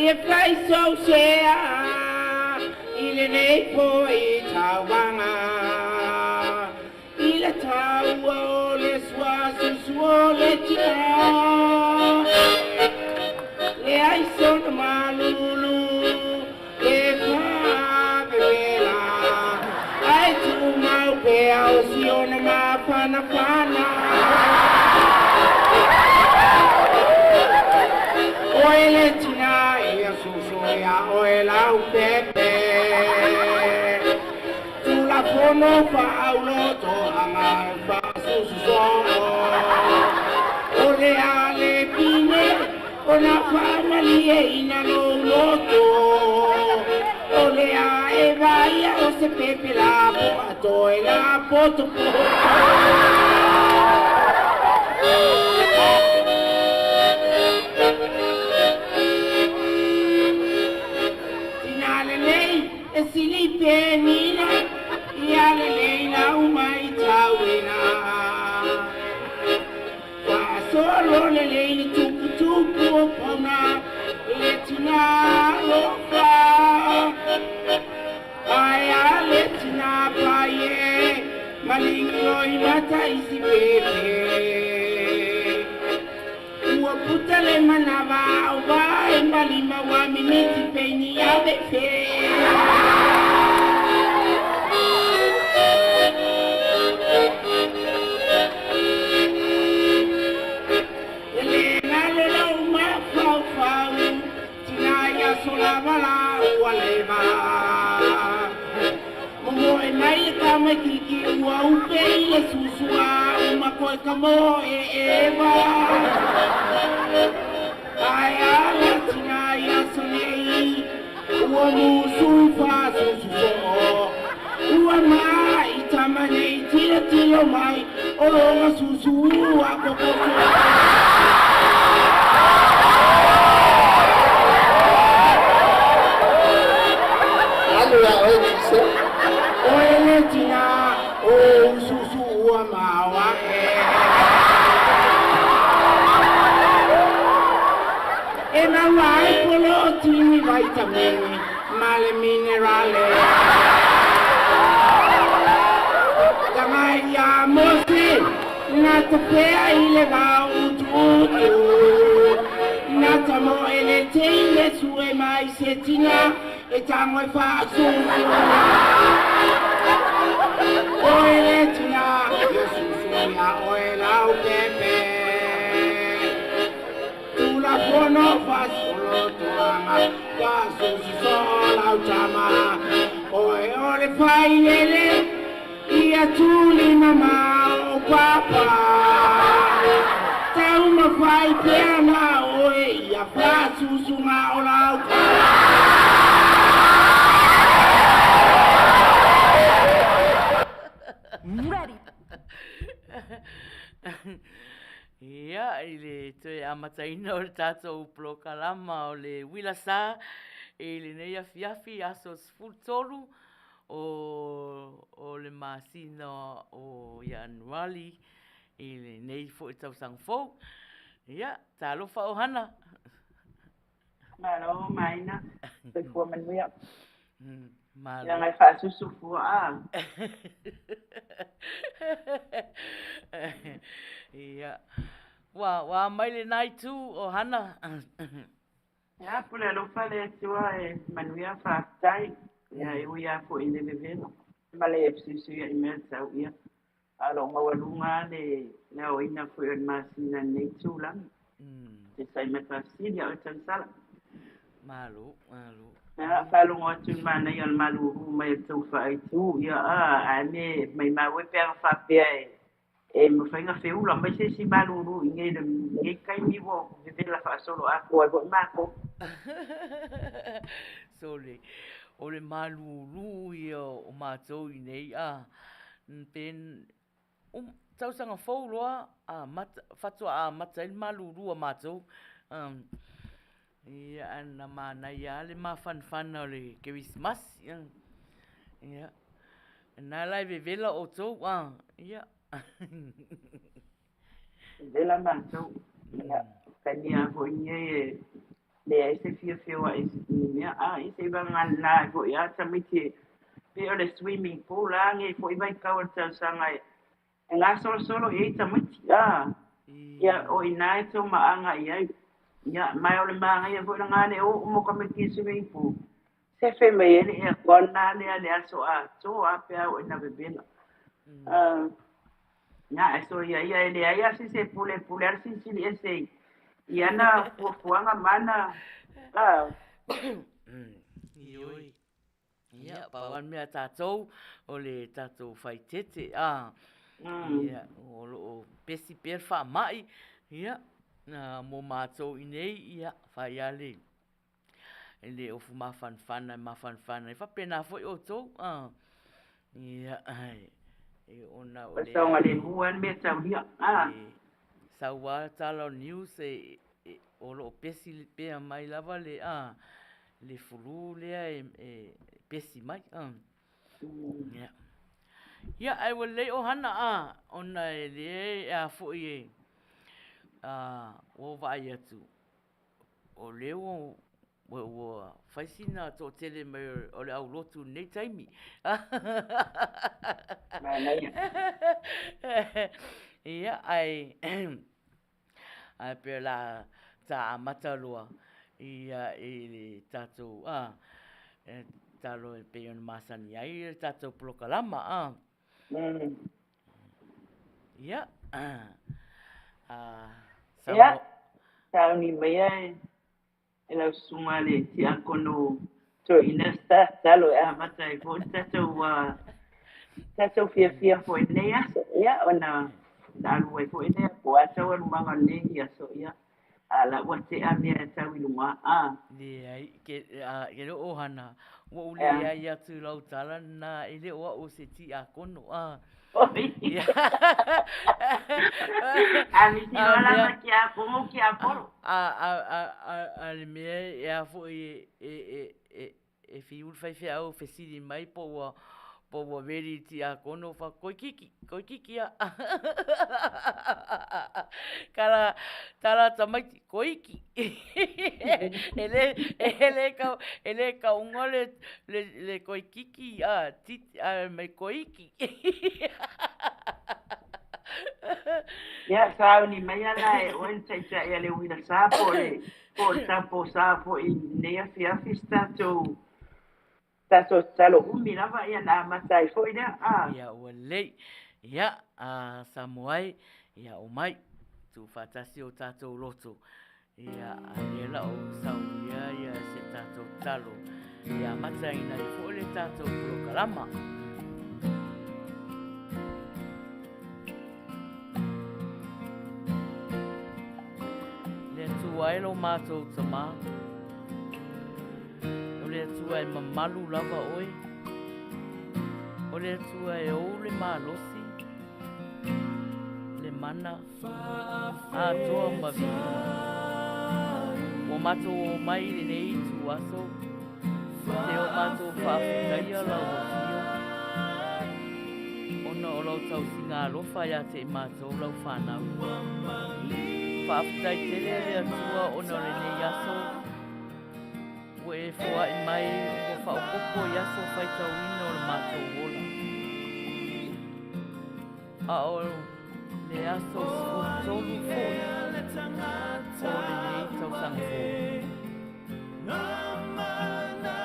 e fai sou sea i lenei foi tauvaga. I le taua o le suasusu o le tina, leai sona malulu e faavevela, ae tumau pea o siona mafanafana. Oe le tina ia susu ia oe lau pepe. Tulafono faaulotoaga e faasususoo. O le a le pine ona faamalieina lou loto. O le a e vaia o se pepe lapoa toe lapotopoto. Tina lelei e sili penina ia lelei lau maitauina. Faasolo lelei le tuputupu o pauna le tina alofa. Ae a le tina pai e maligi mata i si pepe. Ua puta le manava o vae malima ua mimiti peini ave fe. E le galo lau mafaufau, tina ia solava la ua leva. Momoe mai le tamaititi ua upe i le susua uma koe ka mo e eva. Ae a le tina ia sonei, ua musu i faasususoo. Ua mai tama nei tilotilo mai, o loga susu ua kokoto. Alu ia oe Tise. Oe le tina o ususu ua maoa e. E maua ai polotini vaitamini ma le minerale. Tagai ia Mose na tapea i le vao utuutu. Na tamoe le teine sue mai se tina e tango e faasusu. Oe le tina, ia susu ia oe lau pepe. Tulafono faasolotoaga faasususoo lau tama. Oe o le failele ia tuli mamao o papa. Taumafai pea na oe ia faasusuga o lau Ready. Ia, i le toe amataina o le tatou polokalama o le Uila Sa i lenei afiafi aso 13 o, o le masina o Ianuali i lenei foi tausaga fou. Ia, talofa ohana. Malo Maina, soifua manuia. Malo. Leaga e faasusu fua a. Ia. Ua, ua mai lena itu o Hana. Ia, pule alofa le Atua e manuia faafetai. Ia, e ui lava foi i le vevela ma le fesuisuiai mea tau ia. A o lo o maualuga lava le aoina foi o le masina i lenei tulaga. Se sai ma le faafesili a oe Tamasala. Malo, malo. Ia, faalogo atu i le manaia o le malulu mai o le tou faaitu, ia a, ae me maimau e pe ana faapea e e mafai ona feula mai se isi malulu i nei lenei taimi ua vevela faasoloatoa ai foi matou. Sole, o le malulu ia o matou i nei a, pe tausaga fou loa amata, faatoa amata ai le malulu a matou. Ia, ae na manaia lava le mafanafana o le Kerisimasi. Ia, na la e vevela outou, a, ia. Vevela matou. Ia, taimi lava foi lenei e Leai se fia feoai i ni mea, a ia se i vagana ai foi lava tamaiti e pei o le swimming pool a nei foi vaitau o le tausaga e gasolosolo i ai tamaiti, a ia o i ina e toomaaga i ai. Ia ma o le manaia foi lena le o uma o tamaiti i le swimming pool, sefe mai ai le aircon lena lea le aso atoa lava pe a oo ina vevela. Ia ae soia ia e leai lava se isi e pule, e pule lava le Silisili Ese i ana fuafuaga ma ana a. Ioe. Ia, pau lava le mea a tatou, o le tatou faitete, a. Ia, o lo o pesi pea le faamai, ia, mo matou i inei, ia, fai lava le e le ofu mafanafana e mafanafana ai faapena foi outou a. Ia, e ona o le saogalemu lava le mea taulia a. Sau lava tala o le news e o lo o pesi pea mai lava le a le flu lea e pesi mai a. Ia. Ia, ae ua lelei ʻohana a ona e le a foi e ua ou vaai atu O lea ua fai sina toatele mai o le aulotu i lenei taimi. Manaia. Ia, ae ae pei o le a ta amata loa ia i le tatou tatalo e pei ona masani ai le tatou polokalama. Ia, Ia, sauni mai e lau susuga le Tiakono Toeaina se tatalo e amata ai foi le tatou, tatou fiafia foi i lenei aso. Ia, ona alu ai foi lea po o a taualumaga o lenei aso, ia, a o la ua tea mea e tau i luga. A. Leai, ke, ke le ʻohana, ua ou leai atu i lau tala lena, e le o au o se tiakono, a. A misi loa la ma tiakono, tiapolo. A le mea e a foi e, e fiu le faifeau fesili mai po ua po ua ready i tiakono fa koikiki koikiki a kala tala tamaiti koiki e le e le kau e le kauga le le le koikiki a titi a mai koiki. Ia sauni mai ala e oe le taitai a le uila sa po o le po o le tapo sa foi i lenei afiafi se tatou tatou tatalo umi lava ia na amata ai foi lea a. Ia ua lelei. Ia, a Samoa e, ia omai, tuufaatasi o tatou loto. Ia, a lea la o saunia ia se tatou tatalo e amataina ai foi le tatou polokalama. Le Atua e lo matou Tamā, o le Atua e mamalu lava oe, o le Atua e ou le malosi, le mana, atoa ma viiga. Ua matou omai i lenei ituaso, te o matou faafetaia lau afio, ona o lau tausiga alofa ia te i matou lau fanau. Faafetai tele le Atua ona o lenei aso, ua e foai mai ua faaopoopo i aso faitauina o le matou ola. A o le aso 13 foi o lenei tausaga fou.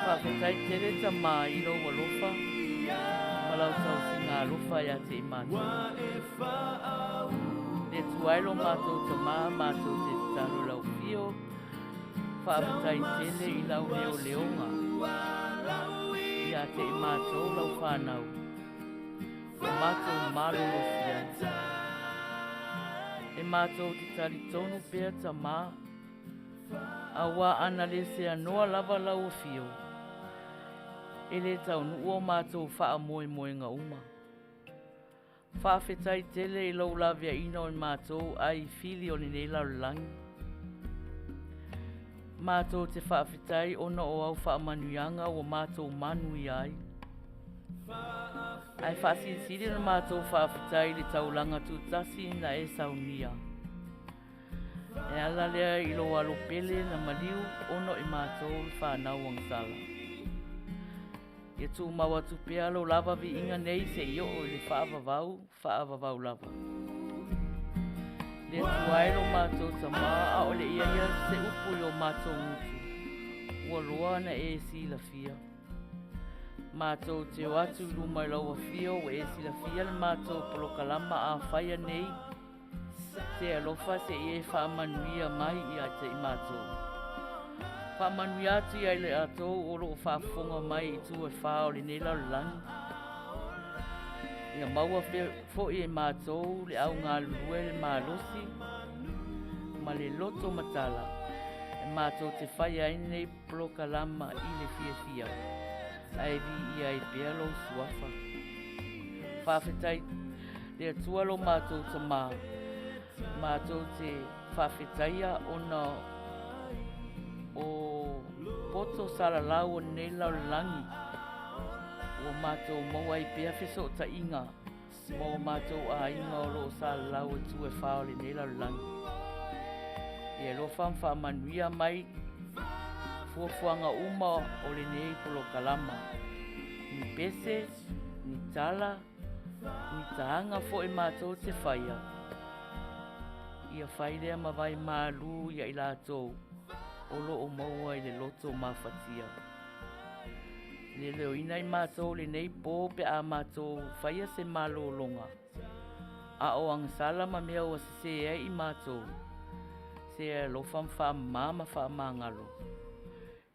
Faafetai tele Tamā i lou alofa ma lau tausiga alofa ia te i matou. Le Atua e lo matou Tamā matou te tatalo i lau afio, faafetai tele i lau leoleoga ia te i matou lau fanau. Ua matou malolosi ai. E matou te talitonu pea Tamā, auā ana le seanoa lava lau afio, e le taunuu o matou faamoemoega uma. Faafetai tele i lou laveaiina o i matou ai fili o lenei lalolagi. Matou te faafetai ona o au faamanuiaga ua matou manuia ai. Ae faasilisili le matou faafetai i le taulaga tutasi na e saunia. E ala lea i lou alo pele na maliu ona o i matou le fanau agasala. Ia tumau atu pea lou lava viiga nei seia oo i le faavavau faavavau lava. Le Atua e lo matou Tamā, ʻaʻole i ai se upu i o matou gutu, ua loa ona e silafia. Matou te o atu i luma i lau afio ua e silafia le matou polokalama a faia nei, Se alofa se i e faamanuia mai ia te i matou. Faamanuia atu ia i latou o lo o faafofoga mai i itu e fā o lenei lalolagi. Ia maua foi e matou le au galulue le malosi ma le loto matala e matou te faia ai lenei polokalama i le fiafia ae viia ai pea lou suafa. Faafetai le Atua lo matou Tamā, matou te faafetaia ona o poto salalau o lenei lalolagi ua matou maua ai pea fesootaiga ma o matou aiga o lo o salalau i itu e fā o lenei lalolagi. Ia alofa ma faamanuia mai fuafuaga uma o lenei polokalama, ni pese, ni tala, ni taga foi matou te faia, ia fai lea ma vai malū ia i latou o lo o maua i le loto mafatia. Leleoina i matou lenei pō pe a matou faia se malologa, a o agasala ma mea ua sesē ai i matou, se alofa ma faamamā ma faamagalo.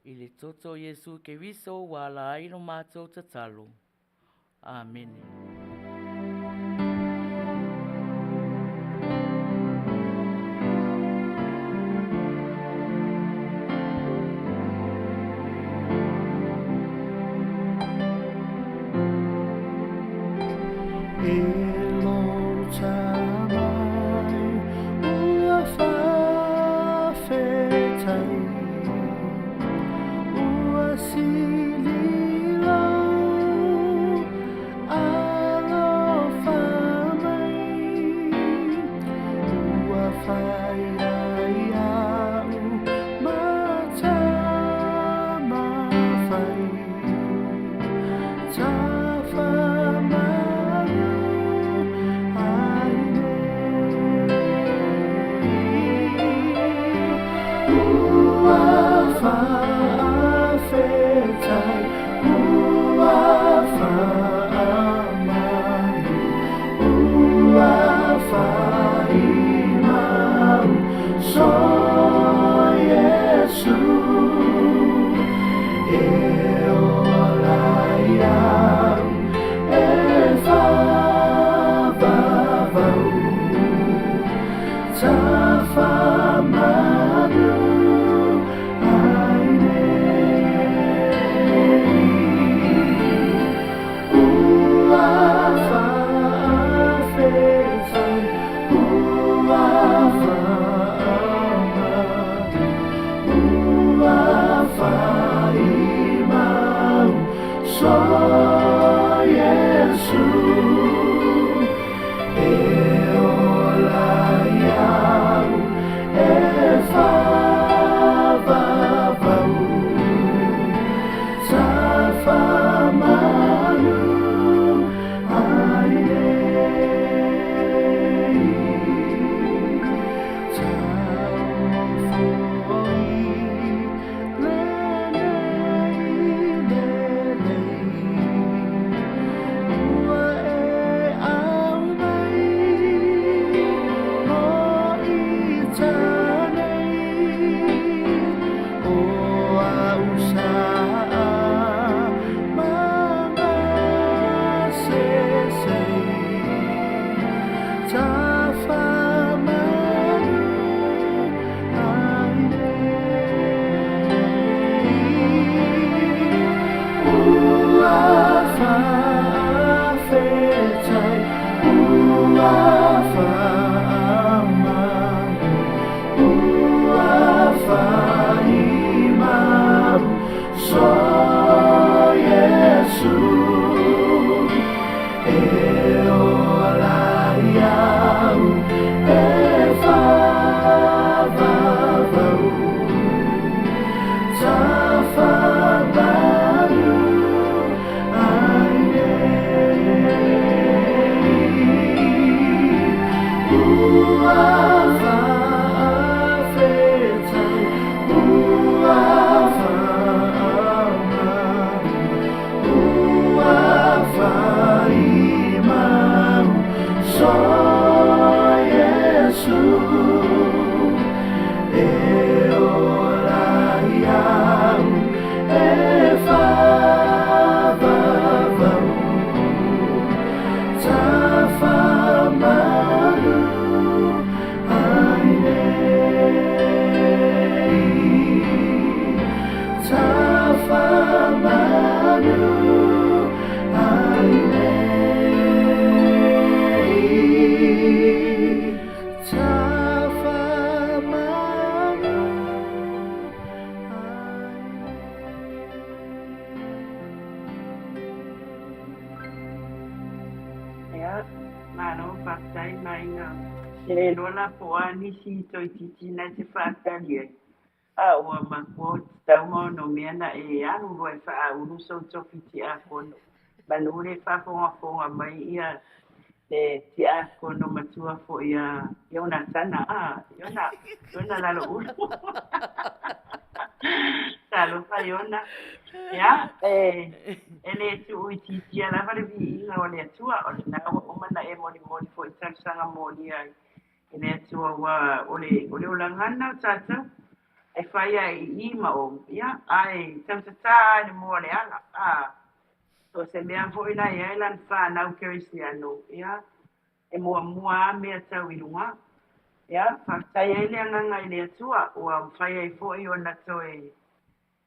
I le toto o Iesu Keriso ua ala ai lo matou tatalo. Amene. E lou tamai ua faafetai Ua sili lou alofa mai Ua fai ai au ma tama fai Tafamalu ai nei Ua faafetai, ua faamanu, ua faimau so Iesu e ola ia'u e faavavau. Tafamanu ai nei Ua faafetai, ua faamanu, ua faimau so Iesu e ola ia'u e faavavau. Te le iloa la po o a nisi toeitiiti na e te faatali ai, a ua mafua ua tatau ma onomea ona e alu loa e faaaulu sou tofi tiakono, manu le faafogafoga mai ia le tiakono matua foi ia Ionatana, a, Iona, Iona Laloulu. Talofa Iona. Ia, e, e le tuuitiitia lava le viiga o le Atua, o lena ua uma ona e molimoli foi talosaga molia ai i le Atua, aua o le, o le olaga lena o tatou, e fai lava i i ma o, ia, ae tautatā lava i le moa o le ala, a. So o se mea foi la e i ai lana fanau kerisiano, ia, e muamua lava mea tau i luga. Ia, faafetai ai le agaga i le Atua ua mafai ai foi ona toe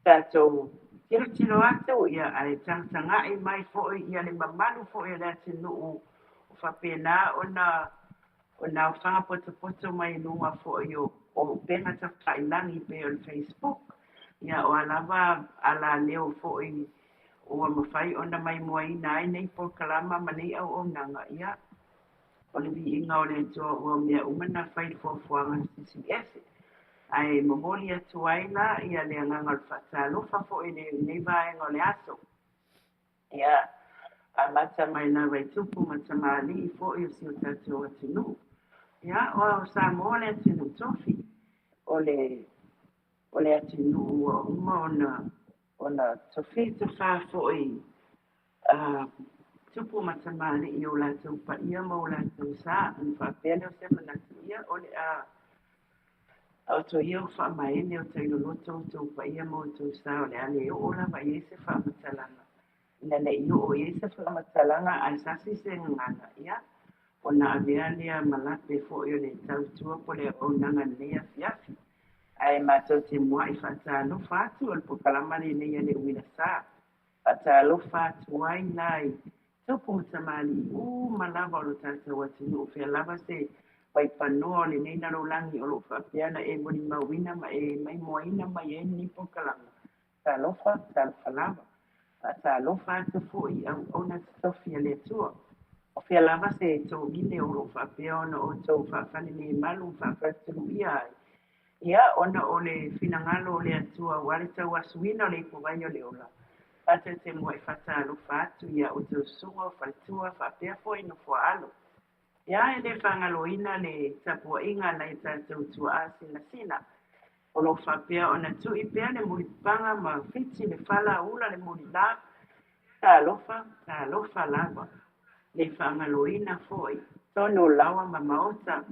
tatou tilotilo atu, ia, ae tagatagai mai foi ia le mamalu foi o le atunuu o faapena ona ona aofaga potopoto mai i luga foi o upega tafailagi pei o le Facebook, ia, o a lava alaleo foi ua mafai ona maimoaina ai nei polokalama ma nei auaunaga, ia, o le viiga o le Atua ua mea uma na fai i le fuafuaga a se isi ese. Ae momoli atu ai la ia le agaga o le faatalofa foi i lenei vaega o le aso. Ia, amata mai lava i tupu ma tamalii foi o si o tatou atunuu. Ia, o Samoa le atunuu tofi, o le o le atunuu ua uma ona ona tofi tofā foi a tupu ma tamalii i o latou paia ma o latou sa. Ona faapea lea o se manatu, ia, o le a taoto ia o faamaene o tailoloto outou paia ma outou sa, o le a le oo lava i ai se faamatalaga. Ina ne i oo i ai se faamatalaga ae sasi se gagana, ia, ona avea lea ma lape foi o le tautua po o le auaunaga i lenei afiafi. Ae matou te muai faatalofa atu, o le polokalama lenei a le Uila Sa. Faatalofa atu ai la i tupu ma tamalii uma lava o lo tatou atunuu, fea lava se vaipanoa o lenei lalolagi o lo o faapea ona e molimauina ma e maimoaina mai ai lenei polokalama. Talofa, talofa lava. Faatalofa atu foi i auauna totofi a le Atua. O fea lava se tovile o lo o faapea ona outou faafalelemalu ma faafaletuluia ai, ia, ona o le finagalo o le Atua aua le tauasuina o le ipuvai o le ola, tatou te muai faatalofa atu i a outou susuga o faletua faapea foi nofoaalo. Ia, e le faagaloina le tapuaiga a nai o tatou tuaa sinasina o lo o faapea ona tui pea le mulipapaga ma fiti le fala ula le mulila. Talofa, talofa lava. Le faagaloina foi tonu o laoa ma maota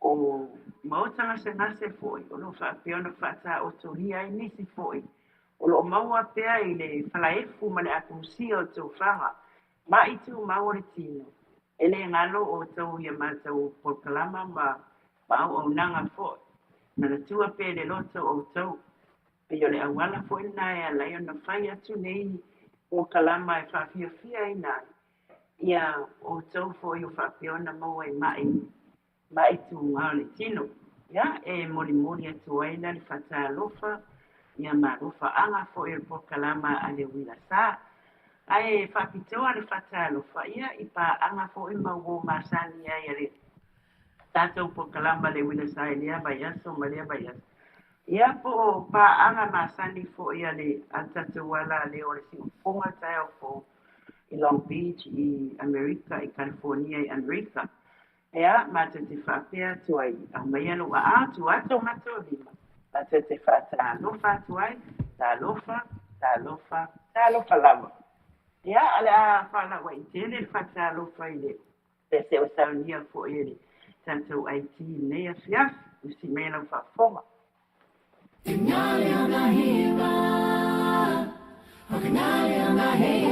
o maota gasegase foi o lo o faapea ona faataotolia ai nisi foi o lo o maua pea i le falaefu ma le apulusia o tofaga ma'i tumau o le tino. E le galo outou i a matou polokalama ma auaunaga foi. Manatua pea i le loto outou. Pei o le auala foi lena e ala ai ona fai atu nei polokalama e faafiafiaina ai ia outou foi o faapea ona maua i ma'i ma'i tuga o le tino. Ia, e molimoli atu ai la le faatalofa ia ma alofaaga foi o le polokalama a le Uila Sa. Ae faapitoa le faatalofa ia i paaga foi ma uo masani ai a le tatou polokalama le Uila Sa i lea vaiaso ma lea vaiaso. Ia, po o paaga masani foi a le a le tatou ala lea o le siufofoga taeao fou i Long Beach i Amerika, i California i Amerika. Ia, matou te faapea atu ai, aumaia lou aao, tuu atu o matou lima, matou te faatalofa atu ai, talofa, talofa, talofa lava. Ia, o le a faalauaitele le faatalofa i le pese o saunia foi e le tatou IT i lenei afiafi. Usi mai lau faafofoga.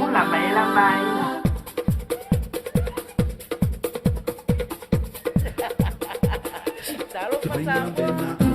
Ola mai la mai. Talofa Samoa.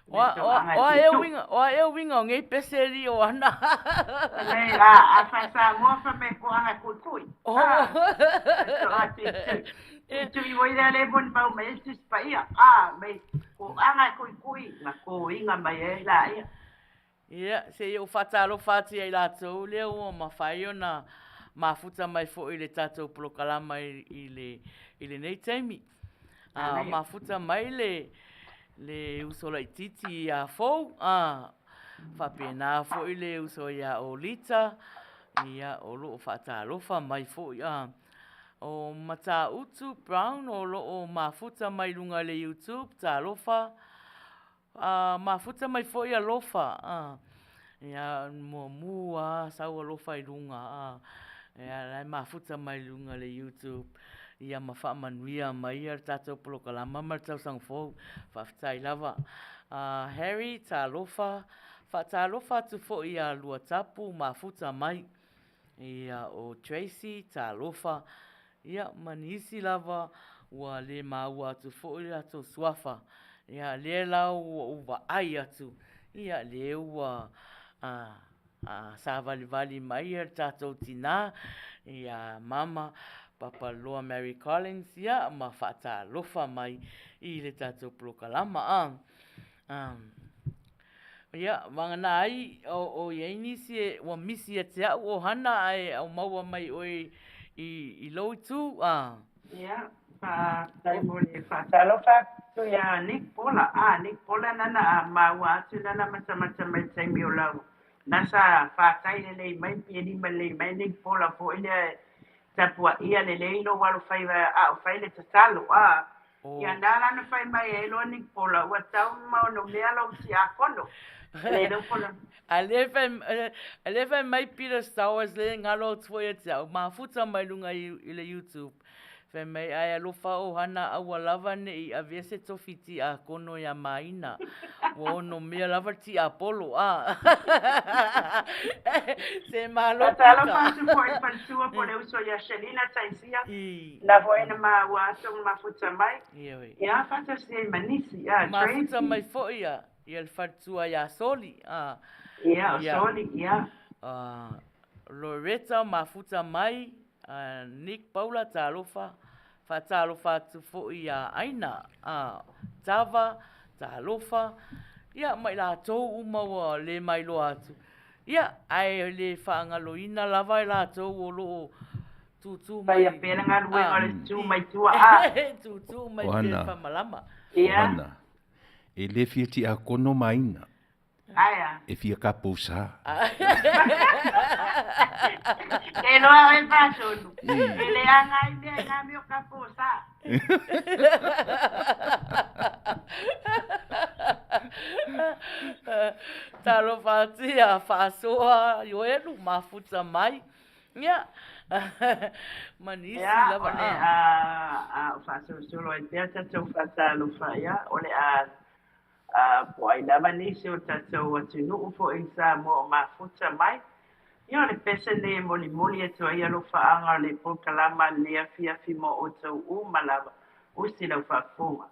O a ea uiga, o a ea uiga o nei pese alii o Ana? Fai mai, a, a faa-Samoa fai mai toaga tuitui. A, toaga tuitui. Tuitui foi lea lea e molimau mai ai le Tusi Paia. A, mai toaga tuitui na toina mai ai laia. Ia, se i ou faatalofa atu ia i latou lea ua mafai ona mafuta mai foi i le tatou polokalama i le i lenei taimi. A mafuta mai le le uso laitiiti ia Fou, a faapena foi le uso ia Olita, ia o lo o faatalofa mai foi. A o Matautu Brown o lo o mafuta mai i luga i le YouTube, talofa. A mafuta mai foi alofa a ia muamua a sau alofa i luga a ia la e mafuta mai i luga le YouTube ia ma faamanuia mai ia le tatou polokalama ma le tausaga fou. Faafetai lava. A Harry, talofa, faatalofa atu foi ia Luatapu mafuta mai. Ia o Tracy, talofa, ia ma nisi lava ua le maua atu foi le latou suafa. Ia lea la ua ou vaai atu, ia lea ua a savalivali mai ia le tatou tina, ia Mama Papaloa Mary Collins, ia ma faatalofa mai i le tatou polokalama. A. Ia, vagana ai o i ai nisi e ua misi ia te a'u ʻohana ae maua mai ʻoe i lou itu, a. Ia, faafetai mo le faatalofa atu ia Nick Pola. A, Nick Pola nana a maua atu nana matamata mai taimi o lau na sa fatai lelei mai pe lima lelei mai Nick Pola foi lea e tapuaia lelei lou alofaiva a o fai le tatalo. A, Ia na la na fai mai ai loa Nick Pola, ua tau ma ono mea lou tiakono. Le lou pola. A lea a lea fai mai Peter Stowers le galo atu foi ia te a'u, mafuta mai luga i le YouTube. Fai mai, ae alofa ʻohana aua lava ne i avea se tofi tiakono iā Maina. Ua ono mea lava le tiapolo, a. Se malo Pita. Faatalofa atu foi i le faletua po o le uso ia Shelina Taisia, na foi na maua atu ma mafuta mai. Ia, faatasi ai ma nisi, a, Tracy. Mafuta mai foi ia le faletua ia Soli, a. Ia, o Soli, ia. Loretta mafuta mai, Nick Paula talofa, faatalofa atu foi ia Aina, a, Tava, talofa, ia ma i latou uma ua le mailoa atu. Ia, ae le faagaloina lava i latou o lo o tūtū mai. Faia pea le galuega o le tū mai tua, a. Tūtū mai pea le faamalama. Ia. Ohana, e le fia tiakono maina. Aea. E fia kapousa. Ke loa oe faatonu. E leaga ai mea i nā mea o kapousa. Talofa atu ia Faasoa Ioelu mafuta mai. Ia, ma nisi Ia, lava. o le a, a faasolosolo ai pea tatou faatalofa, ia, o le a Ā, po o ai lava nisi o tatou atunuu foi i Samoa o mafuta mai, ia o le pese nei e molimoli atu ai alofaaga o le polokalama lenei afiafi mo outou uma lava, usi lau faafofoga.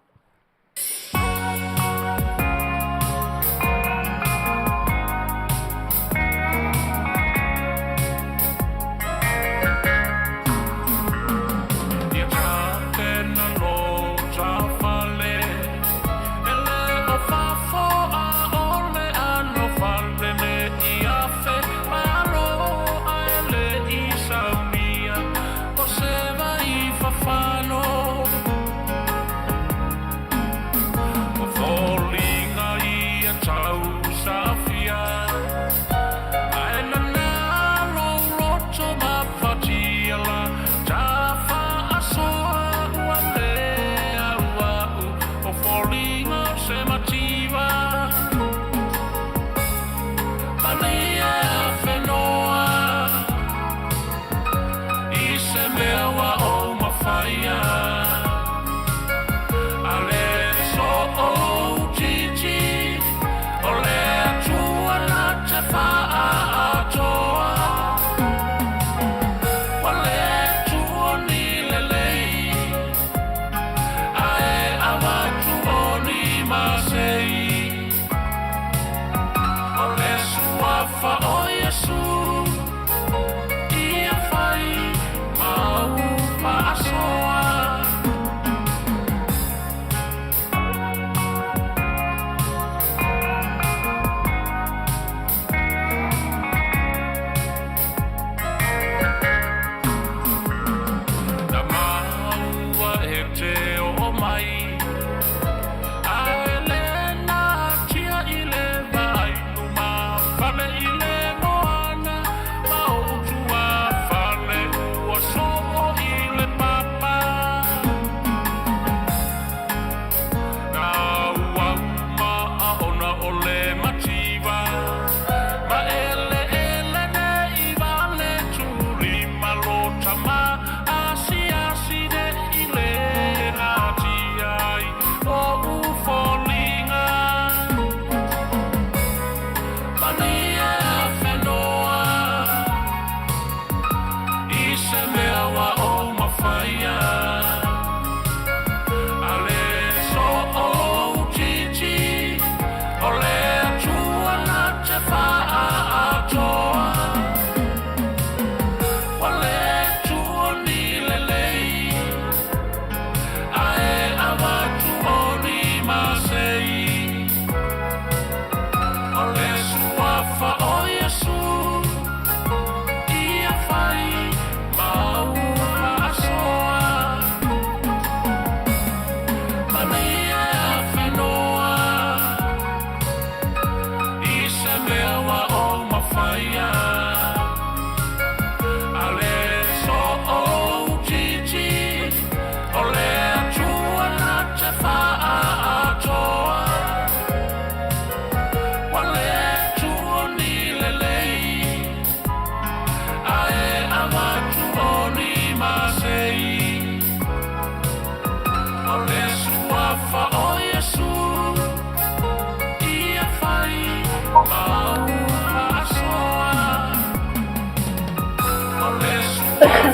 Te ai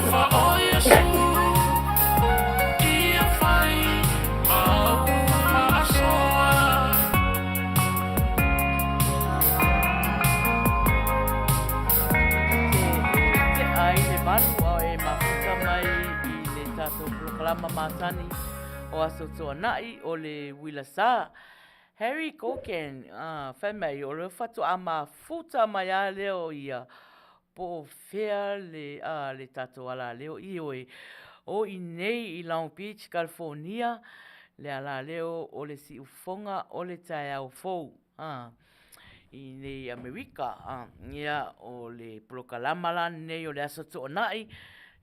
le valu a e mafuta mai i le tatou polokalama masani o Aso Toonai o le Uila Sa. Harry Koken, fai mai o le faatoa mafuta mai a lea o ia po o fea le, le tatou alaleo, ioe, o i nei i Long Beach, California, le alaleo o le siufofoga o le taeao fou, i nei Amerika. Ia, o le polokalama la lenei o le Aso Toonai,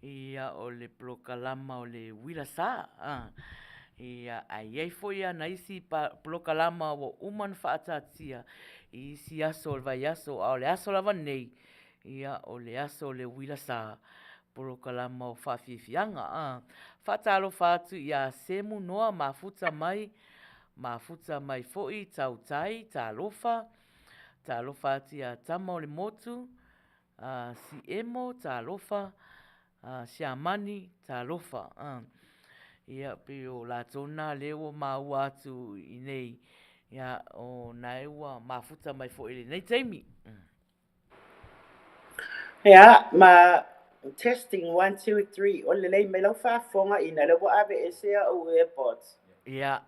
ia, o le polokalama o le Uila Sa, ia, ae i ai foi ana isi polokalama ua uma ona faataatia i isi aso o le vaiaso, a o le aso lava lenei, ia, o le aso o le uila sa, polokalama o faafiafiaga. A faatalofa atu ia Semu Noa mafuta mai, mafuta mai foi Tautai, talofa, talofa atu ia Tama o le Motu, a Siemo, talofa, a Siamani, talofa. A ia, pei o latou na lea ua maua atu i nei, ia, o na e ua mafuta mai foi i lenei taimi. Ia, ma testing 1 2 3 o lelei mai lau faafofoga ina lea ua ave ese au airpods. Ia,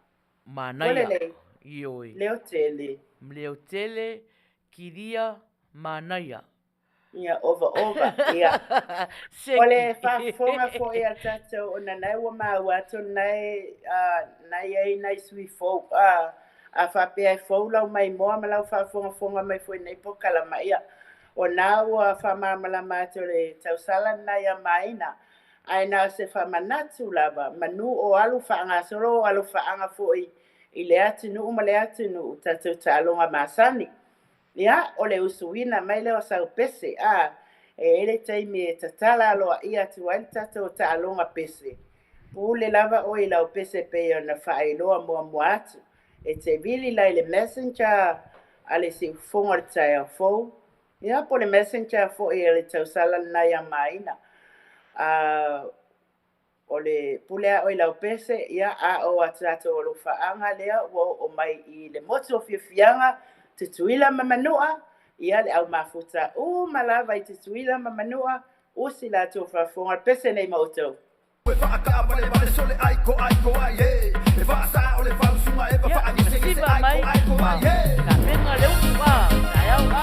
manaia. Ua lelei. Ioe. Leo tele. Leo tele, kilia, manaia. Ia, ova ova, ia. Seki. O le faafofoga foi a tatou ona nae ua maua atu nae na i ai nai sui fou a a faapea e fou lau maimoa ma lau faafogafoga mai foi nei polokalama, ia o na ua faamalamalama atu le tausala lena ia Maina. Ae na o se faamanatu lava, manu o alu faagasolo o alofaaga foi i le atunuu ma le atunuu tatou taaloga masani. Ia, o le usuina mai lea o sau pese, a, e i ai le taimi e tatala aloaia atu ai le tatou taaloga pese. Pule lava oe i lau pese pei ona faailoa muamua atu. E te vili la i le messenger a le siufofoga o le taeao fou, ia, po o le messenger foi a le tausala lena ia Maina. A, O le pule a oe i lau pese, ia, a o a tatou alofaaga lea ua oo mai i le motu o Fiafiaga, Tutuila ma Manua, ia, le au mafuta uma lava i Tutuila ma Manua, usi latou faafofoga, o le pese nei ma outou. Ia, masiva mai ma tapena le upu a taeao a.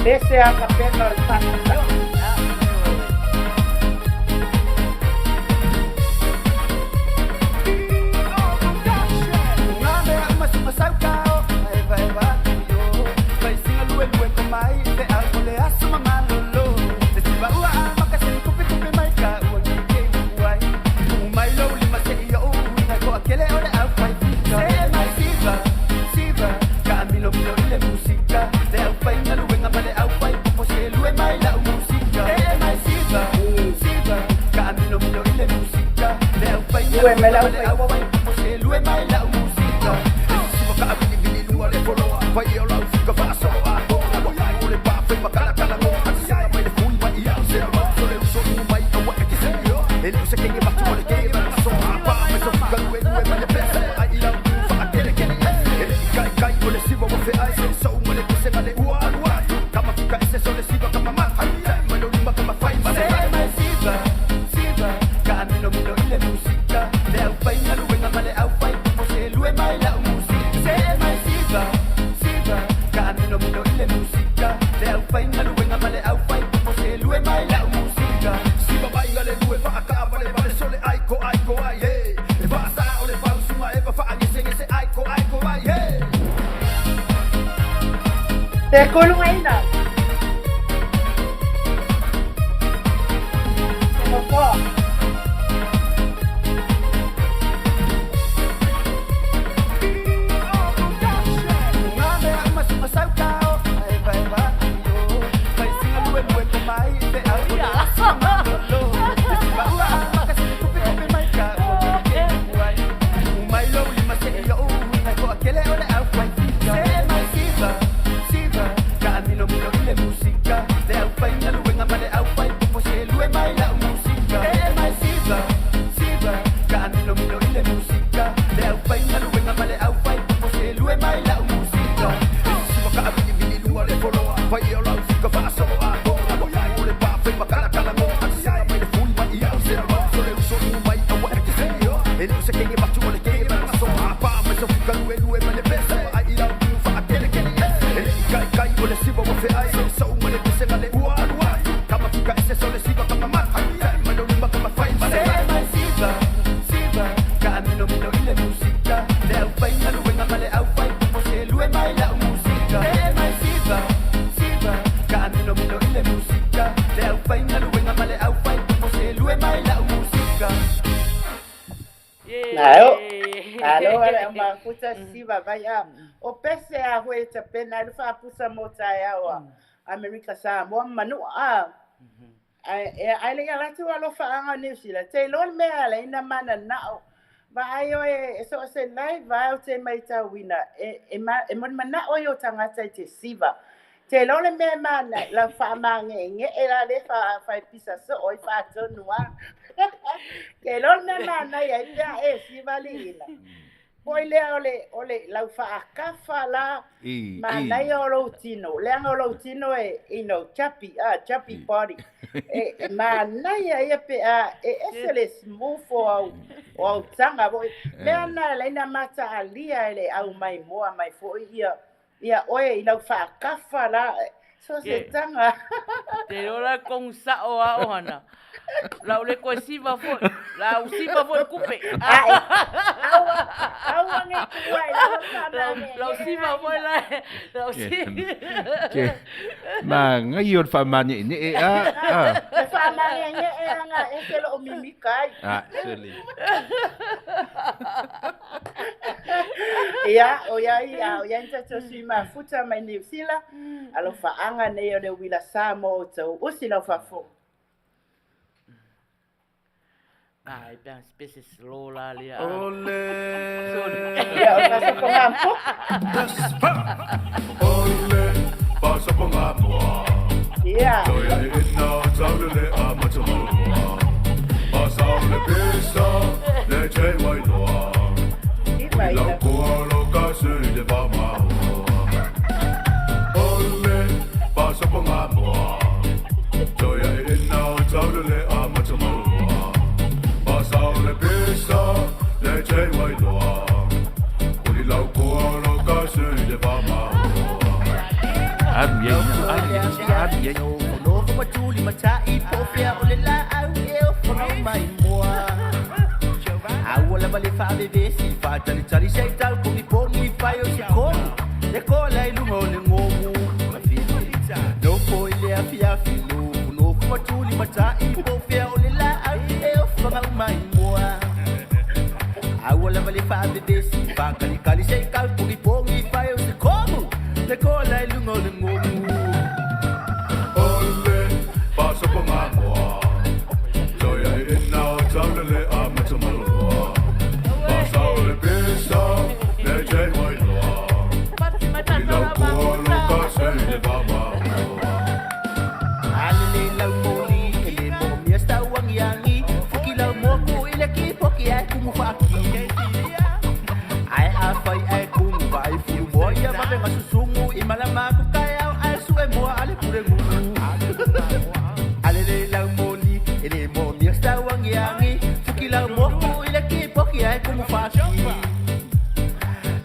Pese a ka peka o le pakisa. Lue mai lau Te kuluaina. Te nofoa. Alo, alo ale au mafuta siva vai a. O pese a hoe e tapena ai le faapusa mo taeao a Amerika Samoa ma manua a. Ai ai le ia latou alofaaga o Niu Sila. Te iloa le mea e ala ai ona mananao. Vaai oe e so o se live lava ou te maitauina e e e molimanaʻo ai o tagata i te siva. Te iloa le mea e mana lau faamageʻegeʻe la lea faipisa soo ai faatonu a. Te iloa le mea e manaia ai pe a e siva liina. Foi lea o le o le lau faakafa la manaia o lou tino. Leaga o lou tino e you know chubby a chubby body. E manaia ia pe a e ese le smooth o au o au taga foi. Mea na e ala ai ona mataalia e le au maimoa mai foi ia ia oe i lau faakafa la so se taga. Te iloa la kogu sa'o a ohana. Lau le koe siva foi. La u siva foi kupe. Ae. Aua, aua nei tuua i lalo Lau, lau siva foi la. Lau siva. Ke ma ngai o le faamaneʻeneʻe a. A. Le faamaneʻeneʻe aga ese loo mimika ai. A, sele. Ia, o iai, a o iai ni tatou sui mafuta mai Niu Sila, alofaaga nei o le uila Samoa o outou usi lau faafofoga. Ai, pe spese slow la lea. Ole. Ia, o fasopoga mo. Ole, fasopoga moa. Ia. Toia e ina, taulele a matamaloa. Fasaole pesa, le te wailoa. Iva Lau ina. koa lo ka se i le whamaoa. Ole, fasopoga moa. Toia e ina, taulele a matamaloa. Fasaole pesa, le te wailoa. Uli lau koa lo ka se i le whamaoa. Alu iai ina, alu iai ina, alu iai. Nofo matuli matai po fea o le laau e ofaga mai moa. Aua lava le faavevesi faatalitali se i tau pogipogi fai o se komu le kola i luga o le gomu. Nofo i le afiafi nofonofo matuli matai po fea o le laau e ofaga mai moa. Aua lava le faavevesi faakalikali se i tau pogipogi fai o se komu le kola i luga o le gomu. Ole, fasopoga moa. Toia e ina, taulele a matamaloa. Fasaole pesa, le te wailoa. Pati mai I tatou lau la koa lo mafuta. ka se i le whamaoa. Alele lau moli e le moomia se tauagiagi fuki lau moku i le kipoki ae kumu faaki. Ae afai ae kumu vaai fulu moa ia vavega susugu i malama aku kaeao ae sue moa a le pulegugu. Alele lau moli e le moomia se tauagiagi fuki lau moku i le kipoki ae kumu faaki.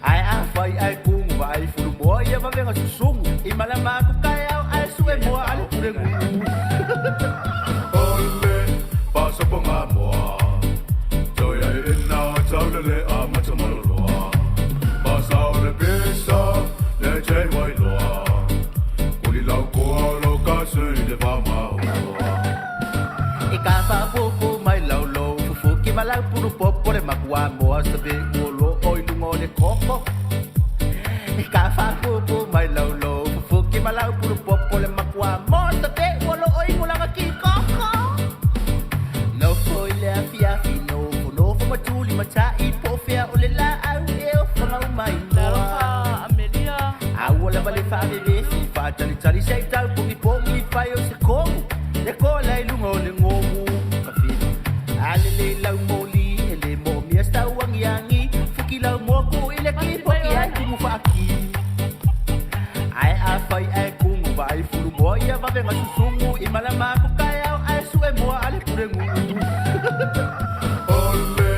Ae afai ae kumu vaai fulu moa ia vavega susugu i malama aku kaeao ae sue moa a le pulegugu. Ole, fasopoga moa. Toia e ina, taulele a matamaloa. Fasaole pesa, le te wailoa. Kuli lau koa lo ka se i le whamaoa. E ka faapupu mai laulou fufuki ma lau pulu popo le makua moa sa ve ua lo o i luga o le koko. E ka faapupu mai laulou fufuki ma lau pulu popo le makua moa sa ve ua lo o i gulaga ki koko. Nofo i le afiafi nofonofo matuli matai po fea o le laau e ofaga uma inoa. Talofa Amelia. Aua lava le faavevesi faatalitali se i tau pogipogi fai o se komu le kola i luga o le gomu. Alele lau moli e le moomia se tauagiagi fuki lau moku i le Pati mai kipoki ae ohana. kumu faaki. Ae afai ae kumu vaai Vaai fulu moa ia vavega susugu i malama aku taeao ae su'e moa a le pulegu'u. Ole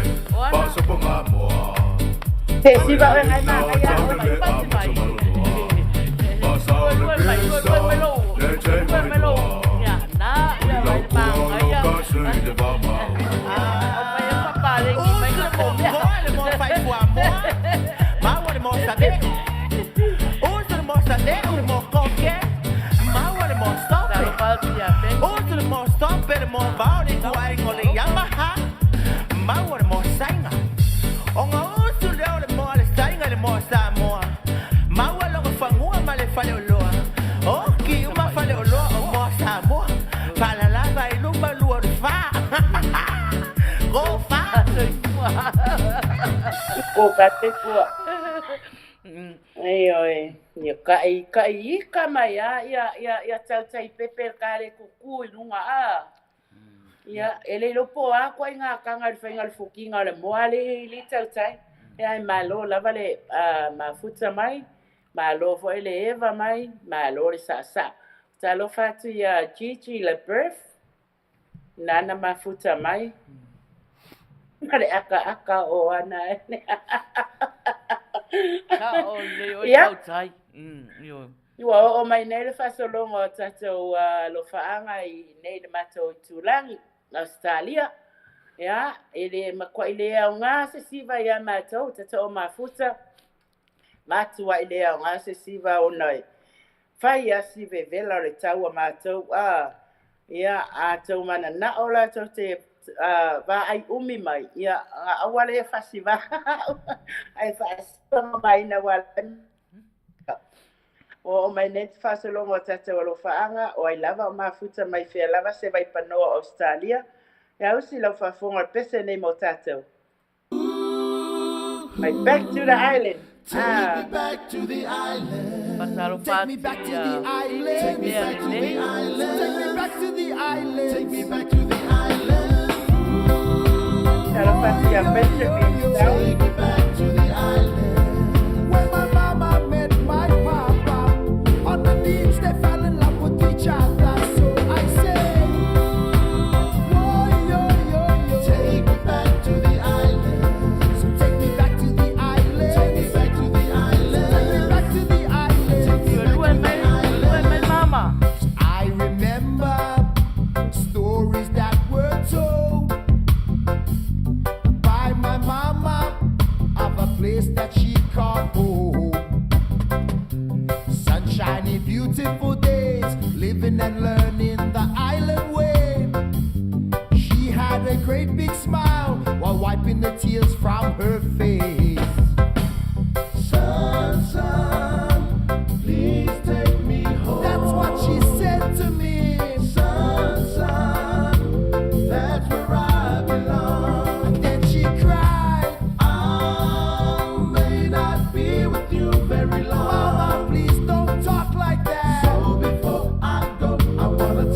pasopoga moa. Se siva oe ngai magaia oe mai pati mai. Lue mai, lue mai lou. Lue mai lou. Ia, na, ia mai magaia. Au mai e papalegi mai Usu na le mo mea. moa le mo faifuamoa maua le mo saveu. Usu le mo saveu le mo koke maua le mo stope. Talofa atu ia Usu le Benjamin. mo stope le mo vao le tuaiga o le Yamaha maua le mo saiga. Ona usu lea o le moa le saiga i le moa Samoa maua logo fagua ma le faleoloa. Oki uma faleoloa o moa Samoa faalalava i luma lua o le fā. Go fā. Soifua. ko ka te pua. Ai oi, ia kai kai ika mai a ia ia ia tautai pepe ka le kuku i luga a. Ia e le lopo a koa i ngā kanga le whainga le fukinga o le moa le le tautai. Ia ai malo lava le mafuta mai, malo foi le eva mai, malo le sa sa. Talofa atu ia Gigi le birth, nana mafuta mai. Ma le aka aka o ana. Ka o le o Ia. tautai. Io. Ua oo mai nei le faasologa o tatou alofaaga i nei le matou itulagi Australia. Ia, e le makuaʻi le aogā se siva iā matou tatoo mafuta. Matuaʻi le aogā se siva ona e fai asi vevela o le tau a matou a. Ia, a tou mananao latou te vaai umi mai. Ia, aua le fasi ae faasiva mai na ua o o mai nei te faasologa o tatou alofaaga o ai lava o mafuta mai fea lava se vaipanoa o Australia. Ia usi lau faafofoga o le pese nei mo tatou. Mai back to the island. Take Ah. me back to the island. Fatalofa Take me atu back to ia the island. Mea Take me lelei. Take me back to the island. Take me back to the island. Talofa atu ia Benjamin Tau. Take me back to the island. When my mama met my papa on the beach, they fell in love with each other. So I say, whoa, yo, yo, yo. Take me back to the island. So take me back to the island. Take me back to the island. Take me back to the island. Take me back Lue to the mai, lue island. mai mama. I remember stories that were told by my mama of a place that she called home. Sunshiny, beautiful days, living and learning the island way. She had a great big smile while wiping the tears from her face. Son, son, please take me home. That's what she said to me. Son, son, that's where I belong. And then she cried, I may not be with you very long. Mama, please don't talk like that. So before I go, I wanna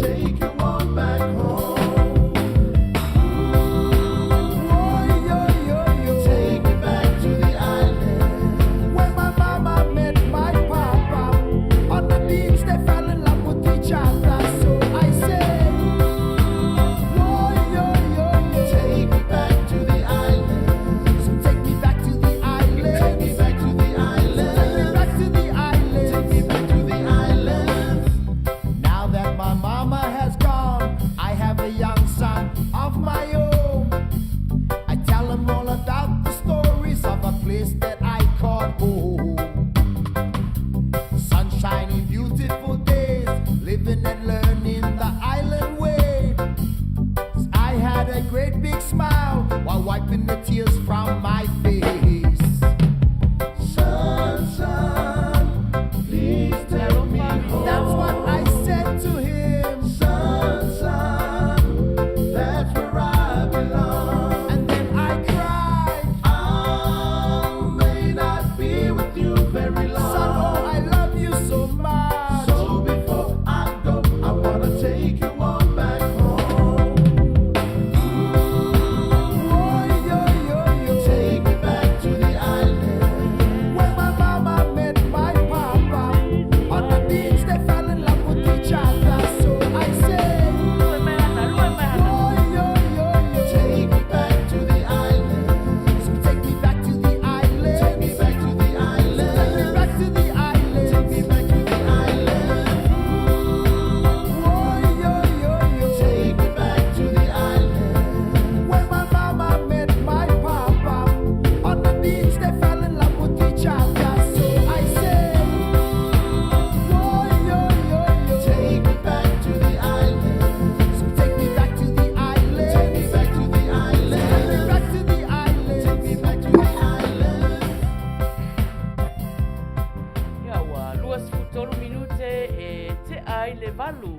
ai le 8.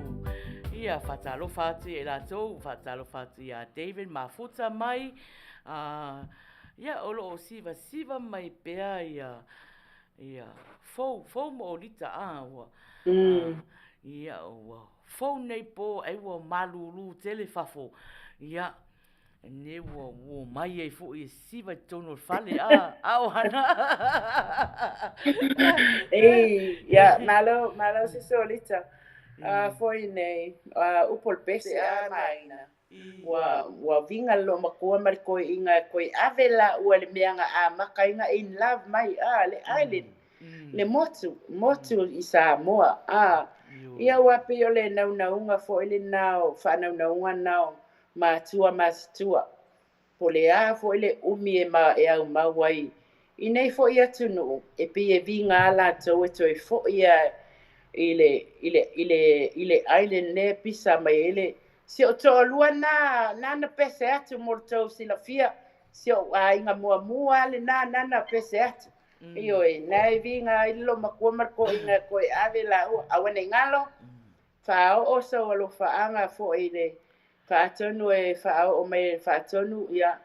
Ia, faatalofa atu ia i latou, faatalofa atu ia David Mafuta mai, ia, o lo o sivasiva mai pea ia, ia, fou, fou mo Olita, a, ua, ia, ua fou nei po, ai ua malūlū tele fafo, ia, Ne ua uo mai ai foi e siva i totonu o le fale, a, a o hana. Ei, ia, malo, malo se solita. A foi nei, a upu o le pese a maina. Ua, ua vinga le loomatua ma le toeaina e toe ave laua i le mea na amata ai na in love mai, a, le island, le motu, motu i Samoa, a. Ia ua pei o le naunauga foi lena o faanaunauga na o matua matutua, po le a foi le umi e ma e aumau ai i nei foi atunuu, e pei e viga a latou e toe foi a i le i le i le i le island lea e pisa mai ai le si ou toalua na na na pese atu mo le tou silafia si ou aiga muamua a lena na na pese atu. Ioe, na e viga ai le loomatua ma le toeaina e toe ave laua, aua nei galo, faaoo sou alofaaga foi i le faatonu e faaoo mai e le faatonu, ia,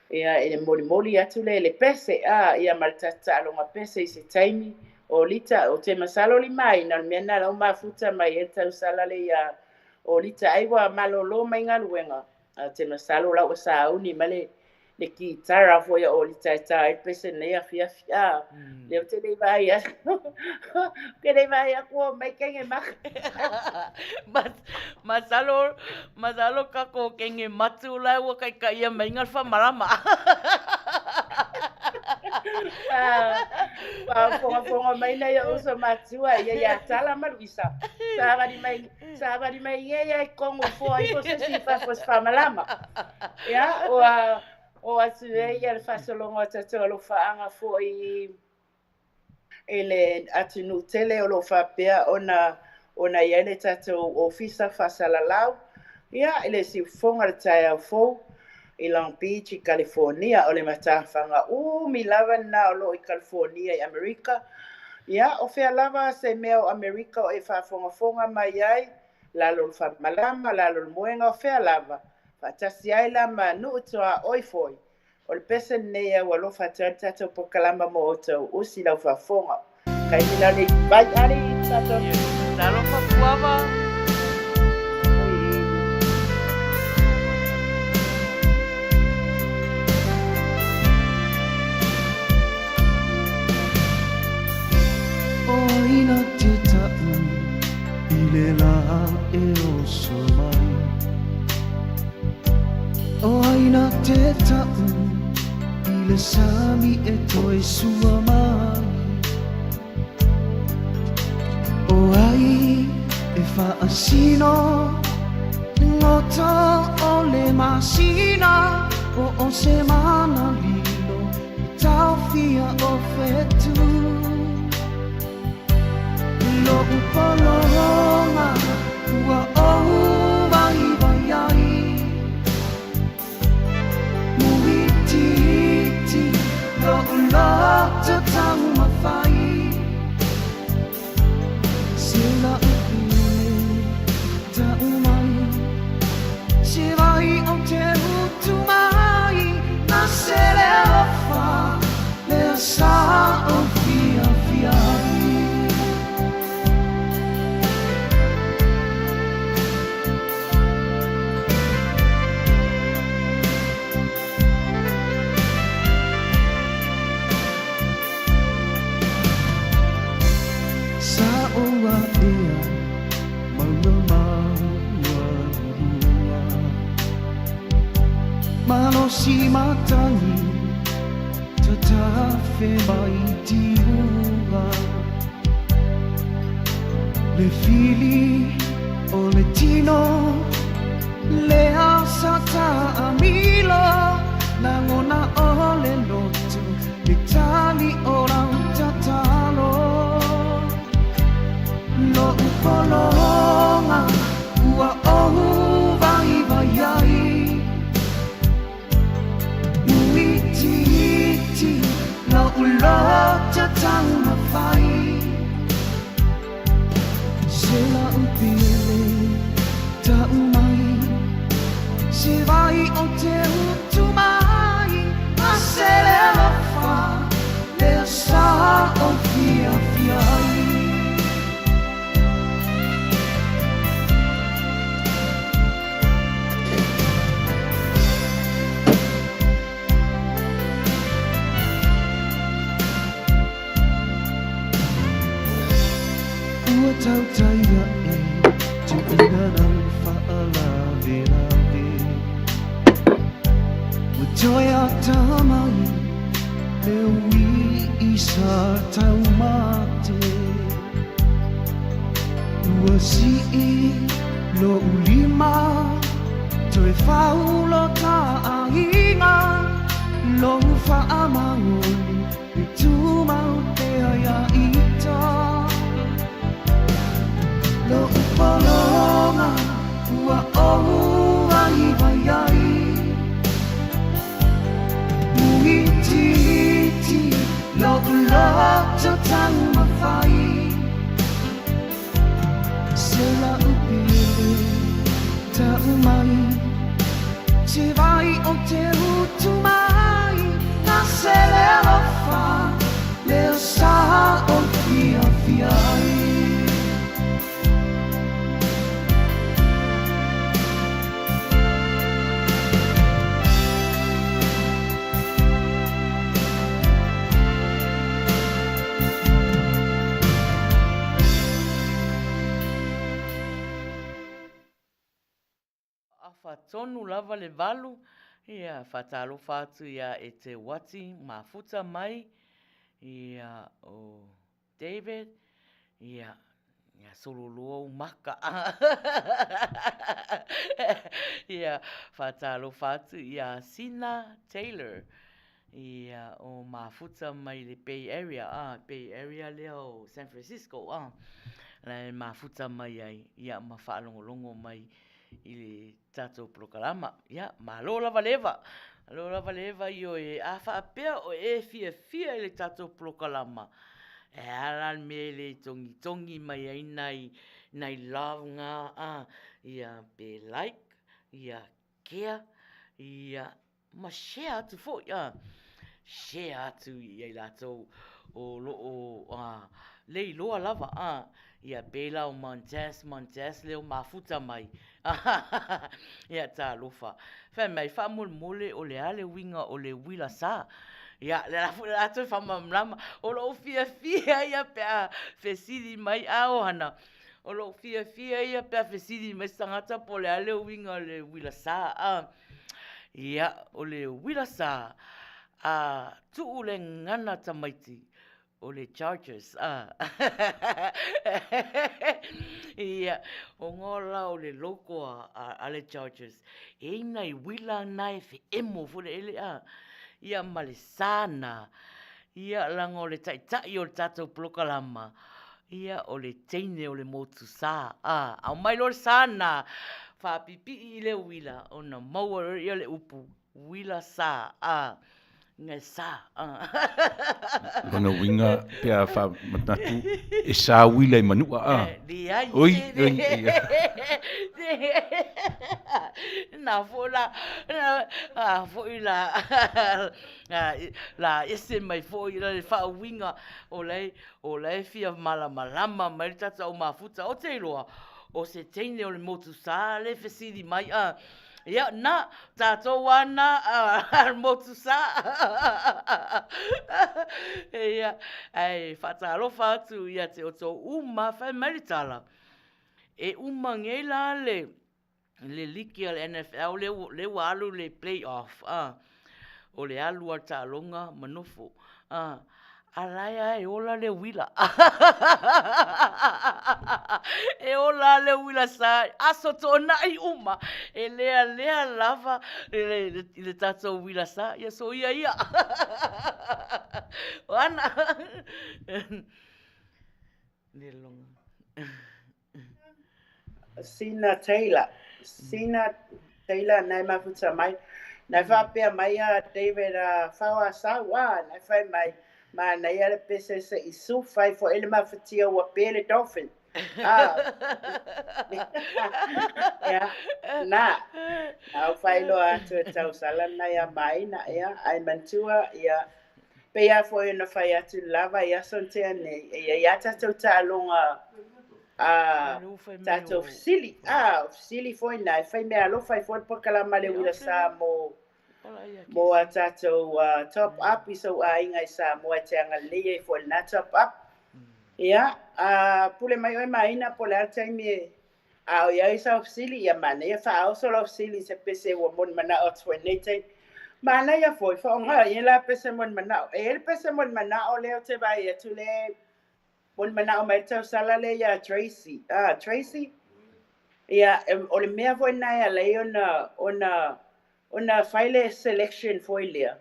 ia e molimoli atu lea i le pese, a, ia ma le taaloga pese i se taimi. O Lita, ou te masalo o limaina, o le mea lena la ua mafuta mai ai le tausala lea ia o Lita ai ua malolo mai galuega, ae ou te masalo la ua sauni mai le le kitara foi a Olita e tā ai le pese nei afiafi. A, lea ou te le i vaai atu. Ou te le i vaai atu o mai kenge maka. Masalo, masalo kako kenge matu la ua kaikaia mai nga whamarama. Faafogafoga mai nai o'u uso matua ia ia Tala ma Luisa. Savali mai, savali mai ia ia i kongu foa ifo se isi i fafo i se faamalama. Ia, ua oo atu ai ia le faasologa o tatou alofaaga foi i le atunuu tele o lo o faapea ona ona i ai le tatou ofisa faasalalau, ia, i le siufofoga i le taeao fou i Long Beach i Kalifonia. O le matafaga umi lava lena o lo o i Kalifonia i Amerika. Ia, o fea lava se mea o Amerika o e faafogafoga mai ai, lalo o le faamalama, lalo o le moega, o fea lava, faatasi ai la ma nuu tuaoi foi. O le pese lenei e aualofa atu ai le tatou polokalama mo outou usi lau faafofoga. Kaimi la le vai ali tatou. Talofa puava. O ai na te ta'u i le lā e oso mai O ai na te ta'u i le sami e toe sua mai O ai e faasino goto o le masina Po o se mana lilo i taofia o fetu Lo'u pologa ua ou vaivai ai Muitiiti lo'u loto taumafai Se la'u pule ta'u mai Se vai ou te utu mai Na se le alofa lea sa ou fiafia ai. Sa ou aʻea mauga maualuluga Malosi matagi tatafe mai tiuga Le fili o le tino lea sa taamilo Lagona o le loto le tali o lau tatalo Lo'u pologa ua ou vaivai ai Muitiiti lo'u loto taumafai. Se lau pele tau mai, Se vai o te utu mai, A se le alofa le sa o fia fia ai. Ua tautai aʻe tuuina nai faalavelave, Ua toe ata mai le ui i sa taumate. Ua sii lou lima toe faulo taaiga, Lou faamaoni e tumau pea ia ita. Lou pologa ua ou vaivai ai, Ua itiiti lou loto taumafai. Se lau pele tau mai, Se vai o te utu mai, A se le alofa le sa o fiafia ai. Afa tonu lava le valu, ia faatalofa atu ia e te Wati mafuta mai, ia o David, ia ia sololoa ou maka. Ia faatalofa atu ia Sina Taylor, ia o mafuta mai le Bay Area, a Bay Area lea o San Francisco, a la e mafuta mai ai, ia ma faalogologo mai i le tatou polokalama. Ia, malo lava le eva. Malo lava le eva, ioe, a faapea o e fiafia i le tatou polokalama, e a la le mea e le togitogi mai ai nai, nai love nga, a, ia, pe like, ia, kea, ia, ma share atu foi a, share atu i ai latou o lo o a, le iloa lava a, ia pēlā o Montez, Montez lea o mafuta mai, ia talofa. Fai mai, faamolemole o le a le uiga o le uila sa? Ia, le la foi latou faamalamalama, o lou fiafia ia pe a fesili mai, a Ohana, o lou fiafia ia pe a fesili mai se tagata po o le a le uiga o le uila sa, a. Ia, o le uila sa, a tuu le gagana tamaiti, o le Chargers, a. Ia, o ngoa la o le logo a le Chargers, e i ai nai uila na e feemo foi lele, a. Ia, ma le sa na, ia, leaga o le taitai o le tatou polokalama, Ia, o le teine o le motu sa, a, aumai loa le sa lena, faapipii i le uila, ona maua loa lea o le upu, uila sa, a, inga e sa, a. Lona uiga pe a faamanatu, e sa uila i Manua, a? Leai, Oi, oi, ia. Na foi la, a foi la, la ese mai foi le faauiga o la e O la e fia malamalama mai le tatou au mafuta, o te iloa, o se teine o le motu sa le fesili mai, a, ia, na, tatou a na, a, le motu sa. Ia, ae faatalofa atu ia te outou uma, fai mai le tala, e uma nei la le, le liki a le NFL lea ua alu le play off a o le alu a le taaloga ma nofo a a la e a e ola le uila e ola le uila sa aso toonai uma e lealea lava i le tatou uila sa ia soia ia o ana Sina Taylor, Sina Taylor nai mafuta mai. Nai faapea mai a David a fao a sau a nai fai mai manaia le pese se i sufa ifo ai le mafatia ua pe le dolphin. Ah. Ia, na, na ou faailoa atu e tausala lena ia Maina, ia, ae manatua, ia, pei lava foi ona fai atu i le la vaiaso na tea nei, e i ai lava tatou taaloga a tatou fesili, a, o fesili foi na, e fai meaalofa ai foi le polokalama a le Uila Sa mo mo a tatou top up i sou aiga i Samoa e te agalelei ai foi i lena top up. Ia, a pule mai oe Maina po o le a le taimi e a o i ai sau fesili, ia manaia faaoso lau fesili i se pese ua monimanao atu foi i lenei taimi. Manaia foi, faaaoga i la pese monimanao. E i ai le pese monimanao lea ou te vaai atu lea e monimanao mai le tausala lea ia Tracy. Ah, Tracy? Ia, o le mea foi lena e ala ai ona, ona, ona fai le selection foi lea,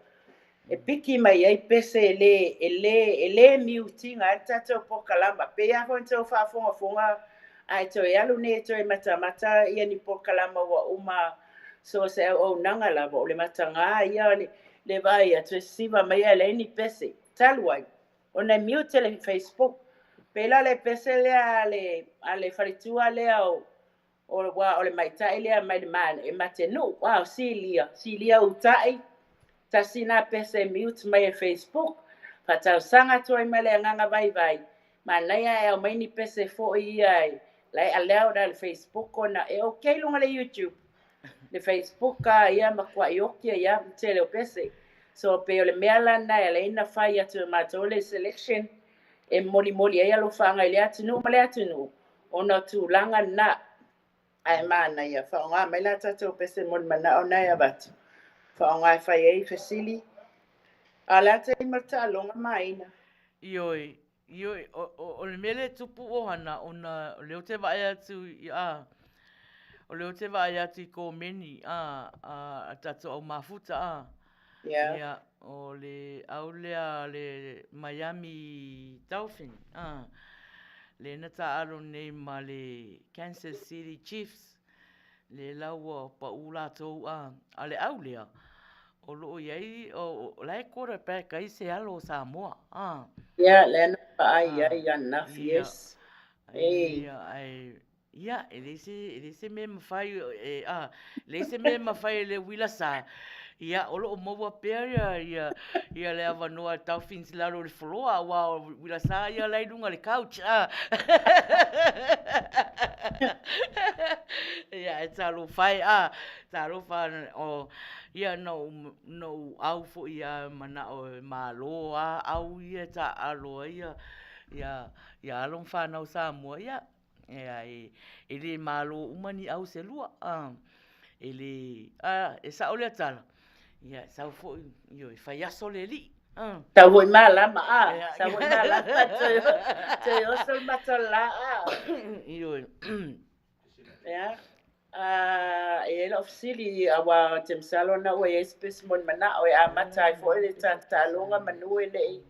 e piki mai ai pese e le, e le, e le mute ina ai le tatou polokalama. Pei lava foi ona outou faafogafoga a e toe alu nei e toe matamata ia ni polokalama ua uma so o se auaunaga lava, o le mataga ia le, le vaai atu e sisiva mai ae leai ni pese. Talu ai, ona e mute le Facebook. Pei la o le pese lea a le, a le faletua lea o, O, ua o le maitaʻi lea mai le ma, e Matenuu, a o Silia, Silia Utaʻi, tasi na pese mute mai e Facebook, faatausaga atu ai ma le agaga vaivai, manaia e aumai ni pese foi ia e la e allowed a le Facebook ona e ok luga le YouTube, le Facebook a ia matuai oki ai a ma tele o pese. So pei o le mea lana e ala ai na fai atu e matou le selection e molimoli ai alofaaga i lea atunuu ma lea atunuu, Ona o tulaga na, ae manaia, faaaoga mai la tatou pese mo le manao na e avatu, faaaoga e fai ai fesili, a o le a taimi o le taaloga maina. Ioe, ioe, o, o, o le mea lea e tupu ʻohana, ona o lea ou te vaai atu i, a, o lea ou te vaai atu i komeni, a, a, a tatou au mafuta, a, Yeah. Ia, o le au lea a le Miami Dolphin, a, lea na taaalo nei ma le Kansas City Chiefs, lea la ua pau latou, a, a le au lea, o lo o i ai, o, o la e quarterback ai se alo o Samoa, a. Yeah, lea na vaai ai ananafi, yes. Ia, ae, Ia, e leai se, e leai se mea e mafai e, a, leai se mea e mafai e le uila sa. Ia, o lo o maua pea ia, ia, ia le avanoa e Dolphins i lalo o le floor, aua o uila sa ia la i luga o le couch, a. Ia, e talofa e, a, talofa, o, ia, na ou, na ou au foi ia manao e malo a au ia e taaalo ai ia, ia, ia alo ma fanau Samoa, ia, Ea, e le malo uma ni au se lua, a, e le, a, e sao lea tala, ia, e sau foi, ioe, e fai aso le alii, a. Sau foi malama, a, sau foi malama, toe, toe oso le mata o le la, a. Ioe. Ea, a, e i ai lau fesili, aua ou te masalo na ua i ai se pese mo le manao e amata ai foi le taaloga manu e le i,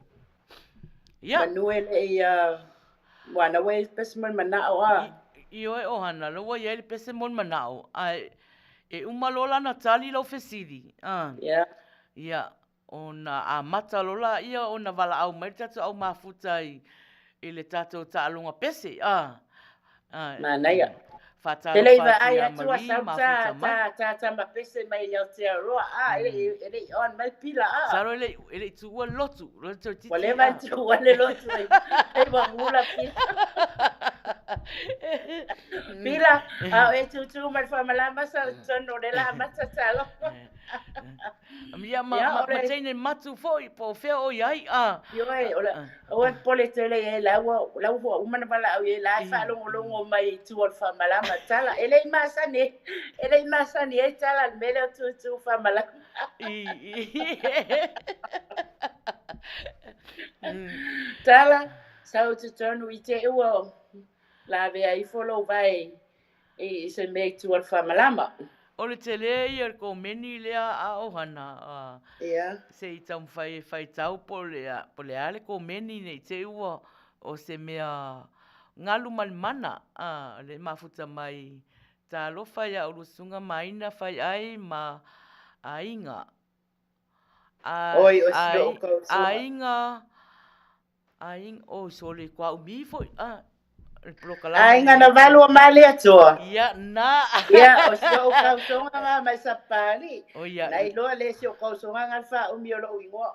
Ia. Manu e le i, ua na ua i ai pese mo le manao, a. Ioe ʻohana, la ua i ai le pese mo le manao, a e uma loa lana tali lau fesili, a. Ia. Ia, ona amata loa laia ona valaau mai le tatou au mafuta i, i le tatou taaloga pese, a. Manaia. Te lei vaai atu a sau ta, ta, ta tama pese mai i Aotearoa, a, e lei, e lei on mai pila, a. Saro e lei, e lei tuua le lotu, lotu toeitiiti. Ua leva ona tuua le lotu, e, e ua gula pila. Pila, a o e tūtū mai le whamalama sa tonu o le la mata talo. Ia, ma, ma, ma teine matu foi, po o fea o i ai, a. Ioe, o le, aua le popole tele i ai, la ua, la ua ua uma ona valaau i ai, la e faalogologo mai i tua o le faamalama tala. E le i masani, e le i masani ai tala i le mea lea o tūtū faamalama. Tala, sau i totonu i te ua lavea ifo lou vae i se mea i tua o le faamalama. O le tele ia o le komeni lea a ʻohana, a Ia. se i taumafai e faitau po o le a, po o le a le komeni nei te i ua o se mea galu ma le mana, a, le mafuta mai talofa iā ʻolua susuga Maina Faiʻai ma Aiga. A, Oi, o si lou kau susuga. Aiga, Aiga, oi sole kua umi foi, a. le polokalama. Aiga na valu o Malietoa. Ia, na. Ia, o si ou kausoga na mai Sapapalii. O ia. Na iloa le si ou kausoga na le faaumi o lou igoa.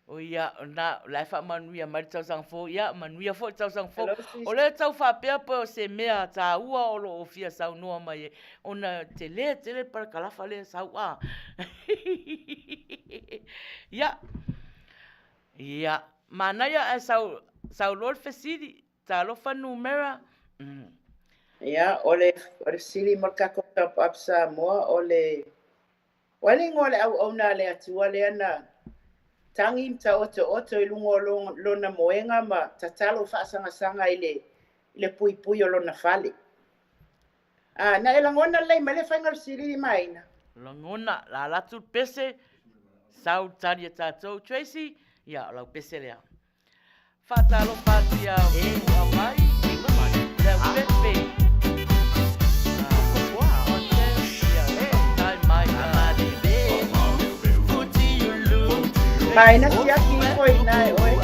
O ia, na, la e faamanuia mai le tausaga fou. Ia, manuia foi le tausaga fou. Hello, sis. O lea tau faapea pe o se mea taua o lo o fia saunoa mai ai, ona tele tele le parakalafa lea e sau a. Ia, ia, manaia ae sau, sau loa le fesili, talofa numera. Ia, o le, o le fesili mo le tatou Top Up Samoa, o le, O a le igoa o le auauna a le Atua lea na tagi ma taotooto i luga o lona moega ma tatalo faasagasaga i le, i le puipui o lona fale? A, na e lagona lelei mai le faiga o le fesili Maina? Lagona, la alu atu le pese, sau le tali a tatou. Tracy, ia, o lau pese lea. Faatalofa atu ia Puamai, Leaupepe, Maina siaki ifo i ina e oe.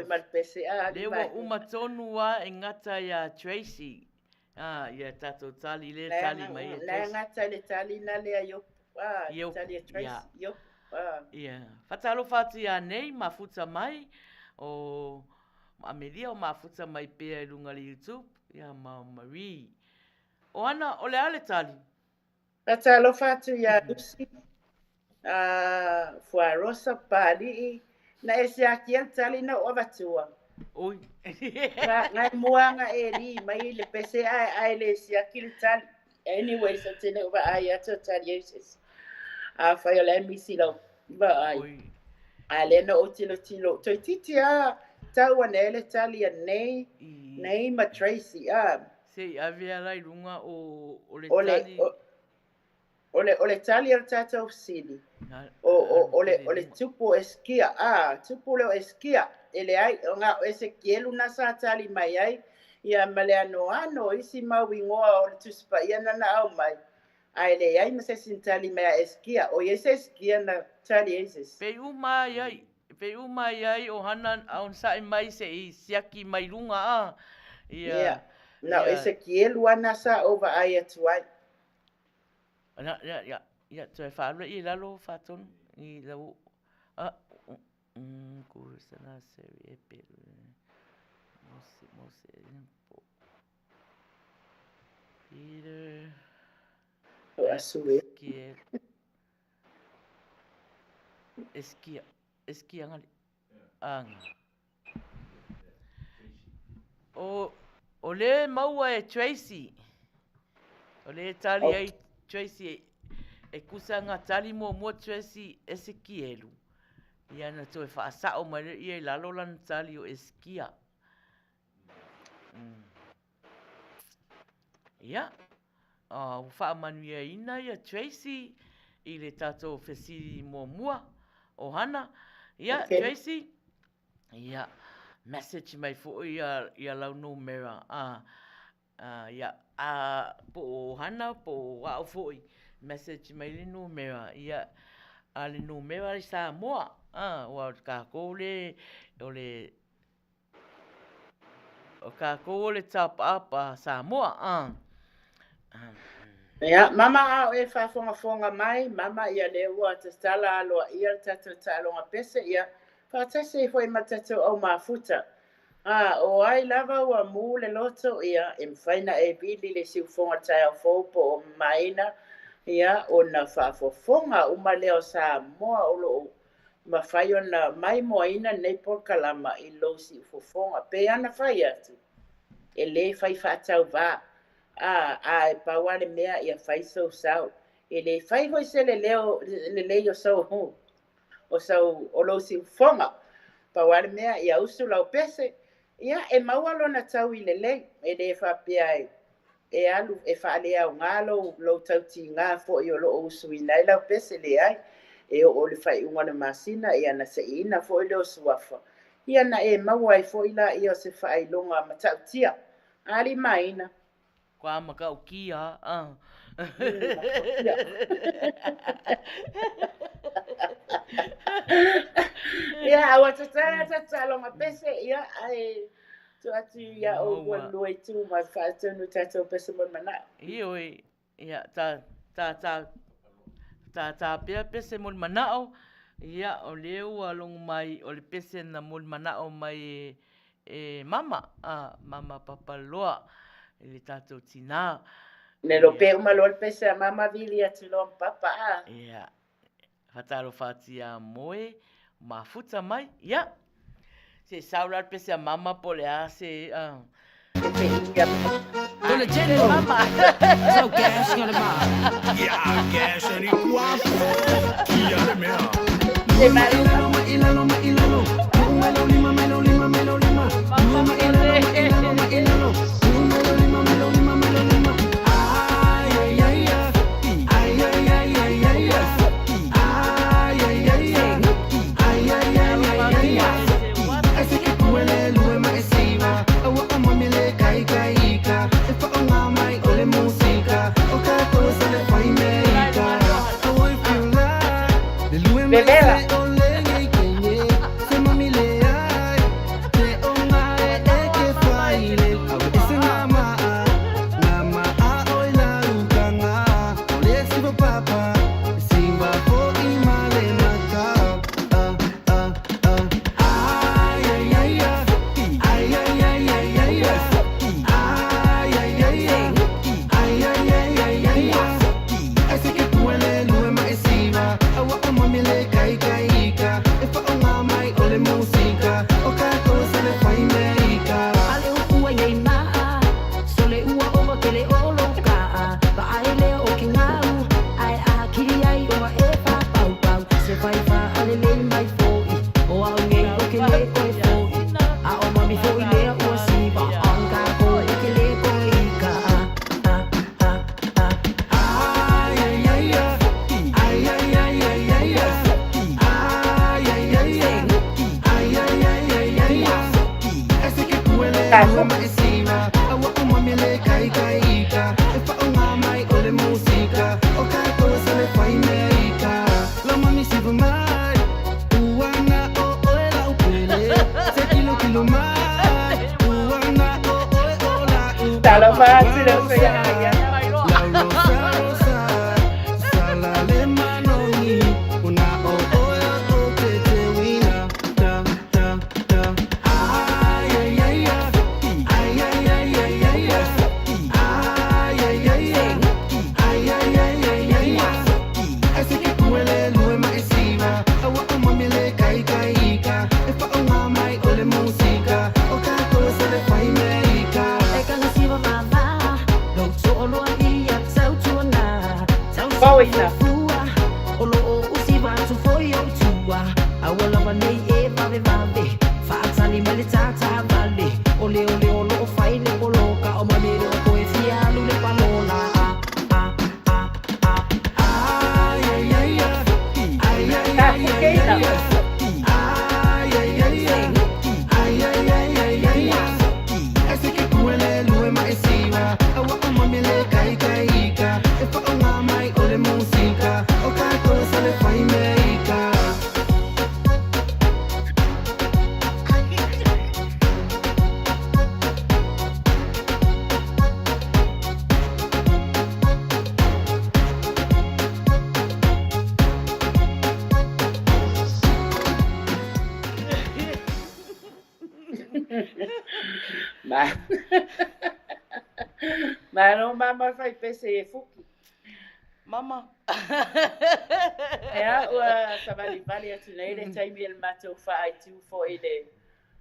foi ma le pese a Lea ua uma tonu a e gata ia Tracy. Ah, ia tatou tali le tali mai ia Tracy. La gata le tali na lea Iopu. Ah, tali a Tracy. Iopu. Ah. Ia. Fatalofa atu ia nei mafuta mai o Amelia o mafuta mai pea i luga le YouTube ia ma Marie. O ana, o le a le tali? Faatalofa atu ia Lucy, Fuarosa, Papalii, na e siakia le tali na ou avatua. Oi. Ngai mua nga e li mai le pese ae ae le siaki le tali. Anyways, o tene o vaai atu o tali ai se isi. Afai o la e misi lau vaai. A lea na ou tilotilo, toeitiiti a tau ane ai le tali a nei, nei ma Tracy, a. Se i ave ala i luga o, o le tali. O le, o le tali o le tatou fesili, o, o, o, le, o le tupu o Eskia, a, tupu lea o Eskia, e leai, o na o Esekielu na sa tali mai ai, ia ma le anoano o isi mau igoa o le Tusi Paia na na aumai, ae leai ma se isi na tali mai a Eskia, ʻoiai se Eskia na tali ai se isi. Pei uma ai ai, pei uma ai ai o hana a onosai mai se i siaki mai luga a, ia, Ia, na o Esekielu a na sa ou vaai atu ai. Na, ia, ia, ia, toe faalua i lalo faatonu i lau, a, ku sana seri e pelu, mose, mose, po. Peter. O Asue. Eskia. Eskia. Eskia ngali. Anga. O, o le maua e Tracy. O le tali ai Tracy e kusa nga tali muamua Tracy Esekielu. Ia na toe whaasao mai le ia i lalo lana tali o Eskia. Ia, ua faamanuiaina ia Tracy i le tatou fesili muamua o Hana. Ia, okay. Tracy, ia, message mai foi ia, ia lau numera. Ah, ia, a, po o Hana, po o a'u foi, message mai le numera. Ia, a le numera i Samoa, ah, ua kākou le, o le O kākou o le top up a Samoa, ah. Ia, mama a o e faafogafoga mai, mama ia lea ua tatala aloaia le tatou taaloga pese, ia, faatasi ai foi ma le tatou au mafuta. A, o ai lava ua mū le loto, ia, e mafai na e vili le siufoga taeao fou po o mamaina, ia, ona faafofoga uma lea o Samoa o lo o mafai ona maimoaina lenei polokalama i lou siufofoga. Pei lava ona fai atu, e le fai faatauvā, a, a e pau lava le mea ia fai sou sao. E le fai foi se leleo, lelei o sou, o sou, o lou siufofoga. Pau lava le mea ia usu lau pese, ia e maua lona taui lelei. E le faapea e e alu e faaleaoga lou, lou tautiga foi o lo o usuina ai lau pese, leai. E oo i le faaiuga o le masina, ia na seiina foi lea o suafa, ia na e maua ai foi laia o se faailoga matautia. A limaina. Kua matautia, a. Matautia. Ia, a ua tatala tataloga pese, ia, ae Tuu atu ia oukou e lua i tu mai faatonu tatou pese mo le manao. Ioe, ia, ta, ta, ta, ta, ta pea pese mo le manao, ia, o lea ua logo mai o le pese na mo le manao mai e, e mama, a, mama Papaloa, i le tatou tinā. Ne lope uma loa le pese a mama vili atu loa ma papa, a. Ia, Fatalofa atu ia Moe, mafuta mai, ia. Se sau la le pese a mama po le a se... Mama. So gas ngale ma. Ya gas ani kwa kia le mea. Ma ilalo ma ilalo ma ilalo. Melo lima melo lima melo lima. Ma ilalo ma ilalo ma ilalo. Melo lima melo lima melo lima. Ay ay ay ay. Ay ay ay ay ay ay. Ay ay ay ay. Ay ay ay ay ay ay. Ai se ke kuele lue ma e siva. Aua o mami le kai kai ika. E wha o ngā mai o le musika. O ka ko sa le whai me ika. Aua i feel like. Le lue ma e se o le ngei kenye. Se mami le ai. Talofa atu le uso ia ia. Pauina. Tapukeina. Ma. Malo mama fai pese e fuki. Mama. Ia, ua savalivali atu nei le taimi e le matou faaitu foi le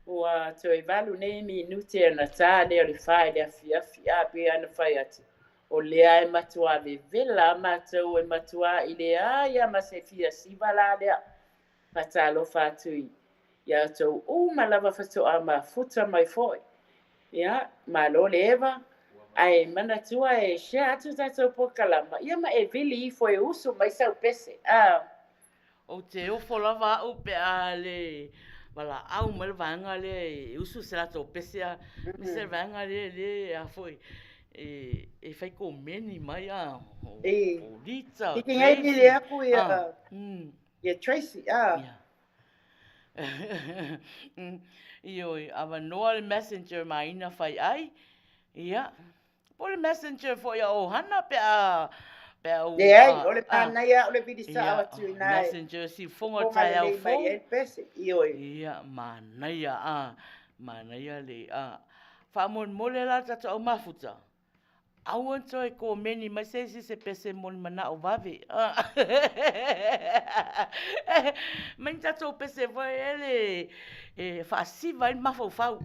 ua toe valu nei minute ona tā lea o le fa i le afiafi a pei ona fai atu o lea e matuā vevela matou e matuā i le ai a ma se fia siva la lea. Faatalofa atu i ia outou uma lava faatoa mafuta mai foi. Ia, malo le eva, ae manatua e share atu tatou polokalama, ia ma e vili ifo e usu mai sau pese. A. Ou te ofo lava au pe a le valaau mai le vaega lea e usu se latou pese a, aemaise le vaega lea lea a foi e fai komeni mai a, o Lita, o Tracy. A, ia Tracy, a. Ia. Ioe, avanoa le messenger ma ina fai ai, ia. Po o le messenger foi a ʻOhana pe a, pe a ua. Leai, o le manaia o le vili sao atu i ina e. Messenger siufoga o le taeao fou. Mai ai le pese, ioe. Ia, manaia, a, manaia le, a. Faamolemole la le tatou au mafuta. Aua ne toe komeni mai se isi se pese mo ni manao vave. Mai ni tatou pese foi ele e faasiva ai le mafaufau.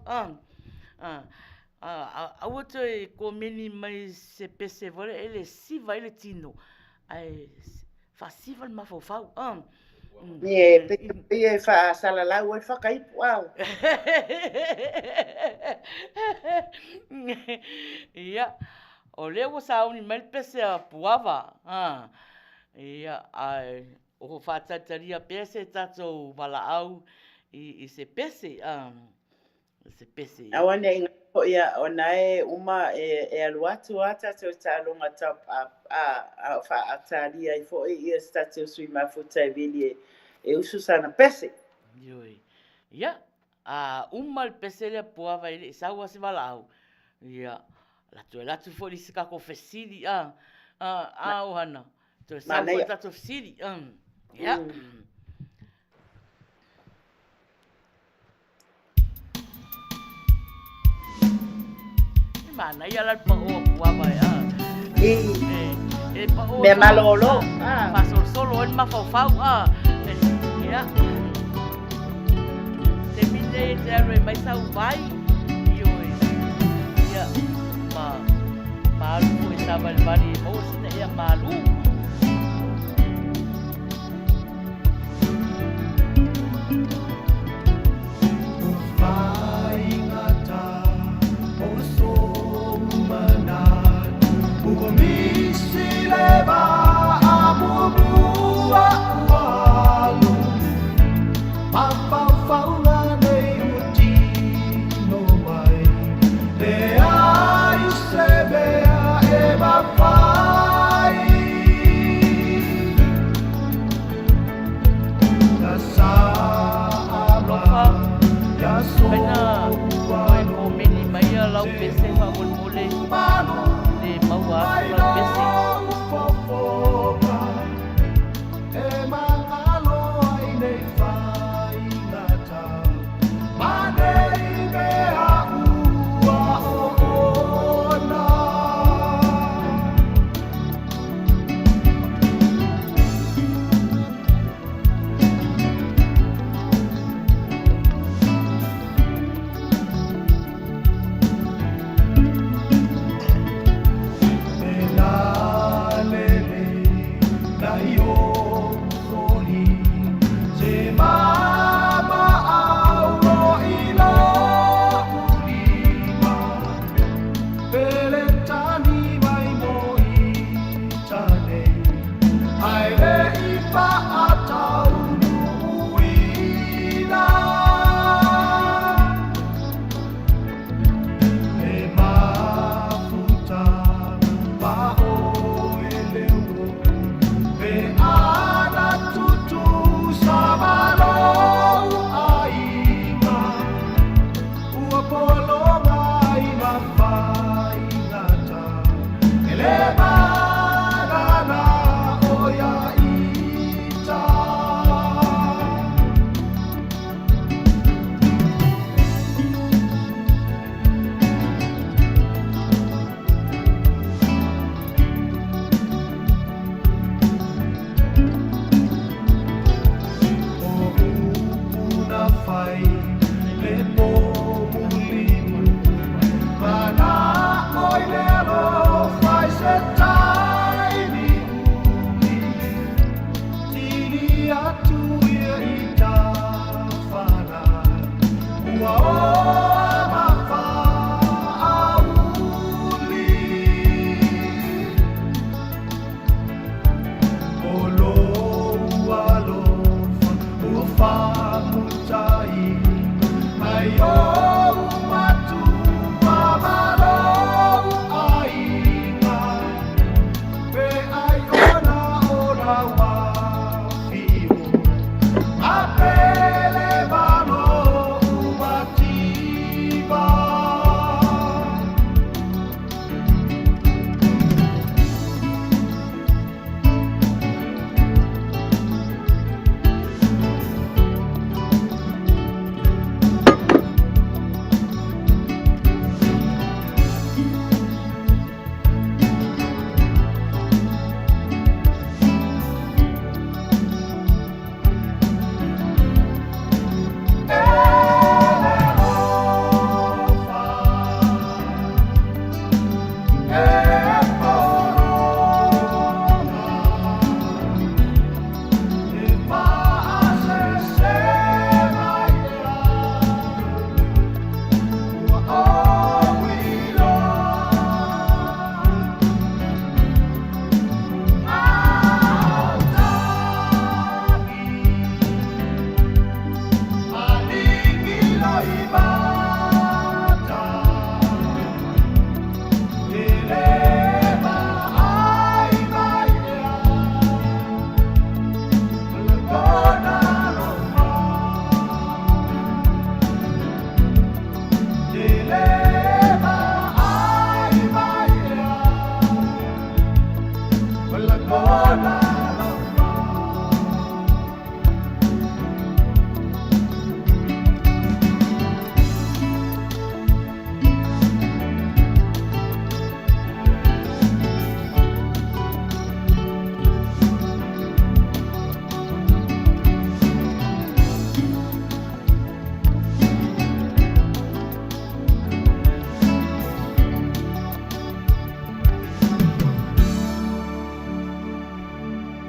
Aua toe komeni mai se pese foi ele e siva ai le tino, ae faasiva le mafaufau. E pei e faasalalau ai le whakaipu ao. Ia, o lea ua sauni mai le pese a Puava. Ia, ae o faatalitalia pea se tatou valaau i se pese. Se pese. Aua ne i ngaro ia, ona e uma e alu atu a tatou taaloga top up, a faaatalia ai foi ia se tatou sui mafuta e vili e usu sana pese. Ioe. Ia, a uma le pese lea Puava e le i sau a se valaau. Ia, latu e latu foi le isi kako fesili, a, a, ohana. Toe sau foi tatou fesili. Ia. Manaia la le pao a Puava e a. E pao. Mea malolo. Faasolosolo ai le mafaufau a. Ia. Taimi nei e te alu e mai sau vai. Ioe. Ia. Ma ma alu foi savalivali e maua sina ea malu. lau pese faamolemole le maua atu lau pese.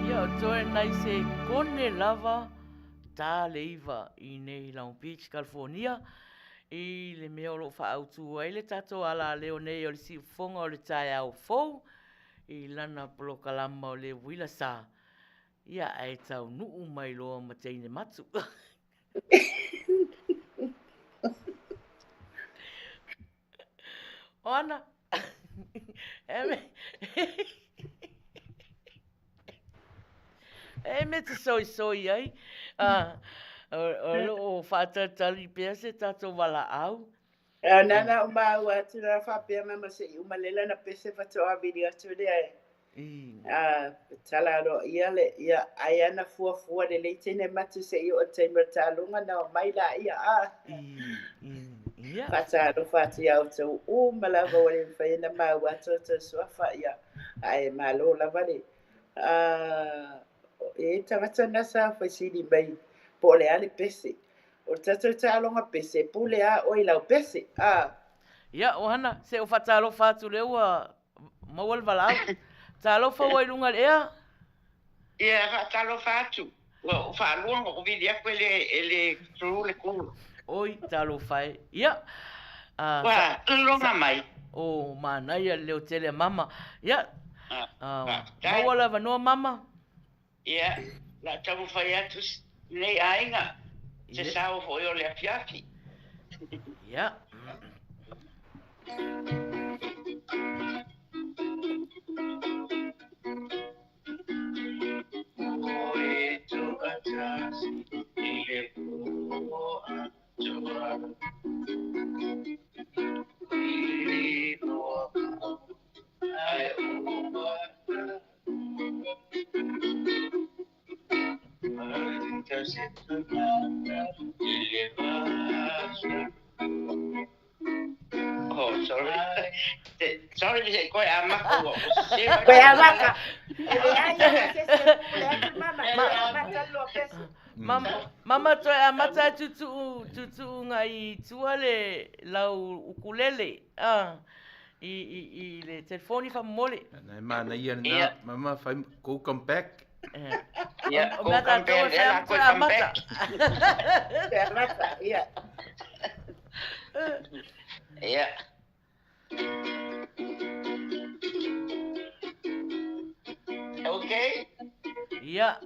Ia, o toe nai sekone lava ta le 9 i nei Long Beach, California, i le mea o lo o faaautu ai le tatou alaleo nei o le siufofoga o le taeao fou i lana polokalama o le uila sa. Ia, ae taunuu mai loa ma teine matu. Oana, e me te soisoi ai, o lo o faatalitali pea se tatou valaau. Na na o maua atu na faapea mama se i uma lea lana pese faatoa vili atu lea e. A tala aloaia le ia ai ana fuafua lelei teine matu se i oo i le taimi o le taaloga na omai laia a. Faatalofa atu ia outou uma lava ua le mafai ona maua atu outou suafa ia ae malo lava le a e tagata na sa faisili mai po o le a le pese. O le tatou taaloga pese, pule a oe i lau pese, a. Ia, Ohana, se o faatalofa atu lea ua maua le valaau. Talofa ua i luga i le ea. Ia, faatalofa atu. Ua ou faalua ona ou vili atu e le, e le through le call. Oi, talofa e. Ia, a, Ua lologa mai. O, manaia le leo tele a mama. Ia, a, maua le avanoa mama. Ia, o le a taumafai atu lenei aiga, se sao foi o le afiafi. Ia. Moe toatasi i le po atoa. I loa ai ua Oh, sorry. Sorry, se koe a maka ua o se Koe a maka. E leai ana se se pule atu mama. Koe a maka loa pese. Mama, mama toe amata e tutuu, tutuu ngai tua le lau ukulele. Ah. I, i, i le telefoni faamolemole. Na e manaia lena, mama fai go come back. Ia, go come back, e la koe come back. Te amata, ia. Ia. Okay. Ia.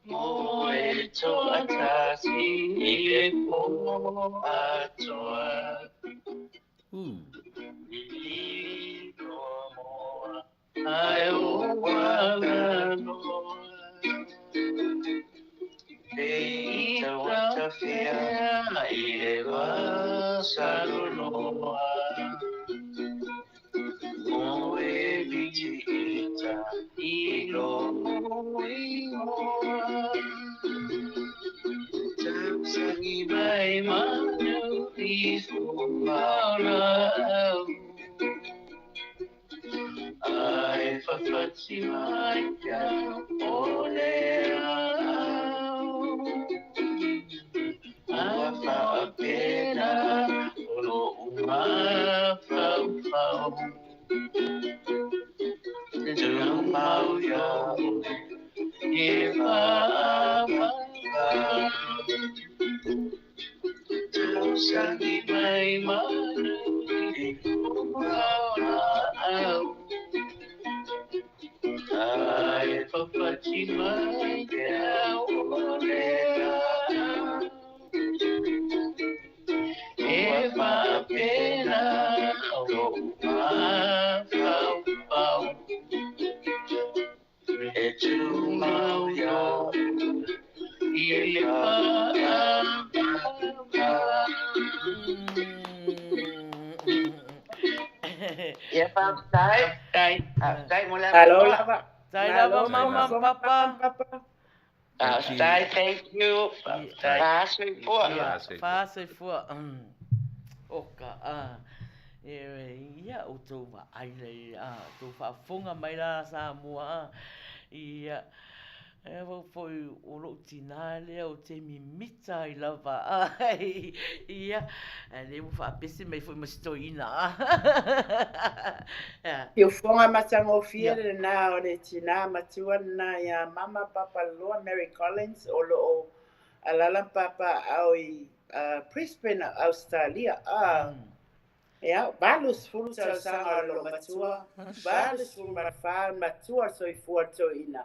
Moe toatasi i le po atoa. I moa ai ua loa. Te watawhea i le vasaloloa. Moe viti ita i lo ingoa. Tausangi mai manu i fualau. Ai whawhati mai kia o le au. Ua whaapena o lo mafaufau. Te mau ia oe e whaamaka. Tausangi mai manu i au. Ai whawhati mai te au o le au. E whapena o mafaufau. E tūmau ia i le whaamaka. Ia faafetai. Faafetai mo le Malo avanoa. lava. Tai lava mama papa. Faafetai, thank you. Faafetai. Faasoifua. Ia, faasoifua. Oka, a. Ia, outou vaai lei, a, outou faafofoga mai la Samoa, a. Ia, e wau foi o lou tinā lea ou te mimita ai lava, a. Ia, a lea ua faapese mai foi ma si toeaina, a. Siufoga matagofie lena o le tinā matua lena ia Mama Papaloloa Mary Collins o lo o alala ma papaaao i Brisbane, Ausetalia. A ia, 80 tausaga o lo matua, 84 matua le soifua o le toeaina.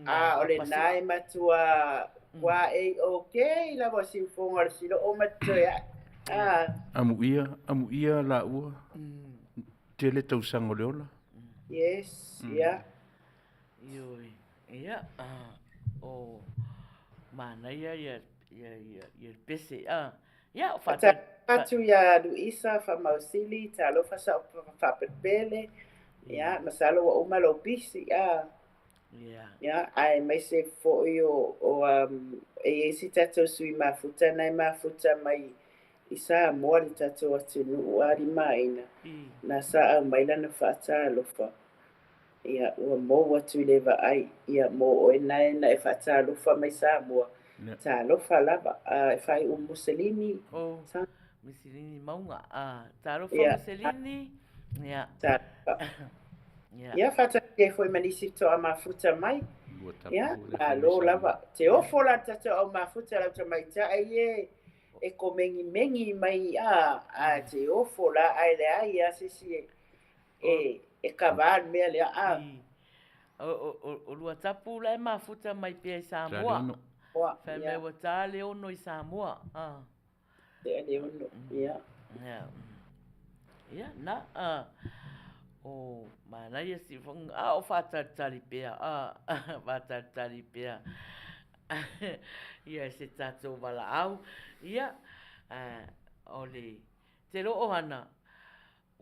A o lena e matua kua A-OK lava o siufoga o le siloo ma toe ae. A. Amuia, amuia laua, tele tausaga o le ola. Yes, ia. Ioe, ia, o manaia ia. Ia, ia, ia le pese, a. Ia, o Faatalofa atu ia Luisa Faamausili, talofa sao faapelepele, ia, masalo ua uma lou pisi, a. Ia, aemaise foi o, o um, e i ai si tatou sui mafuta na e mafuta mai i Samoa le tatou atunuu a limaina, na sa aumai lana faatalofa. Ia, ua mou atu i le vaai, ia, mo oe na e na e faatalofa mai Samoa, talofa lava, a e faaiu Muselini. Oh, sa. Muselini Mauga, a, talofa ia. Muselini, ia. Talofa. Ia, ia faatasi ai foi ma nisi toa mafuta mai. Ia, malo lava. Te ofo la tatou au mafuta lau tamaitai e, e komengimengi mai, a, a te ofo la, ae leai a se isi e, E, e kava le mea lea, a. O, o Luatapu la e mafuta mai pea i Samoa. Fai mai ua ta le ono i Samoa. A. Tea le ono, ia. Ia. Ia, na, a. O, manaia si whanga, a, o whātalitali pea, a, whātalitali pea. Ia, se tātou walaau. Ia, a, o le, te loo hana,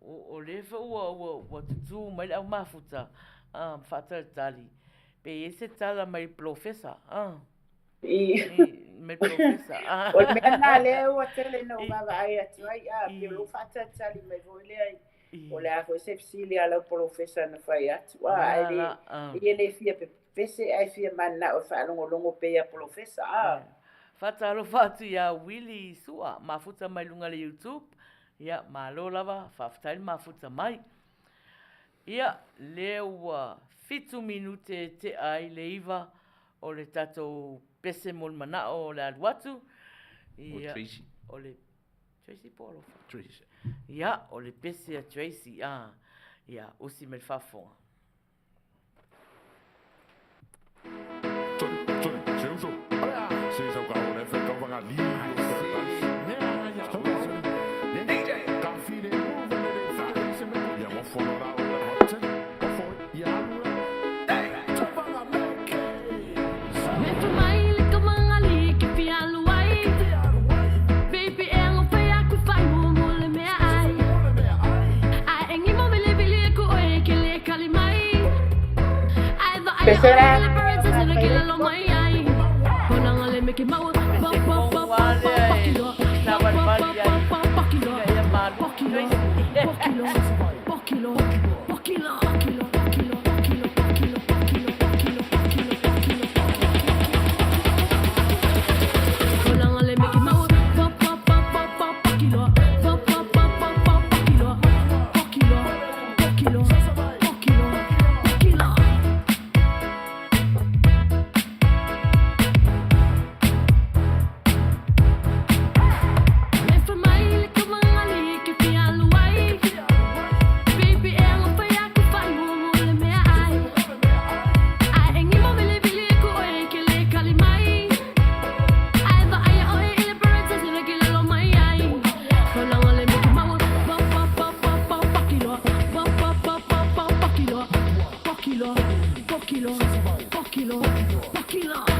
O lea foi ua, ua, ua tutū mai le au mafuta, a, ma faatalitali, pe i ai se tala mai le polofesa, a. I. Mai le polofesa, a. O le mea lena lea ua tele ina ou vaavaai atu ai, a, pei o lou faatalitali mai foi lea i, o le a foi se fesili a lau polofesa na fai atu, a, ae le, ia le fia pepese ae fia mananao e faalogologo pea ia polofesa, a. Faatalofa atu ia Willie Sua, mafuta mai luga le YouTube. Ia, malo lava, faafetai le mafuta mai. Ia, lea ua 7 minute e tea ai le 9 o le tatou pese mo le manao o le alu atu. Ia, o Tracy. O le Tracy po o Alofa? Tracy. Ia, o le pese a Tracy, a. Ia, usi mai le faafofoga.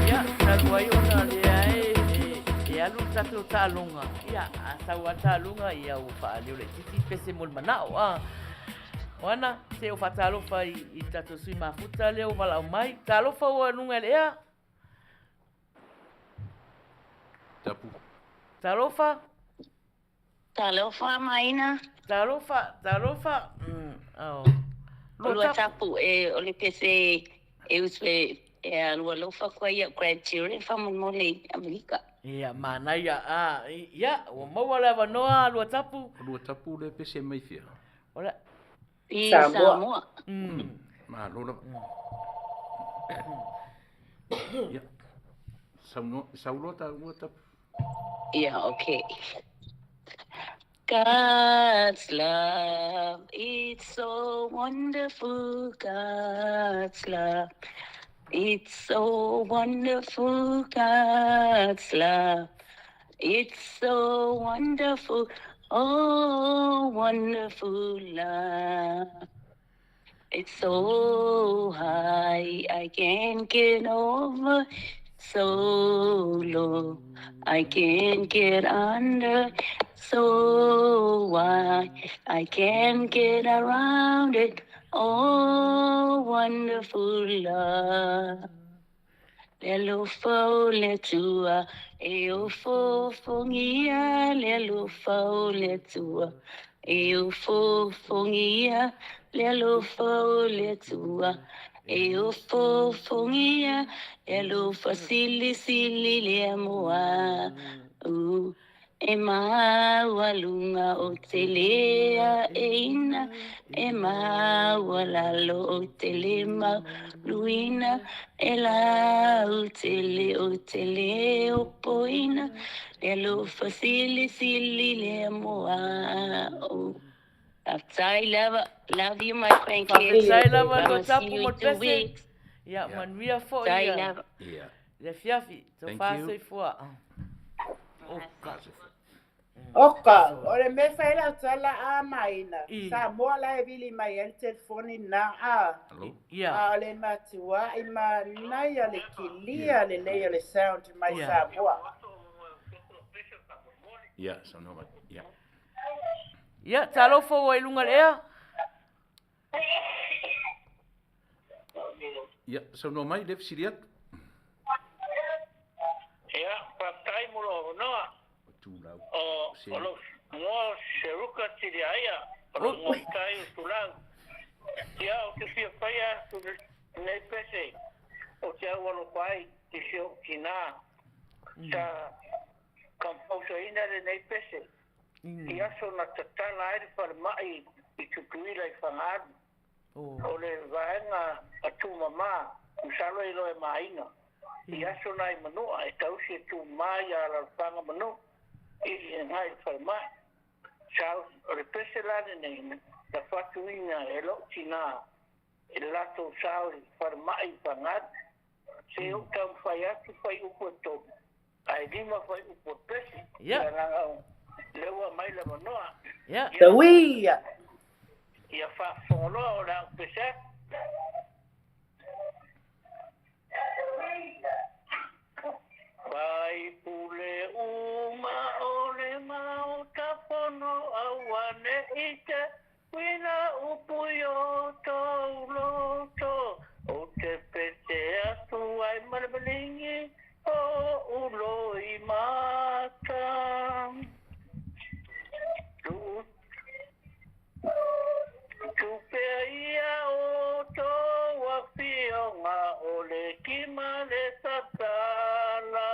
Ia, talu ai ona lea e, e, e alu le tatou taaloga. Ia, a sau a taaloga, ia ua faaleo laitiiti pese mo le manao. A. Oana, se o faatalofa i, i tatou sui mafuta lea ua valaau mai. Talofa ua luga i le ea. Tapu. Talofa. Talofa Maina. Talofa, talofa. Mm, oh. O lua tapu e o le pese e usu e e a lua lofa koa ia grandchildren faamolemole i Amerika. Ia, manaia. A, ia, ua maua le avanoa lua tapu. O lua tapu le pese mai fia. O le I Samoa. Malo lava. Ia. Saunoa, sauloa ta lua tapu. Ia, okay. God's love, it's so wonderful, God's love. It's so wonderful, God's love. It's so wonderful, oh, wonderful love. It's so high, I can't get over. So low, I can't get under. So wide, I can't get around it. Oh, wonderful love. Le alofa o le Atua e ofoofogia, le alofa o le Atua e ofoofogia, le alofa o le Atua e ofoofogia, le alofa silisili lea mo a'u. E maualuga ou te lē aeina, e maualalo ou te lē mauluina, e lautele ou te lē opoina, le alofa silisili lea mo a'u. Faafetai lava. Love you my grandkids. Faafetai lava I'ma lo see tapu you mo in le 2 pese. weeks. Ia, manuia foi Faafetai ia lava. Ia. le afiafi. Thank Tofa you. soifua. Oka. Oka, o le mea e fai lau tala a maina. I. Samoa la e vili mai ai le telefoni na a. Hello. Ia. A o le matua i manaia le kilia lelei o le sound mai Ia. Samoa. Ia, saunoa mai. Ia. Ia, talofa ua i luga le ea. Ia, saunoa mai le fesili atu. Ia, faafetai mo lou avanoa. O Tulau. O Se- o lou igoa o Seruka Tiliaia, o lou igoa tai o Tulau. Ia, ou te fia faia atu lenei pese o te au alofa ai i si o'u tinā. Sa kampausaina lenei pese i aso na tatala ai le falema'i i Tutuila i Fagaalu. O le vaega a tumamā, masalo e iloa e maina. I aso na i Manua e tausi e tumamā iā alalafaga Manua i agai i le falema'i. Sa o le pese la lenei na fatuina e lo'u tinā i le latou sao i le falema'i i Fagaalu. Se o'u taumafai atu faiupu e tolu ae lima faiupu o le pese. Ia. Ia laga o lea ua aumai le avanoa. Ia. Tauia. Ia faafofogaloa o le a'u pese atu. Fai pule uma o le maota fono auane'i te uina upu i o tou loto. Ou te pese atu ai ma le maligi o o'u loimata. Tupea ia o tou afioga o le kima le tatala.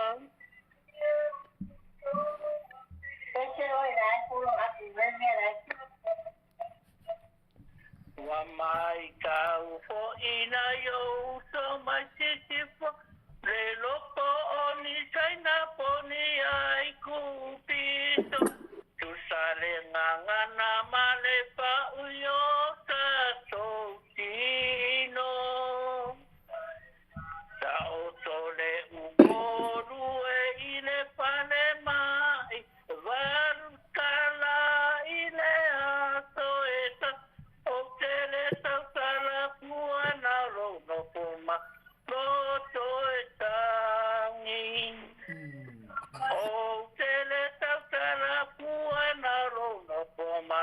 Ua maitau fo'i nai ou uso mai sisifo, le loko o ni Saina po o ni Aikupito. Tusa le gagana ma le pa'u i o tatou tino. Taoto le upolu e i le falema'i, valu tala i le aso e ta. Ou te le tautala fua na lou nofo ma loto e tagi. Ou te le tautala fua na lou nofo ma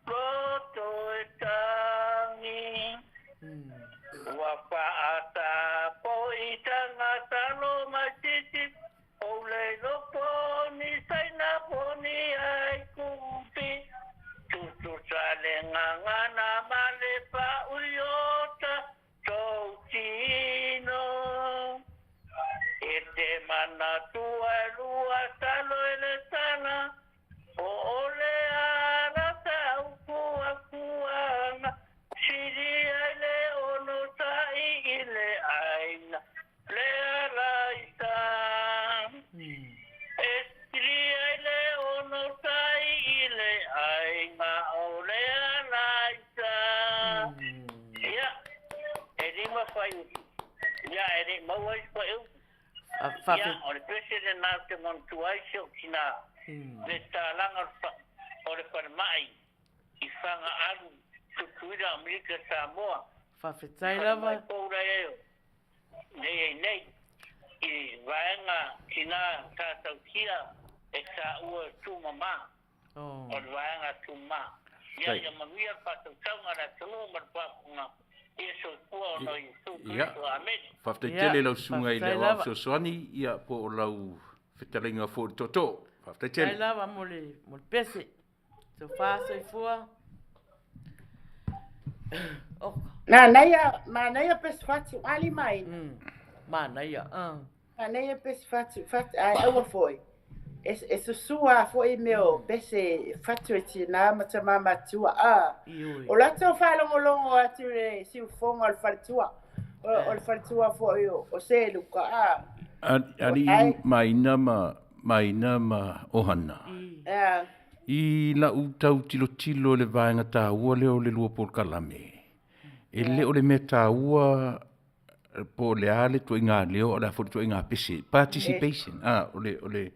loto e tagi. Ua fa'atapo'i tagata lo mai sisifo, o le iloa po o ni Saina po o ni Aikupi. Tutusa le gagana ma le pa'u i o tatou tino. E te manatua e lua talo e le tala, po o le a la ta'ufuafuaga, sili ai le onosa'i i le ʻāina le alaisa. E sili ai le onosa'i i le ʻaiga o le alaisa. Ia, e lima faiupu. Ia, e le'i maua isi faiupu. Ia, o le pese lenā ou te manatua ai si o'u tinā, le tatalaga o le fa o le falema'i i Fagaalu, Tutuila, Amerika Samoa. Faafetai lava. Falemai pou la e nei ai nei. i vaega tinā sa tausia e tāua e tūmamā, o le vaega tūmamā. Ia, ia manuia le fa'atautauga a le atunuu ma le faafofoga ia soifua ona o Iesu Keriso. Amene. Faafetai tele i lau susuga i le Aoao Fesoasoani ia po o lau fetalaiga foi i le tootoo. Faafetai tele. Faafetai lava mo le mo le pese. Sofa soifua. Oka. Manaia, manaia pese fatu ali mai. Manaia. Manaia pese fatu fatu ai aua foi. E, e susua foi mea o pese fatu e tinā ma tamā matua. A, o latou faalogologo atu le siufoga o le faletua. O, o le faletua foi o, o Seluka. A, Alii Maina ma Maina ma Ohana. I lau tau tilotilo i le vaega taua lea o le lua polokalame, e le o le mea taua po o le a le ituaiga leo a o le a foi le ituaiga pese, participation, a, o le, o le,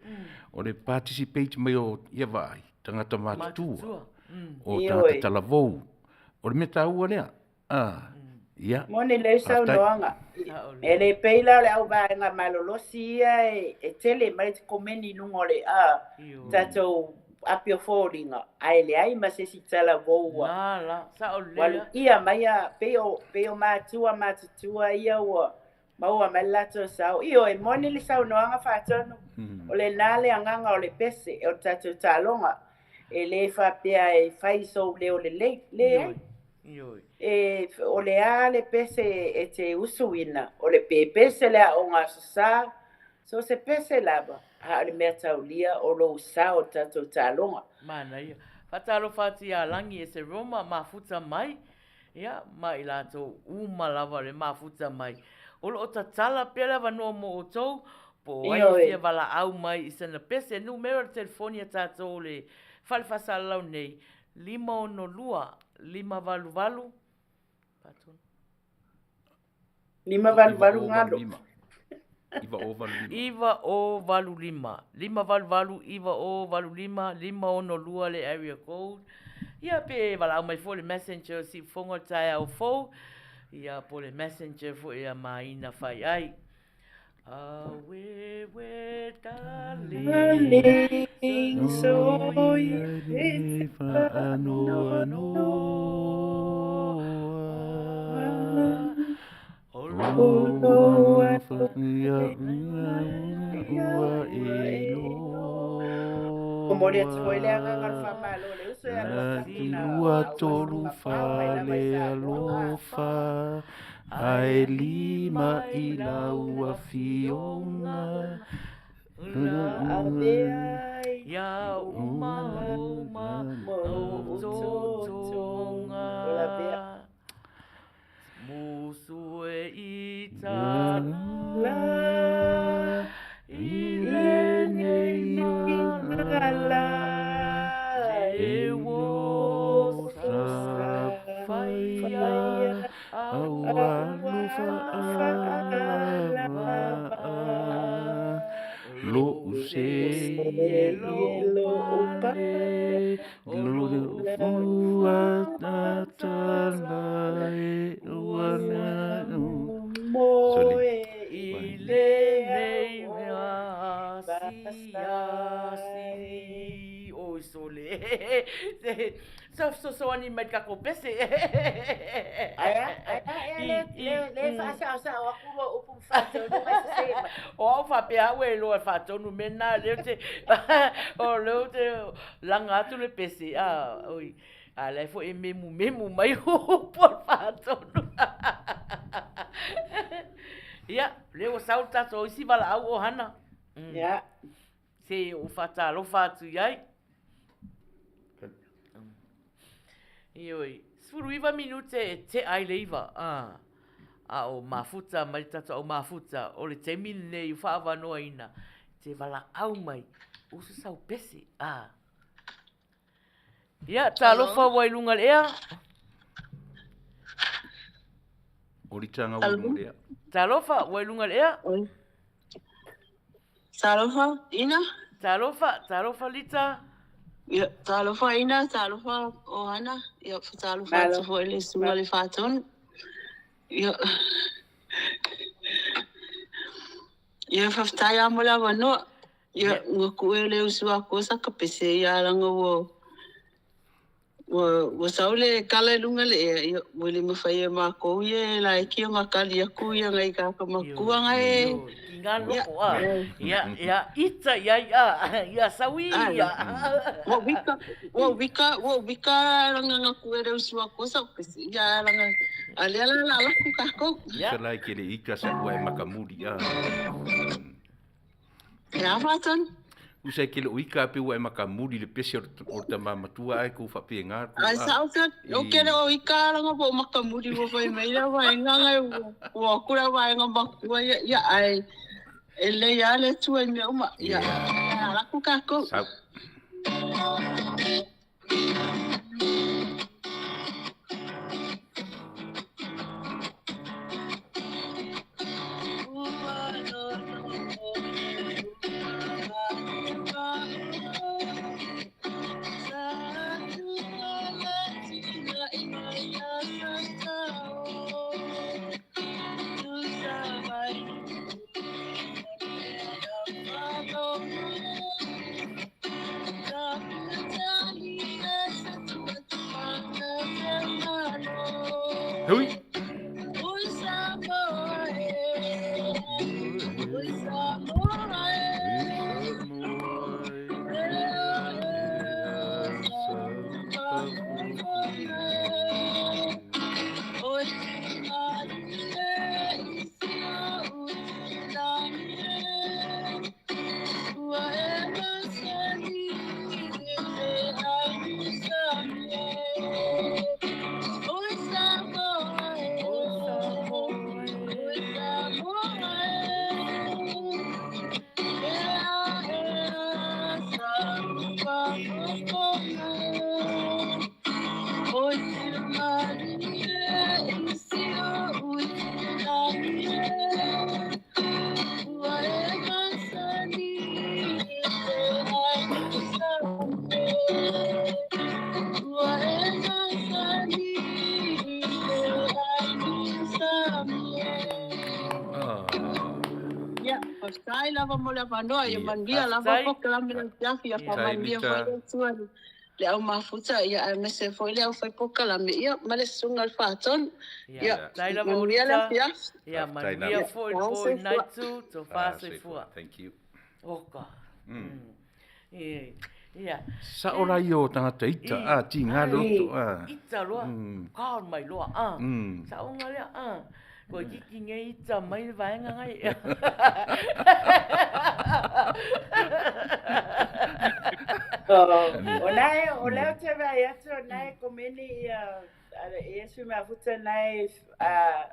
o le participate mai o, ia vaai, tagata matutua, o tagata talavou. O le mea taua lea. Ah, ia. Moni lelei saunoaga. E le pei la o le auvaega malolosi ia e tele mai te komeni i luga o le a tatou api o foliga, ae leai ma se isi talavou ua ua lu'ia mai a pei o pei o matua matutua ia ua maua mai le latou sao. Ioe, moni le saunoaga faatonu, o lena le agaga o le pese o le tatou taaloga. E le faapea e fai sou leo lelei, leai. E, o le a le pese e te usuina, o le pepese le aoga aso sa, so se pese lava, a o le mea taulia o lou sao o le tatou taaloga. Manaia. Faatalofa atu ia Lagi e se Roma mafuta mai Ia, ma i latou uma lava le mafuta mai. O lo o tatala pea le avanoa mo outou, po o ai e fia valaau mai i sana pese numera o le telefoni a tatou o le Fale Faasalalau nei, 562 588, faatonu. 588 galo. 9085. 9085. 588 9085 562 le area code. Ia pe valaau mai foi le messenger o Siufogo i le taeao fou, ia po o le messenger foi a Maina Fai Ai. Awe we darling, Momoli atu foi le agaga o le faamalo i le uso ia Losina. Lua tolu fa le alofa ae lima i lau afioga Ia uma uma o totoga. Musue i tala i lenei mala e uosa faia Lo'u se lou pale I lenei mea asiasi. Oi sole. Sa fesoasoani mai i le tatou pese. Ae a, ae a ea le, le, le faasaosao atu lua upu ma faatonu mai sese mai. O au faapea au e iloa e faatonu mea na, lea ou te, o lea ou te laga atu le pese, a, oi, a la e foi e memumemu mai upu o le faatonu. Ia, lea ua sau le tatou isi valaau ʻohana. Ia. Se ou faatalofa atu i ai. Ioe, 19 minute e tea ai le 9, a, a o mafuta mai le tatou au mafuta, o le taimi lenei ua faaavanoaina, te valaau mai, usu sau pese, a. Ia, talofa ua i luga le ea. O litanga ua i luga le ea. Talofa ua i luga le ea. Talofa, Ina. Talofa, talofa Lita. Ia, talofa Ina, talofa Ohana. Ia, talofa atu foi le susuga le Faatonu. Ia. Ia faafetai lava mo le avanoa. Ia ua ku'e le usu a koa sa ka pese ia laga ua ua ua sau le kala i luga le ea ia ua le mafai e makou ia e laiti ona kali atu ia nai tagata matua na e Tinga loko a. Ia ia ita ia ia ia saui ia. Ua wika ua wika ua wika laga na ku'e le usu a koa sa pese ia laga a lea la la laku kakou. Ia. Usa la e kele ika sa ua e makamuli a. E a faatonu? Usa e kele o ika pe ua e makamuli le pese o le tama matua ae kou faapenga atu Ai sao te o kele o ika langa po o makamuli ua fai mai le vaega ngai ua aku le vaega matua ia ia ae e lelei lava le Atua i mea uma ia ala atu tatou. Sau. Hui! Ia, faafetai lava mo le avanoa, ia manuia lava polokalame le afiafi, ia faamanuia foi le Atua i le au mafuta, ia aemaise foi le aufai polokalame, ia ma le susuga i le Faatonu. Ia, manuia le afiafi. Ia, manuia foi le po i lena itu, tofa soifua. Thank you. Oka. Ia. Sao la ia o tagata ita, a, tiga loto, a. Ita loa, kao mai loa, a. Saoga lea, a. Kua kiki nei ita mai le vaega ngai. O nae, o lea ou te vaai atu o nae komeni ia ia sui mafuta nae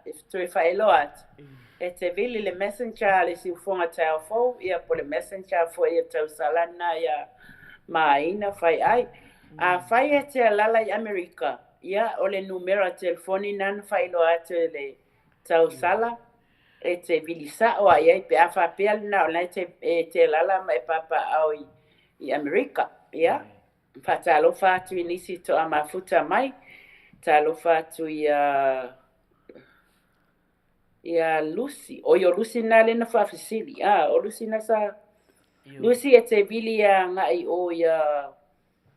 e toe faailoa atu. E te vili le messenger a le siufoga taeao fou ia po le messenger foi e tausala na ia ma aiga fai ai. Afai e te alala i Amerika, ia o le numera telefoni na na faailoa atu e le tausala e te vili sa'o a i ai pe a faapea lena o lena e te alala ma e papaaao i Amerika. Ia, faatalofa atu i nisi toamafuta mai, talofa atu ia ia Lucy. Oi o Lucy na lea na faafesili. A, o Lucy na sa Lucy e te vili aga'i o ia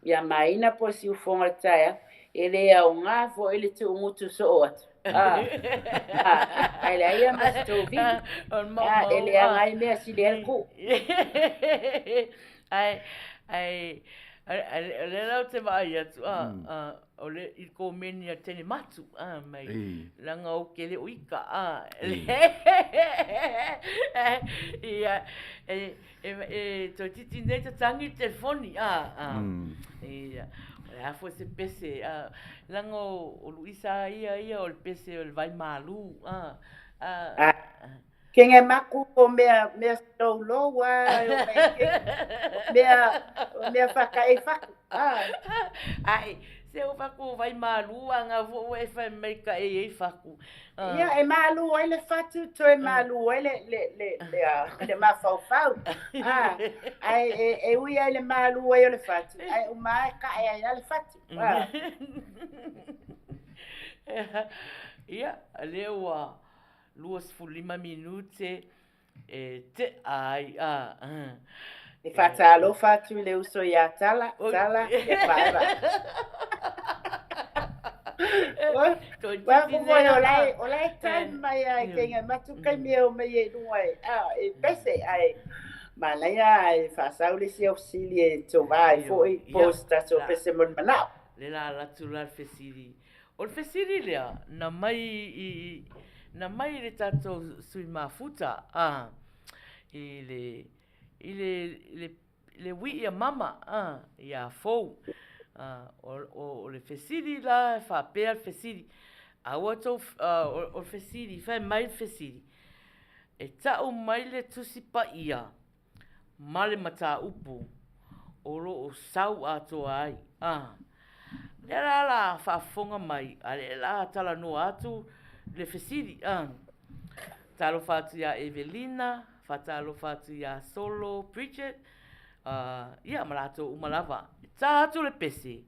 ia Maina po o Siufoga le taeao, e le aoga foi le tuugutu soo atu. A, a, ae leai ia ma se tou vili. A, e leaga ai mea sili ai le kuu. Ae, ae, o lea la ou te vaai atu, a, a, o le, i le komeni a tene matu, a, mai, leaga ou ke le o ika, a, ia, e, E, e toeitiiti nei tatangi le telefoni, a, a. Ia, o le a foi se pese, a, leaga o, o Luisa ia ia o le pese o le vai malū, a, a. A, kenge maku o mea, mea slow low a, o mea ke, o mea, o mea whakae whaku, a. Ai, se o whaku o vai malū a ngā fo ua e whai mai ka e ei whaku. Ia, e malū ai le fatu, toe malū ai le, le, le, le, a, le mafaufau. A, ae e, e ui ai le malū ai o le fatu, ae uma e kaʻe ai lava le fatu. A. Ia, lea ua 25 minute. E te'a ai, a. E faatalofa atu i le uso iā Tala, Tala, e faeva. Wa ko foi o lai, o lai time mai ai ke ngai matu kai me o mai e lunga e, a, e pese ai. Manaia e faasau le isi au fesili e tova ai foi po o se tatou pese mo le manao. Le la alu atu la le fesili. O le fesili lea, na mai i, na mai i le tatou sui mafuta, a, i le, i le, le, le uii a mama, a, ia Fou. A, o, o, o le fesili la, e faapea le fesili, aua tou, a, o, o le fesili, fai mai le fesili, e tau mai le Tusi Paia ma le mataupu o lo o sau atoa ai. A, lea la la faafofoga mai, a lea la talanoa atu le fesili. A, talofa atu iā Evelina, faatalofa atu iā Solo, Bridget, a, ia ma latou uma lava. E tā atu le pese,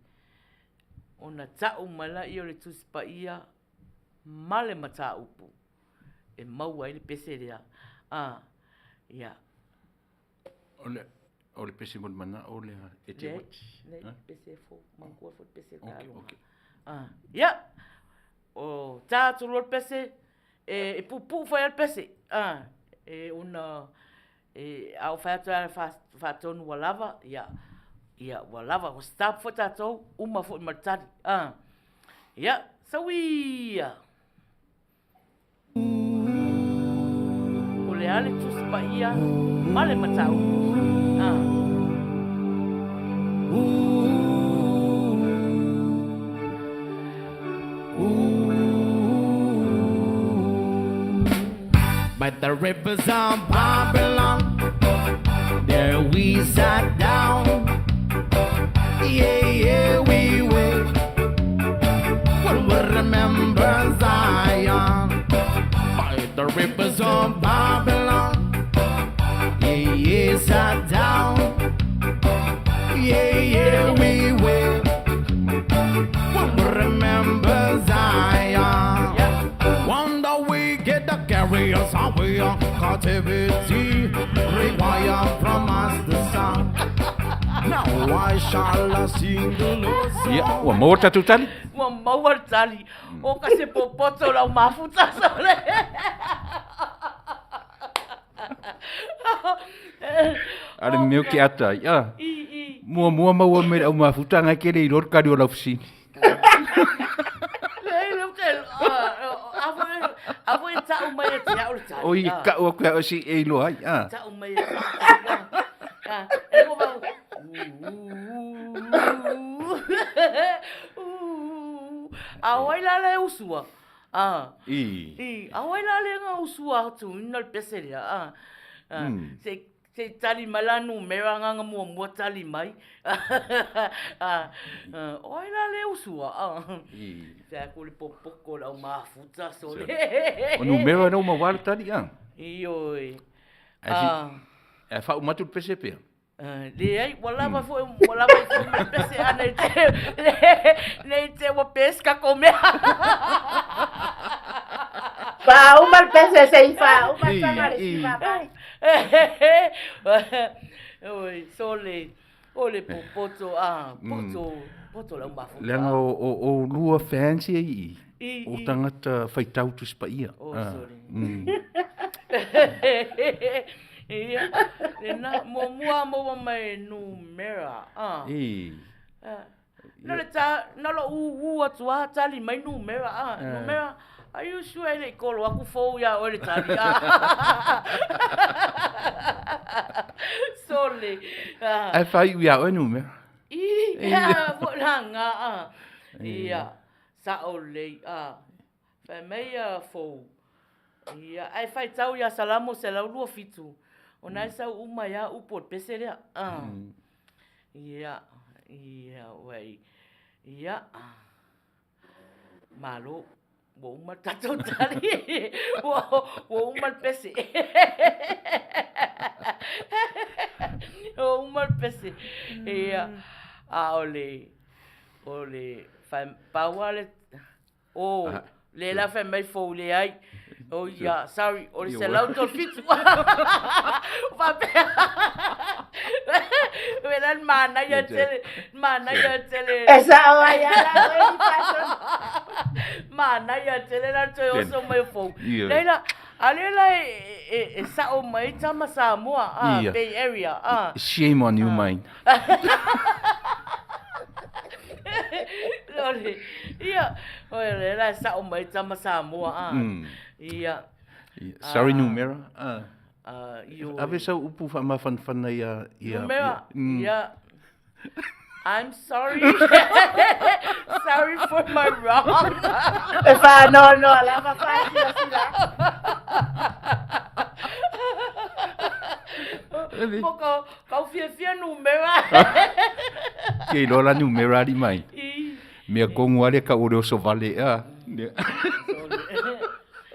ona tau mai laia o le Tusi Paia ma le mataupu. e maua ai le pese lea. A, ia. O le, o le pese mo le manao lea e te wati. Nei, nei, pese fou, manatua foi le pese okay, taaloga. Okay. A, ia, o tā atu loa le pese, e, e puupuu foi a le pese. A, e ona, e, a o fai atu ai faatonu ua lava, ia, ia, ua lava, ua stop foi tatou, uma foi ma le tali. A, ia, sauia! O le a le Tusi Paia ma le mataupu? Ah. By the rivers of Babylon, there we sat down. Yeah, yeah, we wait. When we remember Zion, by the rivers of Babylon. Yeah, yeah, sat down. Yeah, yeah, we wait. When we remember Zion. One we get the carriers away, captivity require from us the sound. Now why shall I sing the Lord's song? Ia, ua maua le tatou tali? Ua maua le tali. O ka se popoto lau mafuta sole. A le mea o ke ata ai, a. Muamua maua mai le au mafuta ngai ke le iloa le kali o lau fesili. Leai, lea ou te, a foi e tau mai e te au le tali. Oi, kau aku ia si e iloa ai, a. Tau mai e te au. A, e ko vau. A o ai la le usua. A. I. I, a o ai la le nga usua atu ina le pese lea. A. A, se Se i tali mai la numera agaga muamua tali mai. O ai la le usu a. Se aku le popoko le au mafuta sole. O numera na uma wale tali a. Ioe. Ae faauma atu le pese pea. Leai, ua lava foi, ua lava i foi ma le pese a nei te, nei te ua pesi ka kou mea. Faauma le pese se i faauma taga le si papai. Oi, sole, o le popoto, a, poto, poto lau mafuta. Leaga o, o, o lua fans ia i i, o tagata faitau Tusi Paia. Oh, sorry. Ia, lena, muamua maua mai numera. Ah. I. Na le ta, na lo u u atu a tali mai numera a, numera. Are you sure e le i kolo aku fou ia oe le tali a. Sole. Ai whai ui a oe numera. I, ia, fo la nga a. Ia, sa o lei a. Fai mai a fou. Ia, ae faitau ia Salamo 127, ona e sau uma ia upu o le pese lea. Ah. Ia, ia, wai. Ia. Malo, ua uma le tatou tali. Ua, ua uma le pese. Ua uma le pese. Ia, a o le, o le, fai, pau lava le, O, Le la fai mai fou leai. Oh ia, sorry, o le 137. Faapea. Wena le manaia tele, manaia tele. E sao ai ala oe ni faatonu. Manaia tele la toe oso mai fou. Leila, a le la e sao mai tama Samoa, ah, Bay Area, ah. Shame on you, mine. Lole, ia, o le la e sao mai tama Samoa, ah. Ia. Sorry, Numera. Ah. Ave sau upu faamafanafana ia ia. Numera, ia. I'm sorry. Sorry for my wrong. E faanoanoa lava faasilasila. Mo ka kau fiafia numera. Ke iloa la numera ali mai. Mea kongu ale ka o le oso vale a.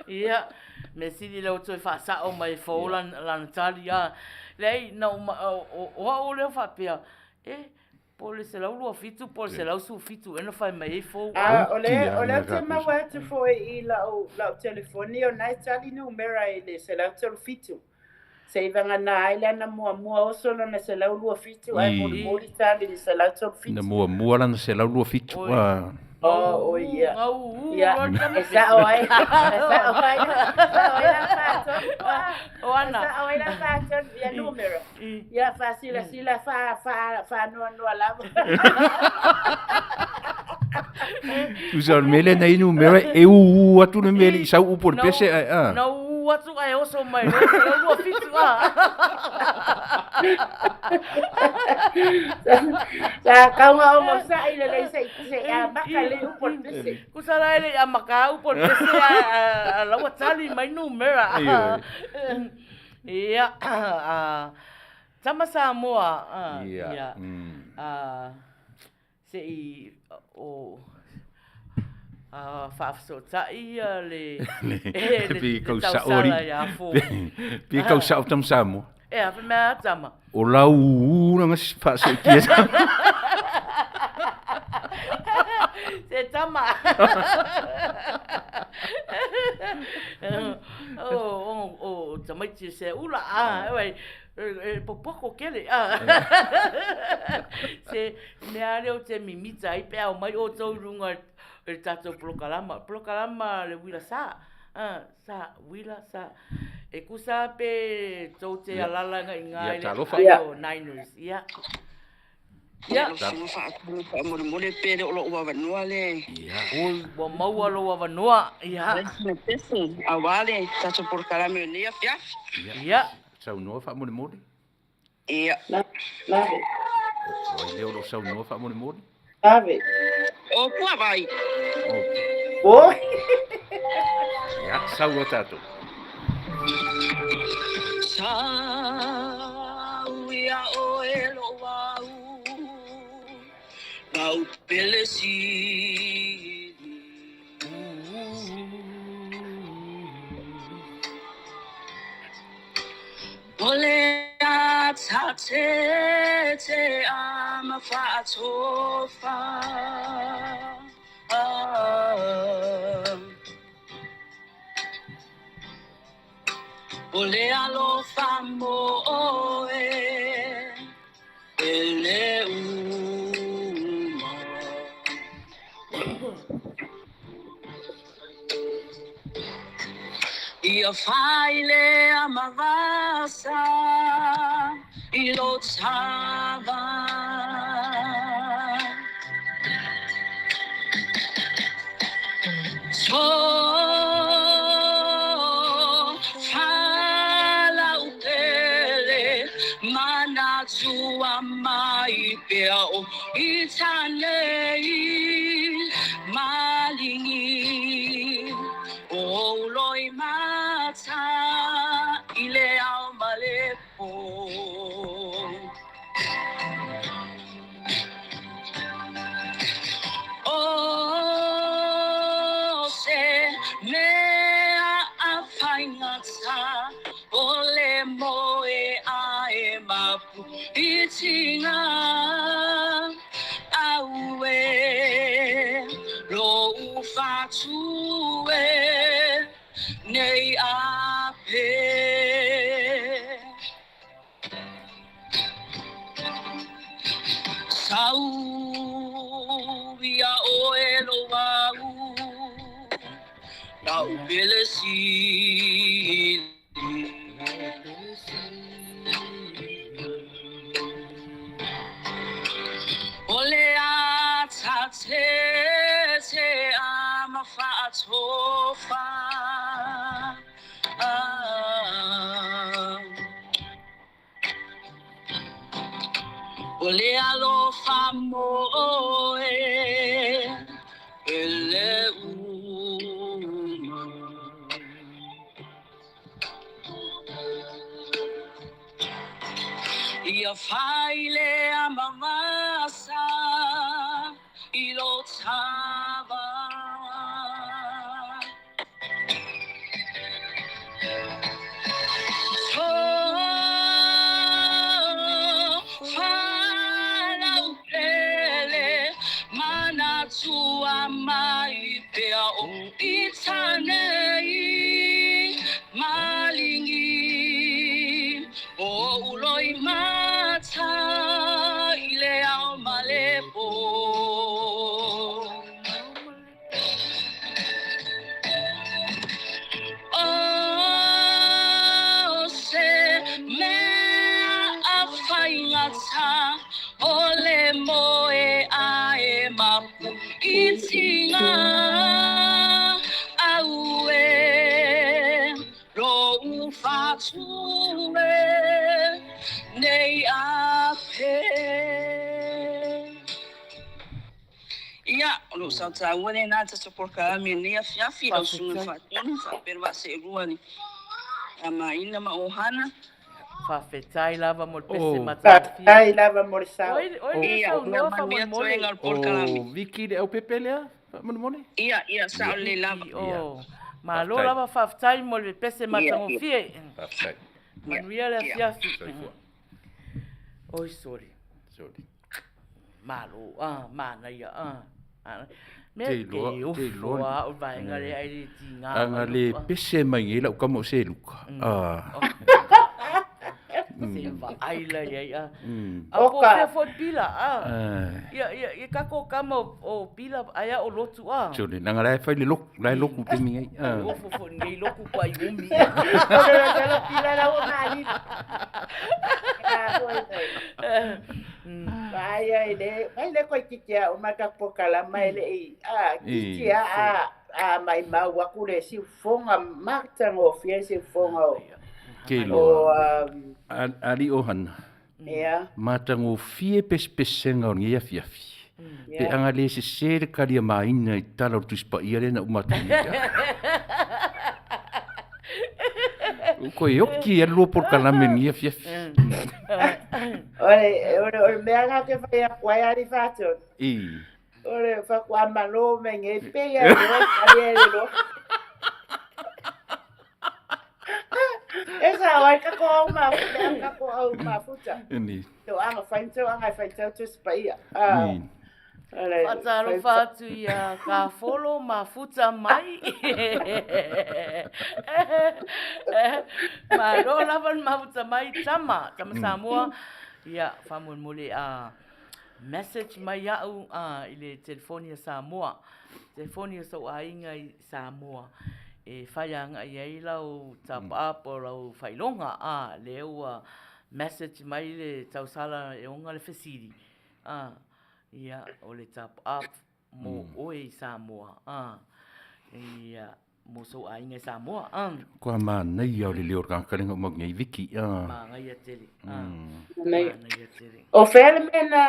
Ia, me sili leo toe faasao mai fou lana tali a. Leai, na o o au lea faapea, e, po o le 127 po o le 117 ea na fai mai ai fou. A, o le, o lea ou te maua atu foi i lau, lau telefoni o na e tali numera i le 137. Seivagana ai lana muamua oso lana 127 ae molimoli tali i le 137. Na muamua lana 127 ua. Oh, oi ia. Ia, e sao ai, e sao ai, sao ai la faatonu. O ana. E sao ai la faatonu ia numera. Ia faasilasila fa fa faanoanoa lava. Tusa o le mea lea na inu numera e ū atu le mea e le i sau upu o le pese ae a. Na ū atu ae oso mai loa 127 a. Sa kauga o masa'i lelei se'i amaka le upu o le pese. Kusa la e le i amaka upu o le pese a la ua tali mai numera. Ia, tama Samoa. Ia. Se i o faafesootai le le tausala ia Fou. Pe kau sao tama Samoa. E a mea tama. O lau ū faaseetia. Se tama. O tamaiti se ula a, e popoko kele a. Se mea lea o te mimita ai pe ao mai outou i runga i le tatou polokalama. Polokalama le uila sa. Sa, uila, sa. E kusa pe tou te alala i ngā i le o Niners. Ia. Ia. Alofa faamolemole pe le o lou avanoa le. Oi, ua maua lou avanoa. Ia. Aua le tatou polokalame o lenei afiafi. Ia. Saunoa faamolemole. Ia. Lave. O ai lea o lo o saunoa faamolemole? Lave. O Puavai. Oi. Ia, sau loa tatou. Sau ia oe lou au, lau pele sili. O le ata tete a ma faatofa. O le alofa mo oe e le uma. Ia fai le amavasa i lo tava. So falaupele manatua mai pea o itanei malingi o uloi mata i le ao ma le po. O se mea a faigata o le moe a e mapu i tiga aue lou fatu e Lau pele sili. O le ata te a mawhaatofa. O le alofa moe e le uma. Ia whaile a mamasa i lo tava. Whanau pele, manatua mai pea o i tānei malingi. O uloi mata i le ao malepo. O se mea a whaingata o le moe a e mapu i tinga au e ro uwhatue nei a pe. Ia, o lou sautaua lenā tatou polokalame i lenei afiafi, lau susuga i le Faatonu, faapea le vaaseelua i Tamaina ma Ohana. Faafetai lava mo le pese Oh. matagofie. Faafetai lava mo le sao. Oi, oi le Ia, saunoa manuia faamolemole. toega o le polokalame. O Viki le aupepe lea, faamolemole? Ia, ia, sao lelei lava. Viki, Ia. oh. Malo Faafetai. lava faafetai mo le pese Ia, ia, matagofie. Faafetai. ia, Manuia le ia. afiafi. Soifua. Oi, sorry. Sorry. Malo, ah, manaia, ah. Ah. Mea Te ke iloa, te ofo iloa. a o vaega lea ai le tiga Aga mai le loto, ah. pese mai nei lau kama o se luka. Ah. Se vaai la iai, ah. A O po ka. fea foi pila, ah. Ah. Ia, ia, ia kako kama o pila aia o lotu, ah. Sorry, nanga la e fai le loku, la e loku te mi ai. Ah. Ofo foi nei loku pa i umi. O le le pila la o mali. Ah, foi foi. Vai ai le, vai le koi kiki a o maka pokalama ele i. Ah, kiki a a a mai mau aku le si fonga marta ngo fie si fonga o. Ke O loa. Ali Ohana. ia. Matagofie pesepesenga o lenei afiafi. Pe Ia. aga lē sesē le kalia maina i tala o le Tusi Paia lea na uma atu nei ia. Koe oki e lua polokalame i lenei afiafi. Ore ore ore mea nga ke whai a kwai ari whātun. I. Ore whakua malo me nge pe ia roa kari e ro. E sa wai ka ko au mafuta, ka ko au mafuta. Ni. Tau anga whaintau, anga whaintau Tusi Paia. Ah. I. Ore, Faatalofa atu ia Kafolo mafuta mai. Malo lava le mafuta mai tama, tama Samoa. Ia, faamolemole a message mai au a i le telefoni a Samoa. Telefoni o sou aiga i Samoa. E whai anga i ai lau tapa po lau whailonga a le ua message mai le tausala e onga le fesili. A ia o le tap up mo oe i Samoa. A ia mo sou aiga i Samoa. A Kua manaia o le leo o le tagata lenga uma nei Viki. Ah. Manaia tele. A Nei. manaia tele. O whea le mea na,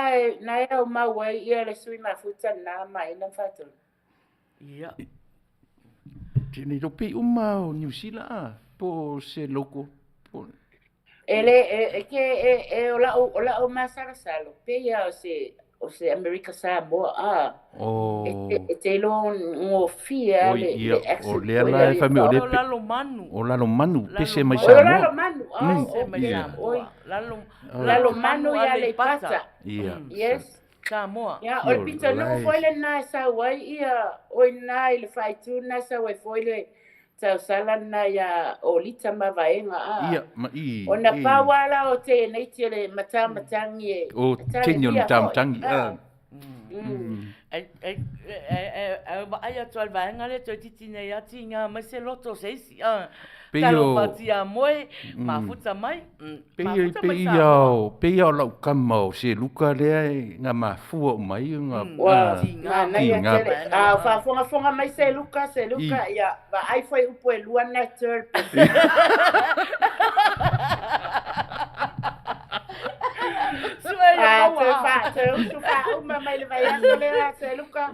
na e au mau ai ia le sui mafuta nā mai na whātun. Ia. Tēnei rope uma o New Zealand ah, po se loko. Po... E le, e, e ke, e, e o lau, o lau masalasalo, pe ia o se, o se Amerika Samoa, ah. O... E, e te iloa ngofia O le, ia, le accent o lea foi la e ali fai mai o le O lalo manu. O lalo manu, pese mai O Samoa. lalo manu, ah, Pese mai ia. Samoa. Lalo, Oh. Lalo manu ia le pata. Ia. Yes. Samoa. Ia, o le pito nuu foi le nā e sau ai ia, o i nā i le whaitu nā sau ai foi le tausala nā ia o lita ma vaenga a. Ia, ma i. O na i. pāwala o tēnei te le matamatangi e. O matale tini o fia matamatangi, hoi. ah. Mm. Ai ai ai ai ai vaai atu lava i le vaega lea toeitiiti nei lava tiga mai se loto o se isi a. Pei o Talofa Tiamoe, mafuta mai, Pei mafuta mai pei Samoa. o pei o lau kama o Seluka lea e na mafua uma ai ona Ua Tiga mai manaia tiga. tele. A o faafogafoga mai Seluka, Seluka, I ia vaai foi upu e lua na toe le pese. Sue ia A maua toe a. faa toe usu faauma mai le vaiaso lea Seluka,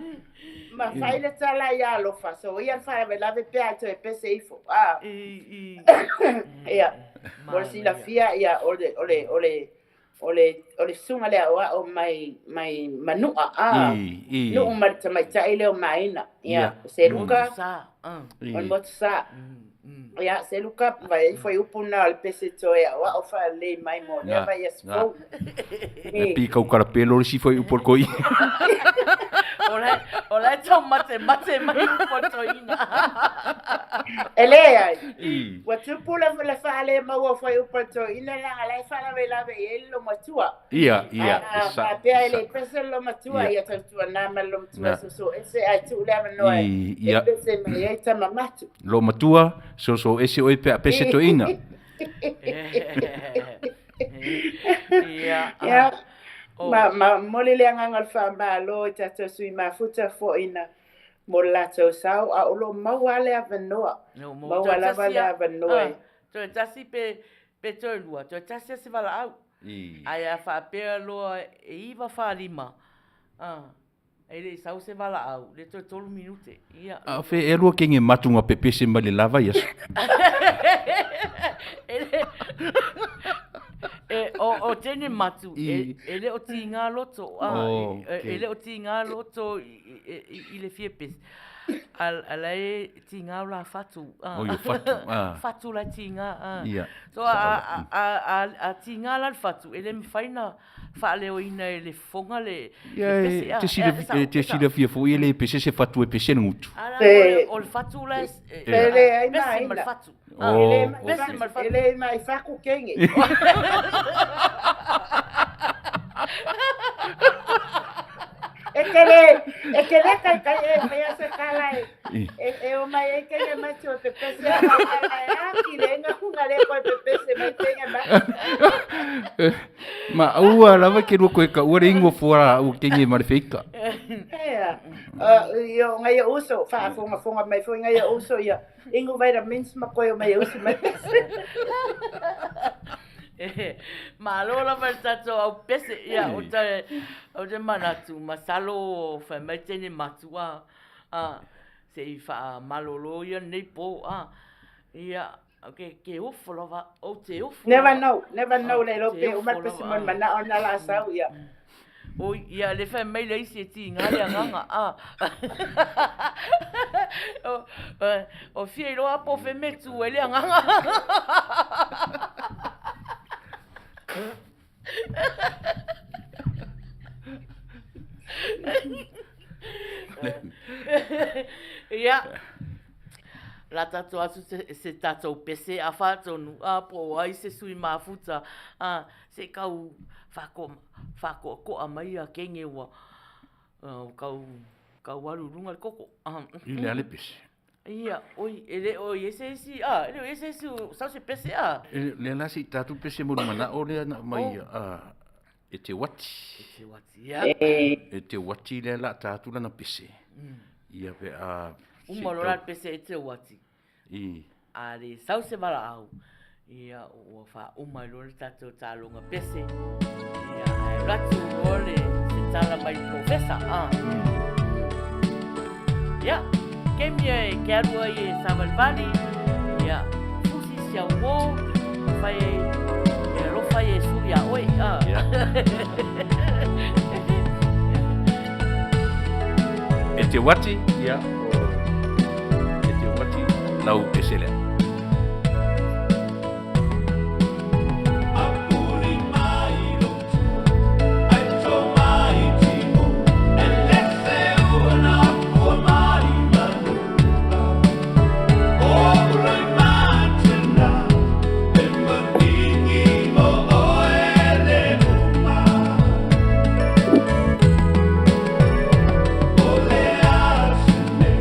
ma fai le tala ia alofa. So ia le faalavelave pe a toe pese ifo. A I ia mo le manaia. silafia ia o le o le o le o le o le susuga le aoao mai mai Manua a i i nuu ma le tamaitai lea o Maina ia ia Seluka Motu sa. o le i motu sa ia Seluka vai foi upu na o le pese toe aoao faalelei mai mo lea na vaiaso na fou. e pi kau kalapelo le si foi upu o le koi. O la e tau mate mate mai upu a le toeaina. E leai I ua tupu le le faale maua foi upu a le toeaina leaga la e faalavelave i ai le lomatua. ia ia e A sa faapea e e sa le pese le lomatua ia ia tautuanā ma le lomatua na soso ese ae tuu le avanoa i e ia pese mai ai tamamatu. lo matua so so ese oi pe a pese toeaina. Ia, Ia, o ma ma momoli le agaga o le faamalo i tatou sui mafuta foʻina mo le latou sao a o loo maua le avanoa. No mo Maua toe lava tasi le a avanoa e. toe tasi pe pe toe lua, toe tasi a se valaau. I Ae a faapea loa e iva faalima. E le i sau se valaau, le toe 3 minute. Ia. A fe e lua kenge matunga pepese mai le lava ia. E le e o o tene matu e I e le o tiga loto a oh, e okay. le o tiga loto i le fia pese. A la e tiga o la fatu O ia fatu a. Fatu la tiga a. Ia. So a a a a tiga la le fatu e le mafai na faaleoina e le fofoga le Ia le pese e a. te E sila sao e te e sao. silafia foi e le pese se fatu e pese le gutu. Ala o Pe le o le fatu la e pe leai pese ma le maina. fatu. E le Oh, mai Pese okay. ma le e fatu. le mai faku kenge. E ke le e ke le kai kai e mai se kala e I e e o mai e kenge matu o pepese a kala e a ki le nga hunga le koe pepese mai kenge matu. Ma aua lava ke lua koe ka ua le ingoa fua au kenge ma le feika. Ea, io ngai uso faafogafoga mai foi ngai uso ia ingu vitamins ma koe o mai uso mai pese. Malo lava le tatou au pese ia o te o te manatu masalo o fai mai tene matua a se i faamalolo ia nei po a ia ke ke ofo lava o te ofo Never lava know, never know le lo te pe o mai ofo pese lava mo mana o na la sau ia. O ia le fai mai le isi e tiga le agaga a o o fia iloa po o femetu ai le agaga. Ia la tatou atu se, se tatou pese a faatonu a po o ai se sui mafuta a se kau faako faakoakoa mai a kenge ua kau kau alu i luga le koko. I le ale pese. Ia oi e le o i ese isi a e le o i ese isi o sau se pese a. E le la se i tatou pese mo le manao lea na mai Oh. a e te wati. E te wati ia. E te wati lea la tatou lana pese. Ia pe a se Uma loa tau la le pese e te wati. i A le sau se valaau. Ia ua faauma ai loa le tatou taloga pese. Ia ae alu atu loa le se tala mai le profesa a. Ia kemi e ke alu ai e savalivali. Ia fusi si au uō fai e e alofa ia Iesu iā oe a. Ia. E te wati ia o e te wati lau pese lea. Ole asine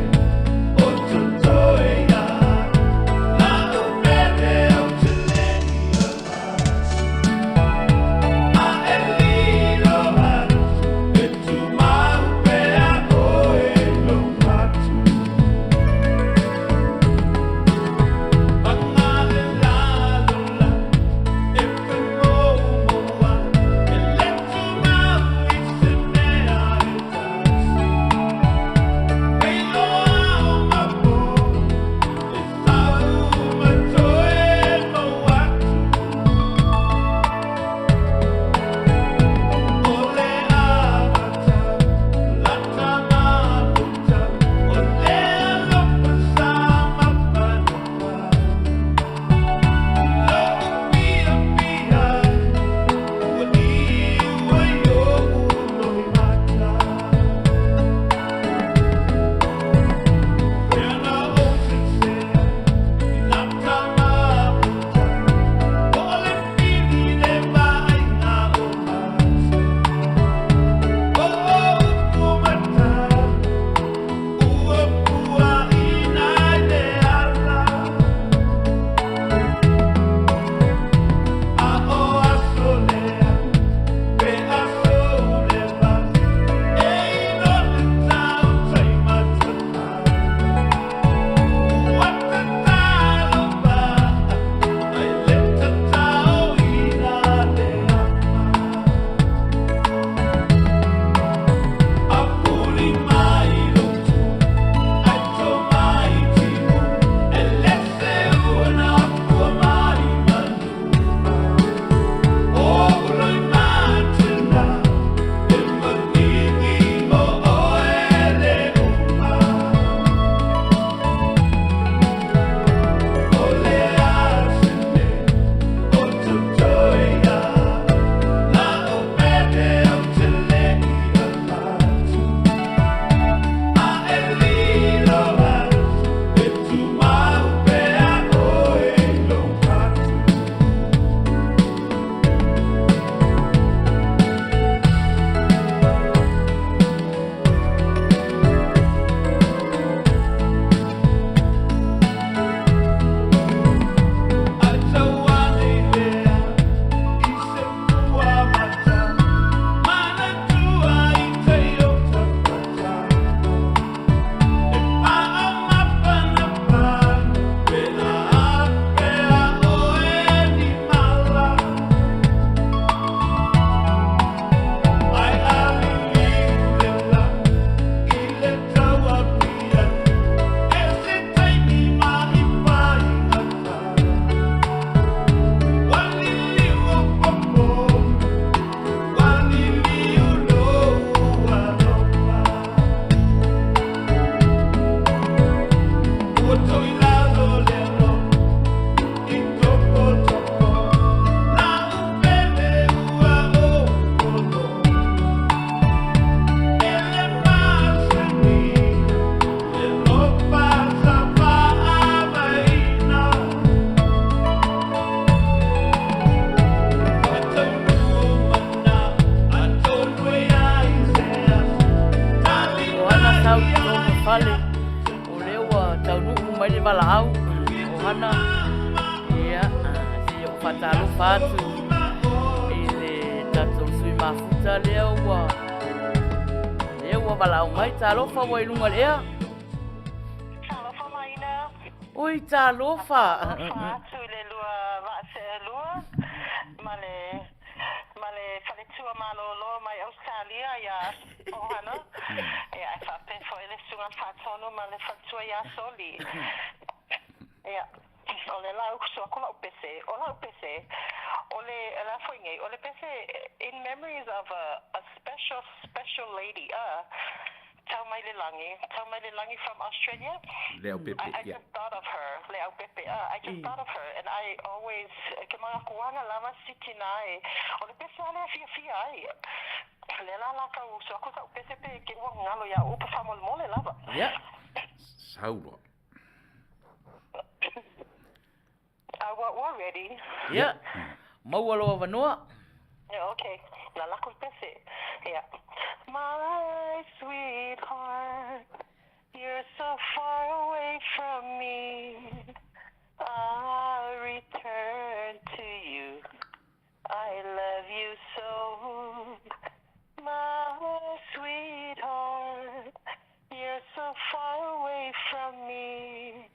sau i totonu o fale, o lea ua taunuu mai le valaau ohana. Ia, seia ou faatalofa atu i le tatou sui mafuta lea ua lea ua valaau mai. Talofa ua i luga o le ea. Talofa Maina. Oi, talofa. Talofa atu i le lua vaa seelua ma le ma le faletua malolo mai Ausetalia ia Ohana, ia ae faapea foi le Susuga Faatonu ma le faletua ia Soli. Ia, o le la usu aku lau pese, o lau pese, o le la foi nei, o le pese in memories of a, a special, special lady, Tau mai le lagi, tau mai le lagi from Australia. Leaupepe, I, I yeah. just thought of her, Leaupepe. I just thought of her and I always, ke mangakuanga lava siti na e. O le pese ale fia fia ai. Le la la kau so aku tau pese pe ke ua ngalo ia upa whamolemole lava. Yeah. Sauloa. Ua ua ready. Yeah. Maua lou avanoa. Yeah, okay. Na lako i pese. Yeah. My sweetheart, you're so far away from me. I'll return to you. I love you so. My sweetheart, you're so far away from me.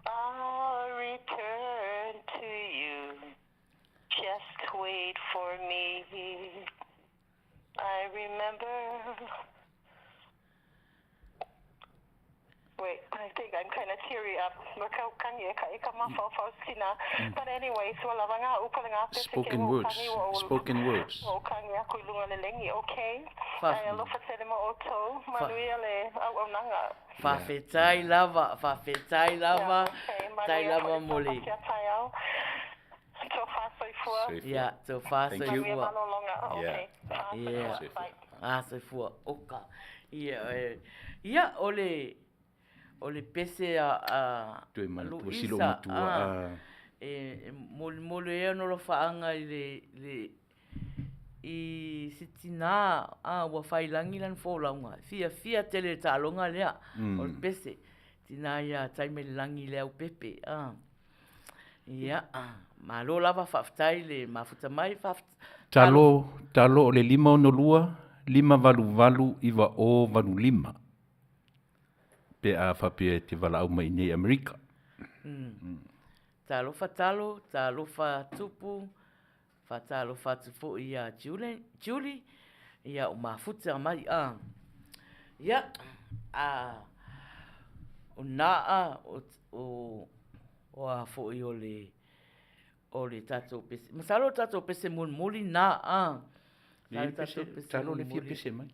I'll return to you. Just wait for me. I remember. Wait, I think I'm kind of teary up. But anyway, so Spoken words. Spoken words. Okay. Faafetai lava, faafetai lava, tai lava mo le. Ia, tofa soifua. Ia, a soifua, oka. Ia, ia, o le, o le pese a, a Toe manatua si lou Luisa, matua, a, a. e molimoli ai ona alofaaga i le, le, i se tinā, a, ua faiilagi lana folauga, fiafia tele i le taaloga lea, o le pese, tinā ia Taimailelagi Leaupepe, a. Ia, malo lava, faafetai le mafuta mai, Talo, talo o le 562, 588 9085. Pe a faapea e te valaau mai i inei i Amerika. Talofa talo, talofa tupu, faatalofa atu foi ia Julie, Julie, ia o mafuta mai a. Ia, a, o naa, o, o, o a foi o le, o le tatou pese, masalo o le tatou pese mulimuli na a. Le pese, talo le fia pese mai.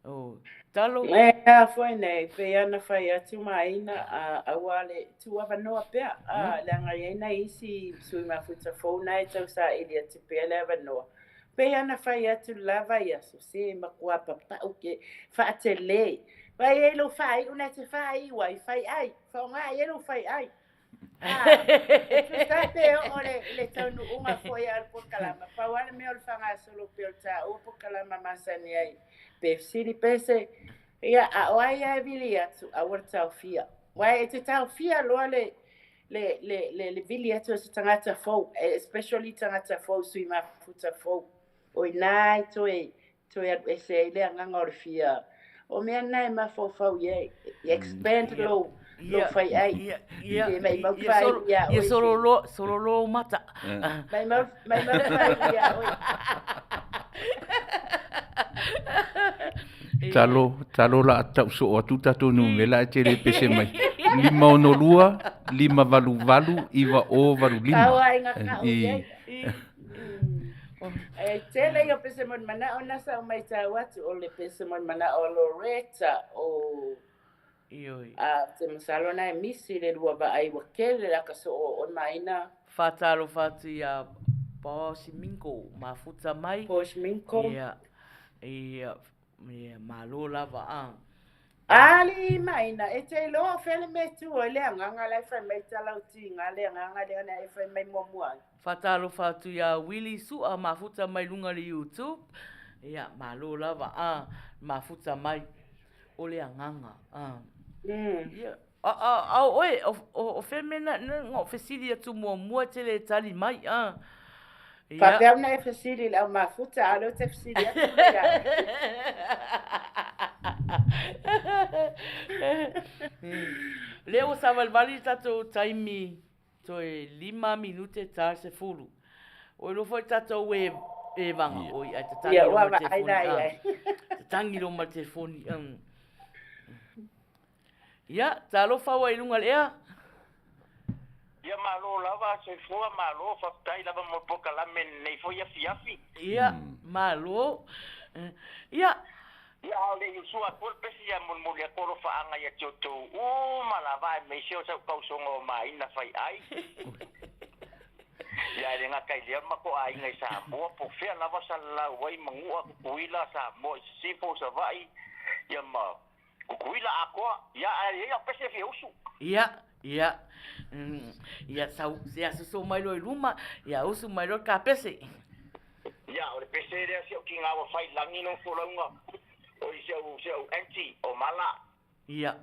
O, talo. E a foi nei, pei ana fai atu maina, a aua le tuu avanoa pea, a leaga e i ai nai isi sui mafuta fou na e tau saili atu pea le avanoa. Pei ana fai atu lava i aso se makuā papau ke faatele. Vai ai lou faaiu na te faaiu ai, fai ai, faaaoga i ai lou fai ai. E tusa ai pe oo le, le taunuuga foi a le polokalama, pau lava le mea o le faagasolo pea o le taua polokalama masani ai, pe fesili pe se, ia, a o ai lava e vili atu, aua le taofia. Aua e te taofia loa le, le, le, le, le vili atu o se tagata fou, especially tagata fou, sui mafuta fou. O i ina e toe, toe alu ese ai le agaga o le fia, o mea na e mafaufau i ai, e expand lou, lou fai ai. Ia, E maimau ia, fai solo, ia ia oe solo loa, solo loa ou mata. Maimau, maimau fai ia oe. Talo, talo la a tau soo atu tatou numera e te le pese mai. 562 588 9085. Tau aiga kau I. i ai. E tele ia o pese mo le manao na sa o mai tau atu o le pese mo le manao o Loretta o Ioi. A te masalo na e misi le lua vaai ua kele la ka so o o maina. Faatalofa atu ia Boss Minko mafuta mai. Boss Minko. Ia, ia, ia, malo lava a. Ali maina e te iloa o fea le mea e tu ai le agaga la e fai mai tala o tiga le agaga lea na e fai mai muamua ai. Faatalofa atu ia Willy Sua mafuta mai luga le YouTube. Ia, malo lava a, mafuta mai. o le agaga. Ia, a o oe, o fea mea na, na ou fesili atu muamua e te le tali mai, a. Ia. Faapea ona e fesili i le au mafuta, a o lea ou te fesili atu ia. Lea ua savalivali le tatou taimi toe 5 minute ta le 10. Ua iloa foi tatou e e vaga oi ai tatagi lo ma telefoni. Tatagi lo ma telefoni. Ia, talofa ua i luga le ea. Ia malo lava soifua malo faafetai lava mo le polokalame lenei foi afiafi. Ia, malo. Ia. Ia a o le i usu atu le pesi ia molimoli atu alofaaga ia te outou uma lava aemaise o sau tausoga o Maina Faiai. Ia e le gata i lea ma to aiga i Samoa po o fea lava salalau ai Manua, Tutuila, Samoa i Sisifo, Savaii ia ma Tutuila atoa. Ia ae i ai au pese e fia usu. Ia, ia. Ia sau, ia soso mai loa i luma, ia usu mai loa le kapese. Ia, o le pese lea si au tina ua fai lagi lona folauga, oi si au, si au aunty o Mala. Ia.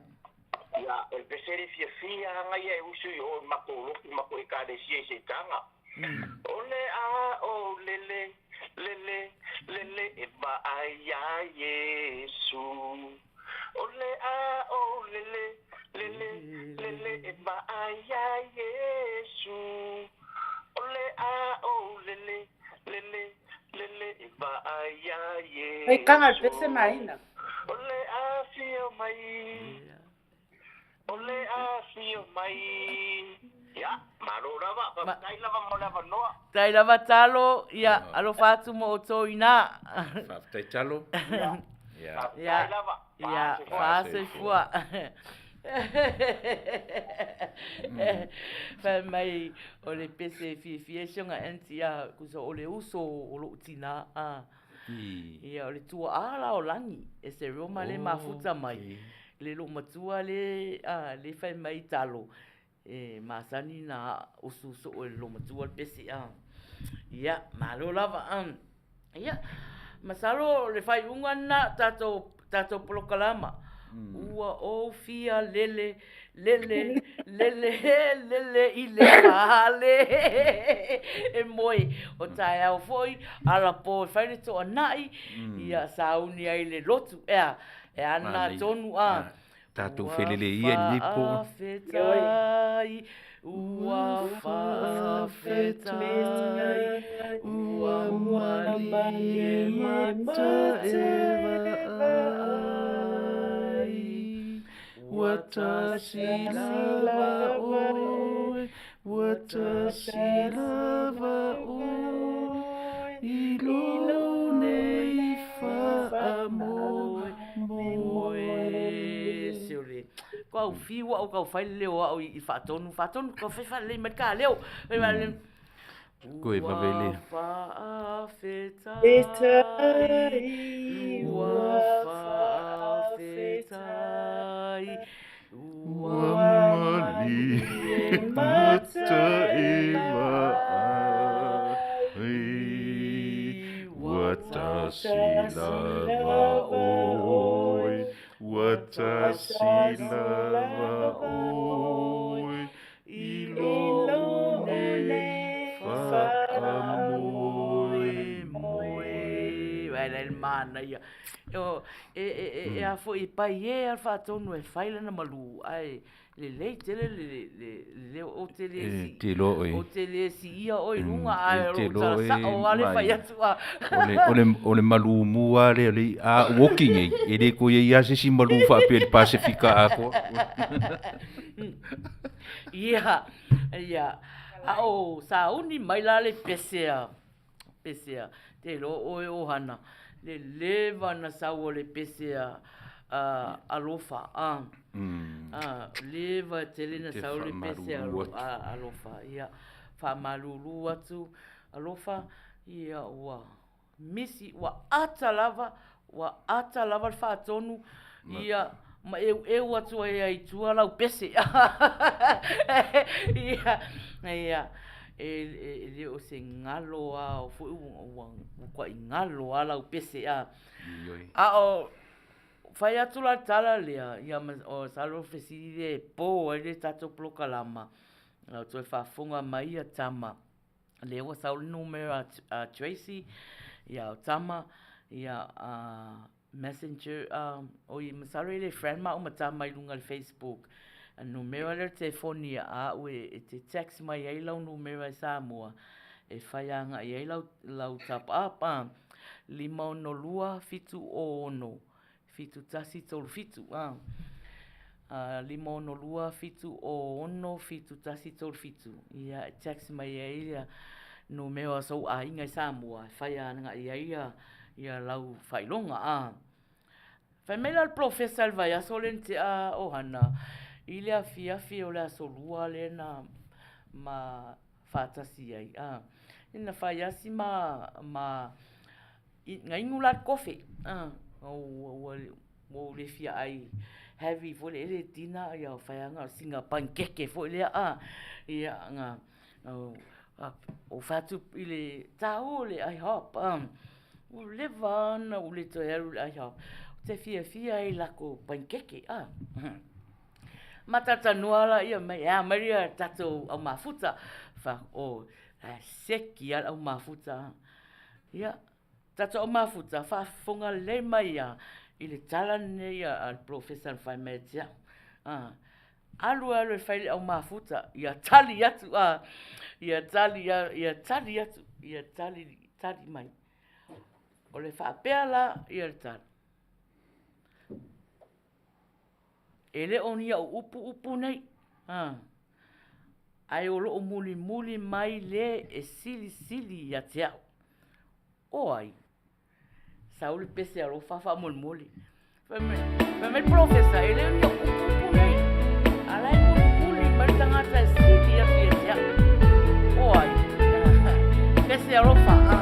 Ia, o le pese lea fiafia aga ia e usu i o i matou lotu matou ekalesia i Seitaga. O le a o lele, lele, lele e vaai iā Iesu. O le a o lele, lele, lele e vaai iā Iesu. O le a o lele, lele, lele e vaai iā Hei kanga le pese maina. O le afio mai, o le afio mai. Ia, malo lava, faafetai lava mo le avanoa. Tai lava talo, ia, alofa atu mo outou inā. Faafetai talo. Ia. Faafetai lava. Ia, faasoifua. Fai mai o le pese e fiafia ai si ona aunty a kusa o le uso o lou tinā a. Ia o le tua'a la o Lagi e se Roma le mafuta mai le loomatua le a le fai mai talo e masani na usu soo e le loomatua le pese a. Ia malo lava a. Ia, masalo le faaiuga lena tatou tatou polokalama. Ua ou fia lele, lele, lele, lele i le fale e moe o taeao foi, alapō e fai le toanai, ia sauni ai le lotu, ea, e ana tonu a. Tatou felele ia i lenei po. Faafetai, ua faafetai, ua malie mata e vaai. Ua tasi lava oe, ua tasi lava oe, i lou nei faamoemoe. Se o le ko au fiu au kau fai le leo au i faatonu faatonu kau fai faalelei mai ka leo. Koe vave le. Ua faafetai, ua faafetai, ua malie mata e vaai, ua tasi lava oe, ua tasi lava oe, I lou nei faamoemoe. Vai la le manaia. O, e, e, e, e a foi e pai e al faatonu e fai lana malu, ae lelei tele le, le, le, leo o te le si, te iloa oe. o te le siia oe i luga, ae o lou tala sao lava le fai atu a. O le, o le malu mua lea o le a uoki nei, e le toe i ai lava se isi malu faapea i le Pasefika atoa. Ia, ia, a o sauni mai la le pese a, pese a, te iloa oe ohana, le leva na sau o le pese a, a alofa, a, a, leva tele na sau le pese a, a alofa, ia, faamalulu atu, alofa, ia, ua misi, ua ata lava, ua ata lava le faatonu, ia, ma eueu atu ai i tua lau pese. Ia, ia, e, e, le o se galo a o foi ua, ua, ua kuai galo a lau pese a. A o Fai atu la le tala lea, ia ma, o masalo o le fesili lea e po ai le tatou polokalama, o toe faafofoga mai ia tama, lea ua sau le numera a Tracy, ia o tama, ia a Messenger, oi masalo e le friend maua ma tama i luga i le Facebook, numera lea o le telefoni a au e te text mai ai lau numera i Samoa, e fai agai ai lau top up, 562 706 7137 a. 562 706 7137. Ia, e text mai ai ia numera o sou aiga i Samoa e fai agai ai ia lau faailoga a. Fai mai la le polofesa i le vaiaso lea na tea Ohana i le afiafi o le aso Lua lea na ma faatasi ai a. Na fai lava si ma ma na inu la le kofe a, ua ou le fia ai heavy foi lele dinner ia fai lava na o sina panikeke foi lea a. Ia na ou fai atu i le taua o le IHOP a, ua leva lava ona ou le toe alu i le IHOP, ou te fiafia ai i latou panikeke a. Matatanoa laia mai, e a mai le tatou au mafuta. Fai atu, oh, la e seki lava le au mafuta. Ia, tatou au mafuta, faafofoga lelei mai lava i le tala lenei a le polofesa na fai mai ia te au. Alu alu e fai le au mafuta, ia tali atu, ia tali, ia tali atu, ia tali, tali mai. O le faapea la ia le tala. E le o ni au upu upu nei, a, ae o lo o mulimuli mai le e silisili ia te au. O ai? Sau le pese alofa faamolemole. Fai mai, fai mai le polofesa, e le o ni au upu upu nei, a la e mulimuli mai le tagata e sili atu ia te au. O ai? Pese alofa, a.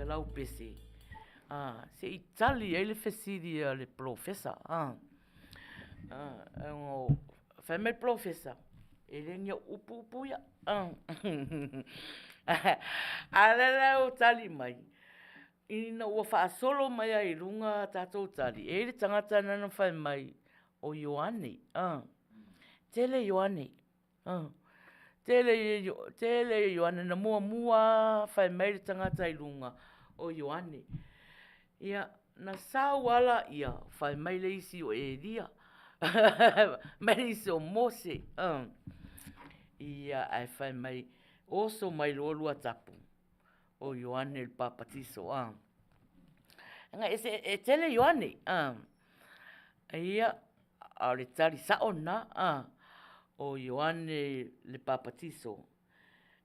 lau pese, a, se i tali ai le fesili a le polofesa, a. A, fai mai le polofesa, e le ni au upu upu ia. A, a lea la ua tali mai, ina ua faasolo mai lava i luga a tatou tali, e i ai le tagata na na fai mai, o Ioane, a, tele Ioane, a, tele, tele Ioane, na muamua lava fai mai le tagata i luga, o Ioane. Ia, na sau lava laia, fai mai le isi o Elia, mai le isi o Mose, a, ia, ae fai mai, oso mai loa Luatapu. o Ioane le Papatiso, a. Nga e, se, e tele Ioane, a. Ia, a o le tali sa'o na, a, o Ioane le Papatiso.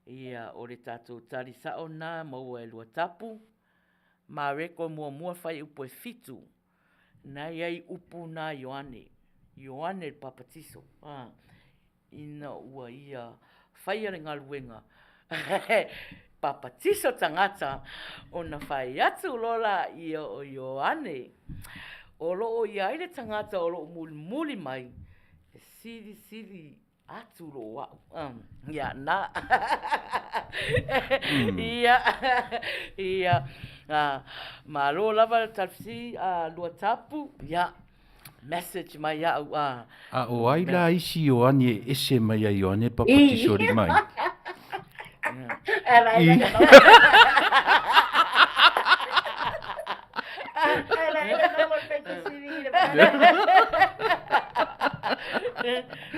Ia, o le tatou tali sa'o na maua e Luatapu, Mareko muamua fuaiupu e 7, na i ai upu na Ioane, Ioane le Papatiso, a. Ina ua ia faia le galuega, papatiso tagata ona fai atu loa laia o Ioane, o lo o i ai le tagata o lo o mulimuli mai, e silisili atu lo au. Ia, na. Ia, ia. Malo lava le talifisi Luatapu, ia. Message mai au a. A o ai la isi Ioane e ese mai ai Ioane Papatiso alii mai?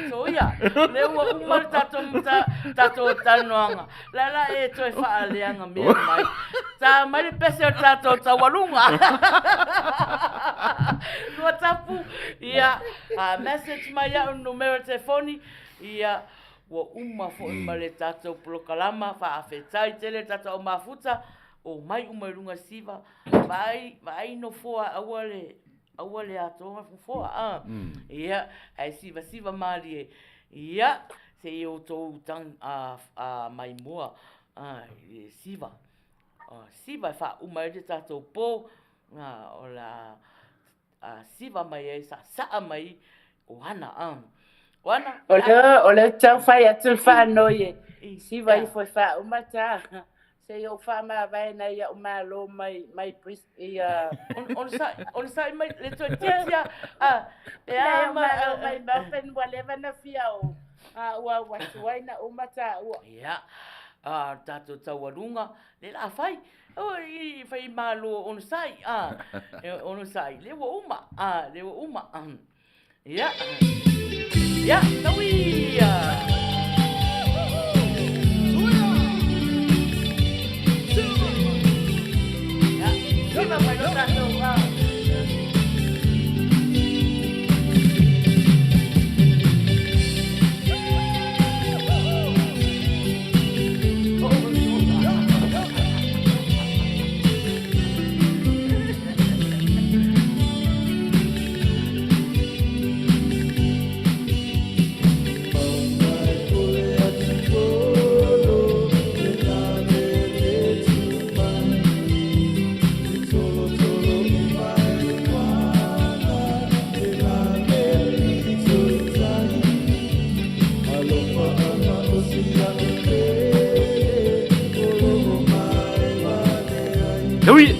So ia, le ua uma le tatou, ta, tatou talanoaga. La la e toe faaleaga mea mai. Tā mai le pese o tatou taualuga. Luatapu, ia, a message mai au numera telefoni, ia, ua uma foi ma le tatou polokalama, faafetai tele le tatou au mafuta, o mai uma i luga siva, vaai, vaai nofoa aua le, aua le atoa nofoa, a. Ia, ae sivasiva malie, ia, se i outou tang, a, a maimoa, a, i le siva. Siva e faauma ai le tatou po, o le a siva mai ai, saasaa mai o ana. O ana. O lea, o lea tau fai atu le faanoi e siva ifo e faauma ta. Se i ou faamavae nai au malo mai, mai Bris, ia... Onosai mai le toe tiatia. E a ma... Malo mai Melbourne, ua leva na fia o. A ua ua tuai na uma taua. Ia. A tatou taualuga, le la fai. O i fai malo onosai. A onosai. Le ua uma. A le ua uma. Ia. Ia, tau ia. Ia, siva mai lo tatou. A. Ui!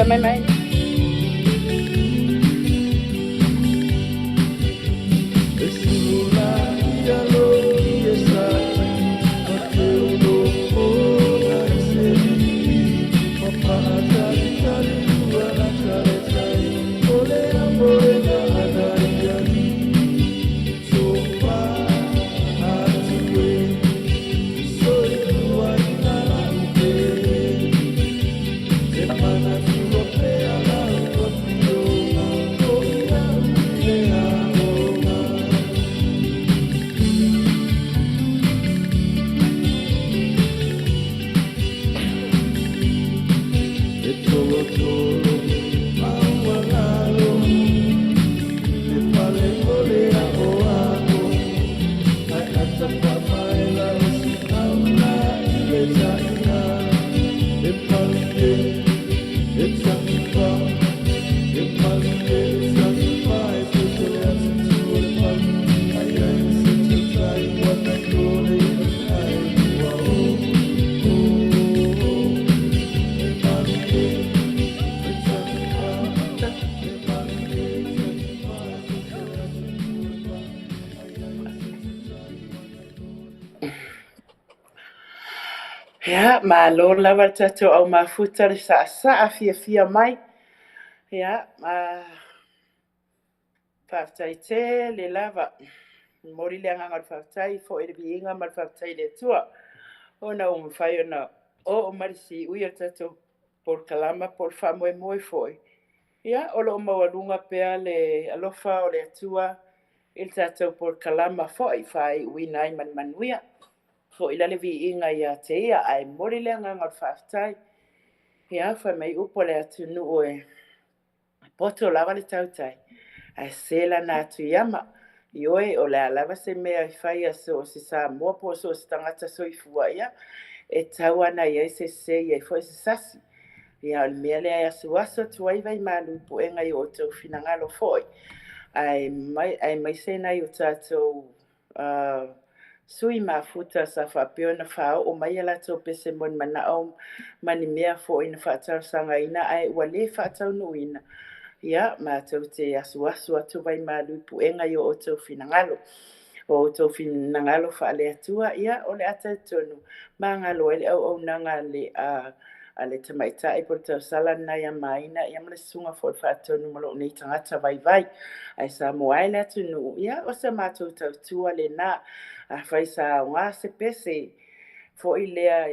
Soifua mai mai. Ia, malo lava le tatou au mafuta le saasaa fiafia mai. Ia, faafetai tele lava. Momoli le agaga o le faafetai, foi le viiga ma le faafetai i le Atua ona ua mafai ona oo mai le siui o le tatou polokalama po o le faamoemoe foi. Ia, o lo o maualuga pea le alofa o le Atua i le tatou polokalama foi, faaiuina ai ma le manuia. Foi la le viiga ia te ia, ae momoli le agaga o le faafetai. Ia, fai mai upu a le atunuu e poto lava le tautai, ae se lana atu iama. Ioe, o le a lava se mea e fai a so o se Samoa po o so o se tagata soifua, ia, e tau ana i ai se sese, i ai foi se sasi. Ia, o le mea lea e asuasu atu ai vaimalu i puega i o outou finagalo foi, aemaise nai o tatou sui mafuta sa faapea ona faaoo mai a latou pese mo ni manao ma ni mea foi na faatalosagaina ae ua le faataunuuina. Ia, matou te asuasu atu vaimalu i puega i o outou finagalo. O outou finagalo faale-Atua, ia, o le a talitonu magalo ai le auaunaga a le tamaitai po o le tausala lena ia Maina, ia ma le susuga foi faatonu ma lou nei tagata vaivai. Ae Samoa ai le atunuu, ia, o se matou tautua lena. Afai sa aoga se pese foi lea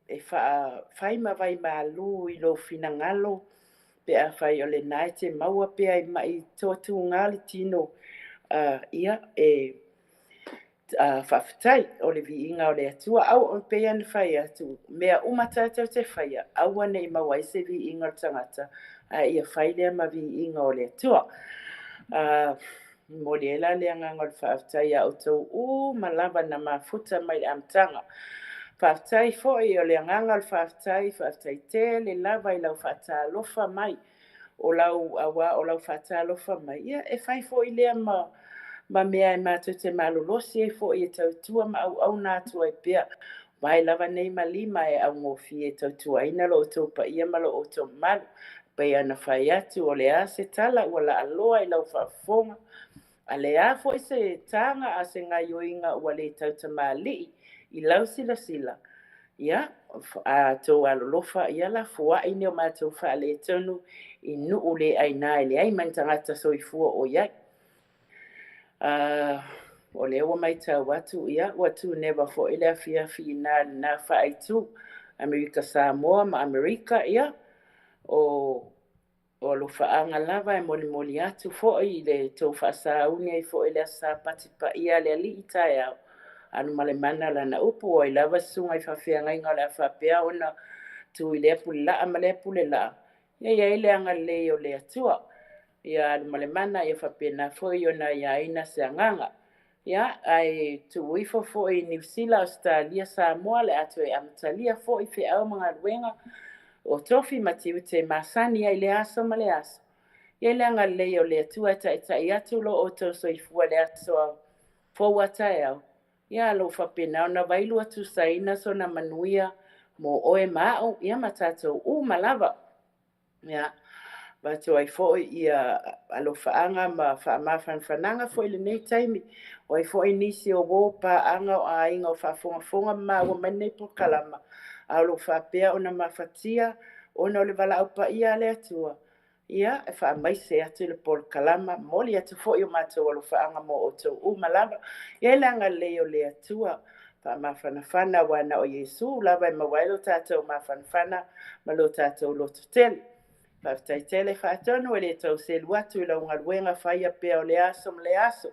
e faafai ma vaimalu i lou finagalo, pe afai o lena e te maua pea i mai toatuga le tino, ia, e faafetai o le viiga o le Atua. Au o pei ona fai atu, mea uma tatou te faia, aua ne i maua ai se viiga o le tagata, ae ia fai lea ma viiga o le Atua. Momoli ai la le agaga o le faafetai ia outou uma lava na mafuta mai le amataga. Faafetai foi o le agaga o le faafetai, faafetai tele lava i lau faatalofa mai. O lau aua o lau faatalofa mai, ia e fai foi lea ma mea e matou te malolosi ai foi e tautua ma auauna atu ai pea. Vae lava nei ma lima e augofie e tautuaina lo outou paia ma lo outou mamalu. Pei ona fai atu, o le a se tala ua laaloa i lau faafofoga, a le a foi se taga a se gaioiga ua le tautamalii i lau silasila. Ia, a tou alolofa, ia lafoai ni o matou faaletonu i nuu le aina e leai ma ni tagata soifua o i ai. O lea ua matau atu, ia, ua tuneva foi le afiafi i nā lena faaitu Amerika Samoa ma Amerika, ia, o alofaaga lava e molimoli atu foi i le tou faasauni ai foi le Aso Sapati paia a le Alii taeao. Alu ma le mana lana upu, o ai lava susuga i faafeagaiga o le a faapea ona tu i lea pule laa ma lea pule laa. Ia i ai le agalelei o le Atua. Ia alu ma le mana, ia faapena foi ona aiaina se agaga. Ia, ae tuu ifo foi i Niu Sila, Ausetalia, Samoa, le a toe amatalia foi feau ma galuega o tofi ma tiute masani ai le aso ma le aso. Ia i le agalelei o le Atua e taitai atu lo outou soifua le aso fou a taeao. Ia, lo faapena ona vailua tusaina sona manuia mo oe ma au, ia ma tatou uma lava. Ia, avatu ai foi ia alofaaga ma faamafanafanaga foi i lenei taimi. O ai foi nisi o uo, paaga, o aiga o faafogafoga ma maua mai lenei polokalama, a o lo o faapea ona mafatia ona o le valaau paia a le Atua, ia, e faamaise atu le polokalama, momoli atu foi o matou alofaaga mo outou uma lava. Ia i le agalelei o le Atua, faamafanafana aua na o Iesu lava e maua ai lo tatou mafanafana ma lo tatou lototele. Faafetai tele Faatonu e le tau selu atu i lau galuega faia pea o le aso ma le aso.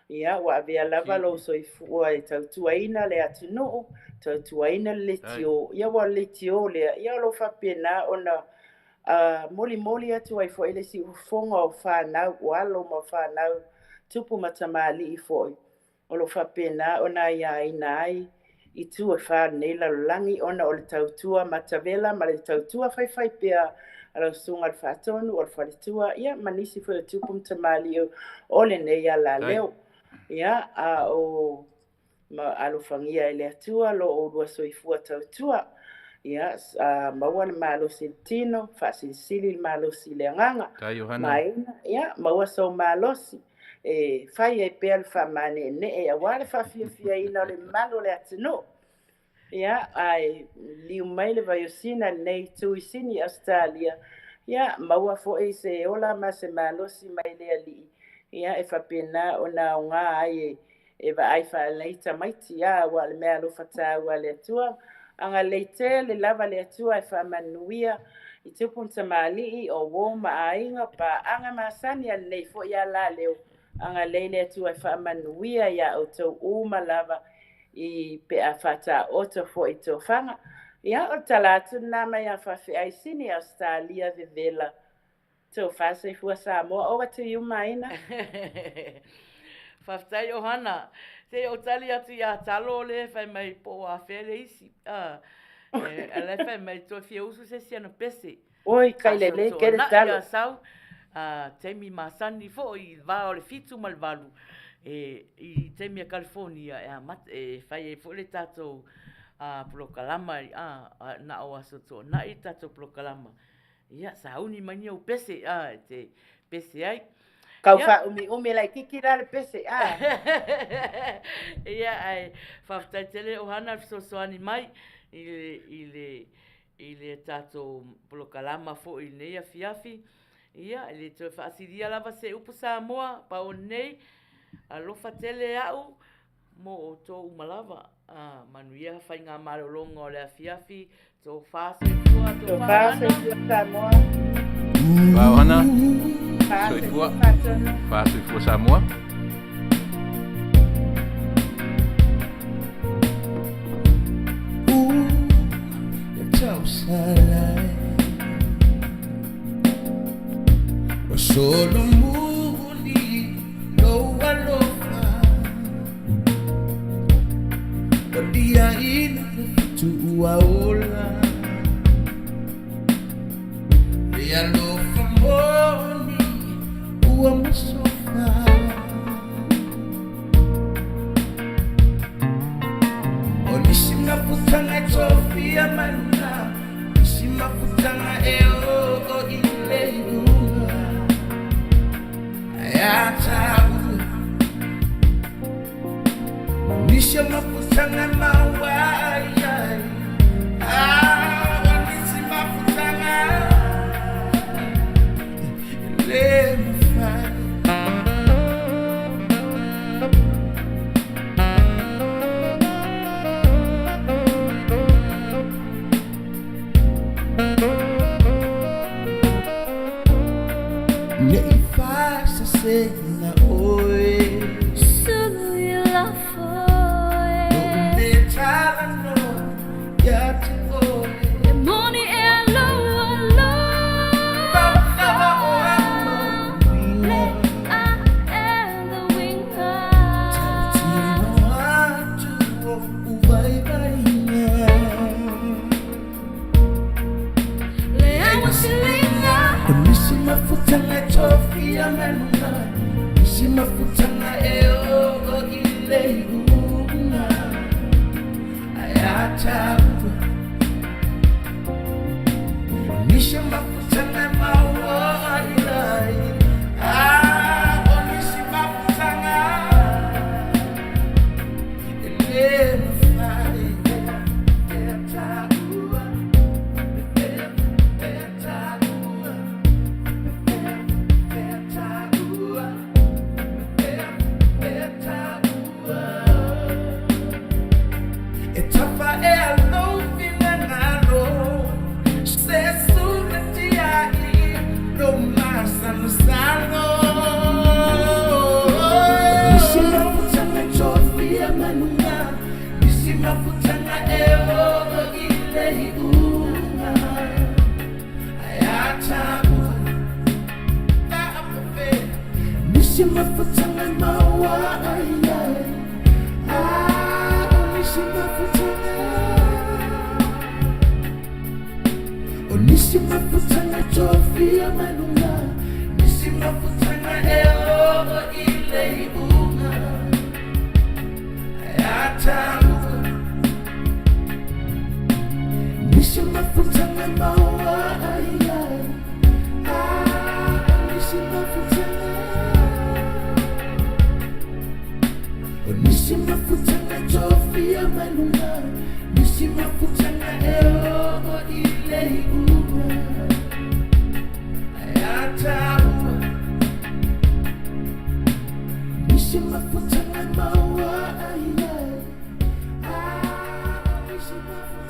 Ia, ua avea lava lou soifua e tautuaina le atunuu, tautuaina le leitio. Ia, ua o le leitio lea, ia o lo o faapena ona molimoli atu ai foi le siufofoga o fanau, o alo ma fanau, tupu ma tamalii foi, o lo o faapena ona aiaina ai i itu e fa o lenei lalolagi ona o le tautua matavela ma le tautua faifaipea a lau Susuga i le Faatonu o le Faletua, ia ma nisi foi o tupu ma tamalii o lenei alaleo. Ia, a o ma alofagia e le Atua lo oulua soifua tautua. Ia, maua le malosi i le tino, faasilisili le malosi i le agaga. Maina, ia, maua sou malosi e fai ai pea le faamaneenee aua le faafiafiaina o le mamalu o le atunuu. Ia, ae liu mai le vaiosina lenei itu i Sini, Ausetalia, ia, maua foi se ola ma se malosi mai le Alii, ia, e faapena ona aoga ai e vaai faalelei tamaiti, a aua o le mea alofa taua a le Atua. Agalelei tele lava le Atua e faamanuia i tupu ma tamalii, o uo ma aiga, paaga masani a lenei foi alaleo. Agalelei le Atua e faamanuia iā outou uma lava i pe a faataoto foi i tofaga. Ia, o le tala atu lena mai a faafeai Sini Ausetalia vevela. Tofa soifua Samoa. Over to you Maina. Faafetai Ohana. Se i ou tali atu ia Talo lea e fai mai po o afea le isi. A la e fai mai toe fia usu se isi ana pese. Oi, kai lelei kele talo. Ia sau, taimi masani foi i le va o le 7 ma le 8 e, i taimi a California e amata, e fai ai foi le tatou polokalama, na o Aso Toonai le tatou polokalama. Ia, sauni mai ni ou pese, e te pese ai. Kau faaumiumi laitiiti la le pese, a. Ia, ae faafetai tele Ohana le fesoasoani mai i le, i le, i le tatou polokalama foi i lenei afiafi. Ia, e le toe faasilia lava se upu Samoa, pau o lenei, alofa tele au mo outou uma lava. Manuia faigamalologa o le afiafi, tofa soifua, tofa soifua Samoa. Fa Ohana, soifua, fa soifua Samoa. Solomuli lo alofa O lia ina le fitu ua ola Le alofa moni ua masofa O nisi mafutanga e tofia manuna Nisi mafutanga e o o i le iuga Ai tau Nisi mafutanga maua ai ai Ah, nisi mafutanga le mafai Ne i fasa se na oe Sulu i lafo No me tala no ia te oe E moni e aloa Alofa o amo Le a e le winga Tautino atu o uvaivaiga Le awa silinga O nisi mafutanga e tofia manuna Nisi mafutanga e o o i le iuga Ai a tau Nisi mafutanga malunga Nisi mafutanga e o ile iunga Ayatamuka Nisi mafutanga maua ai ai Ah, nisi mafutanga Nisi mafutanga tofia malunga Nisi mafutanga e o ile iunga Ayatamuka Nisi mafutanga maua ai ai Ah, nisi mafutanga.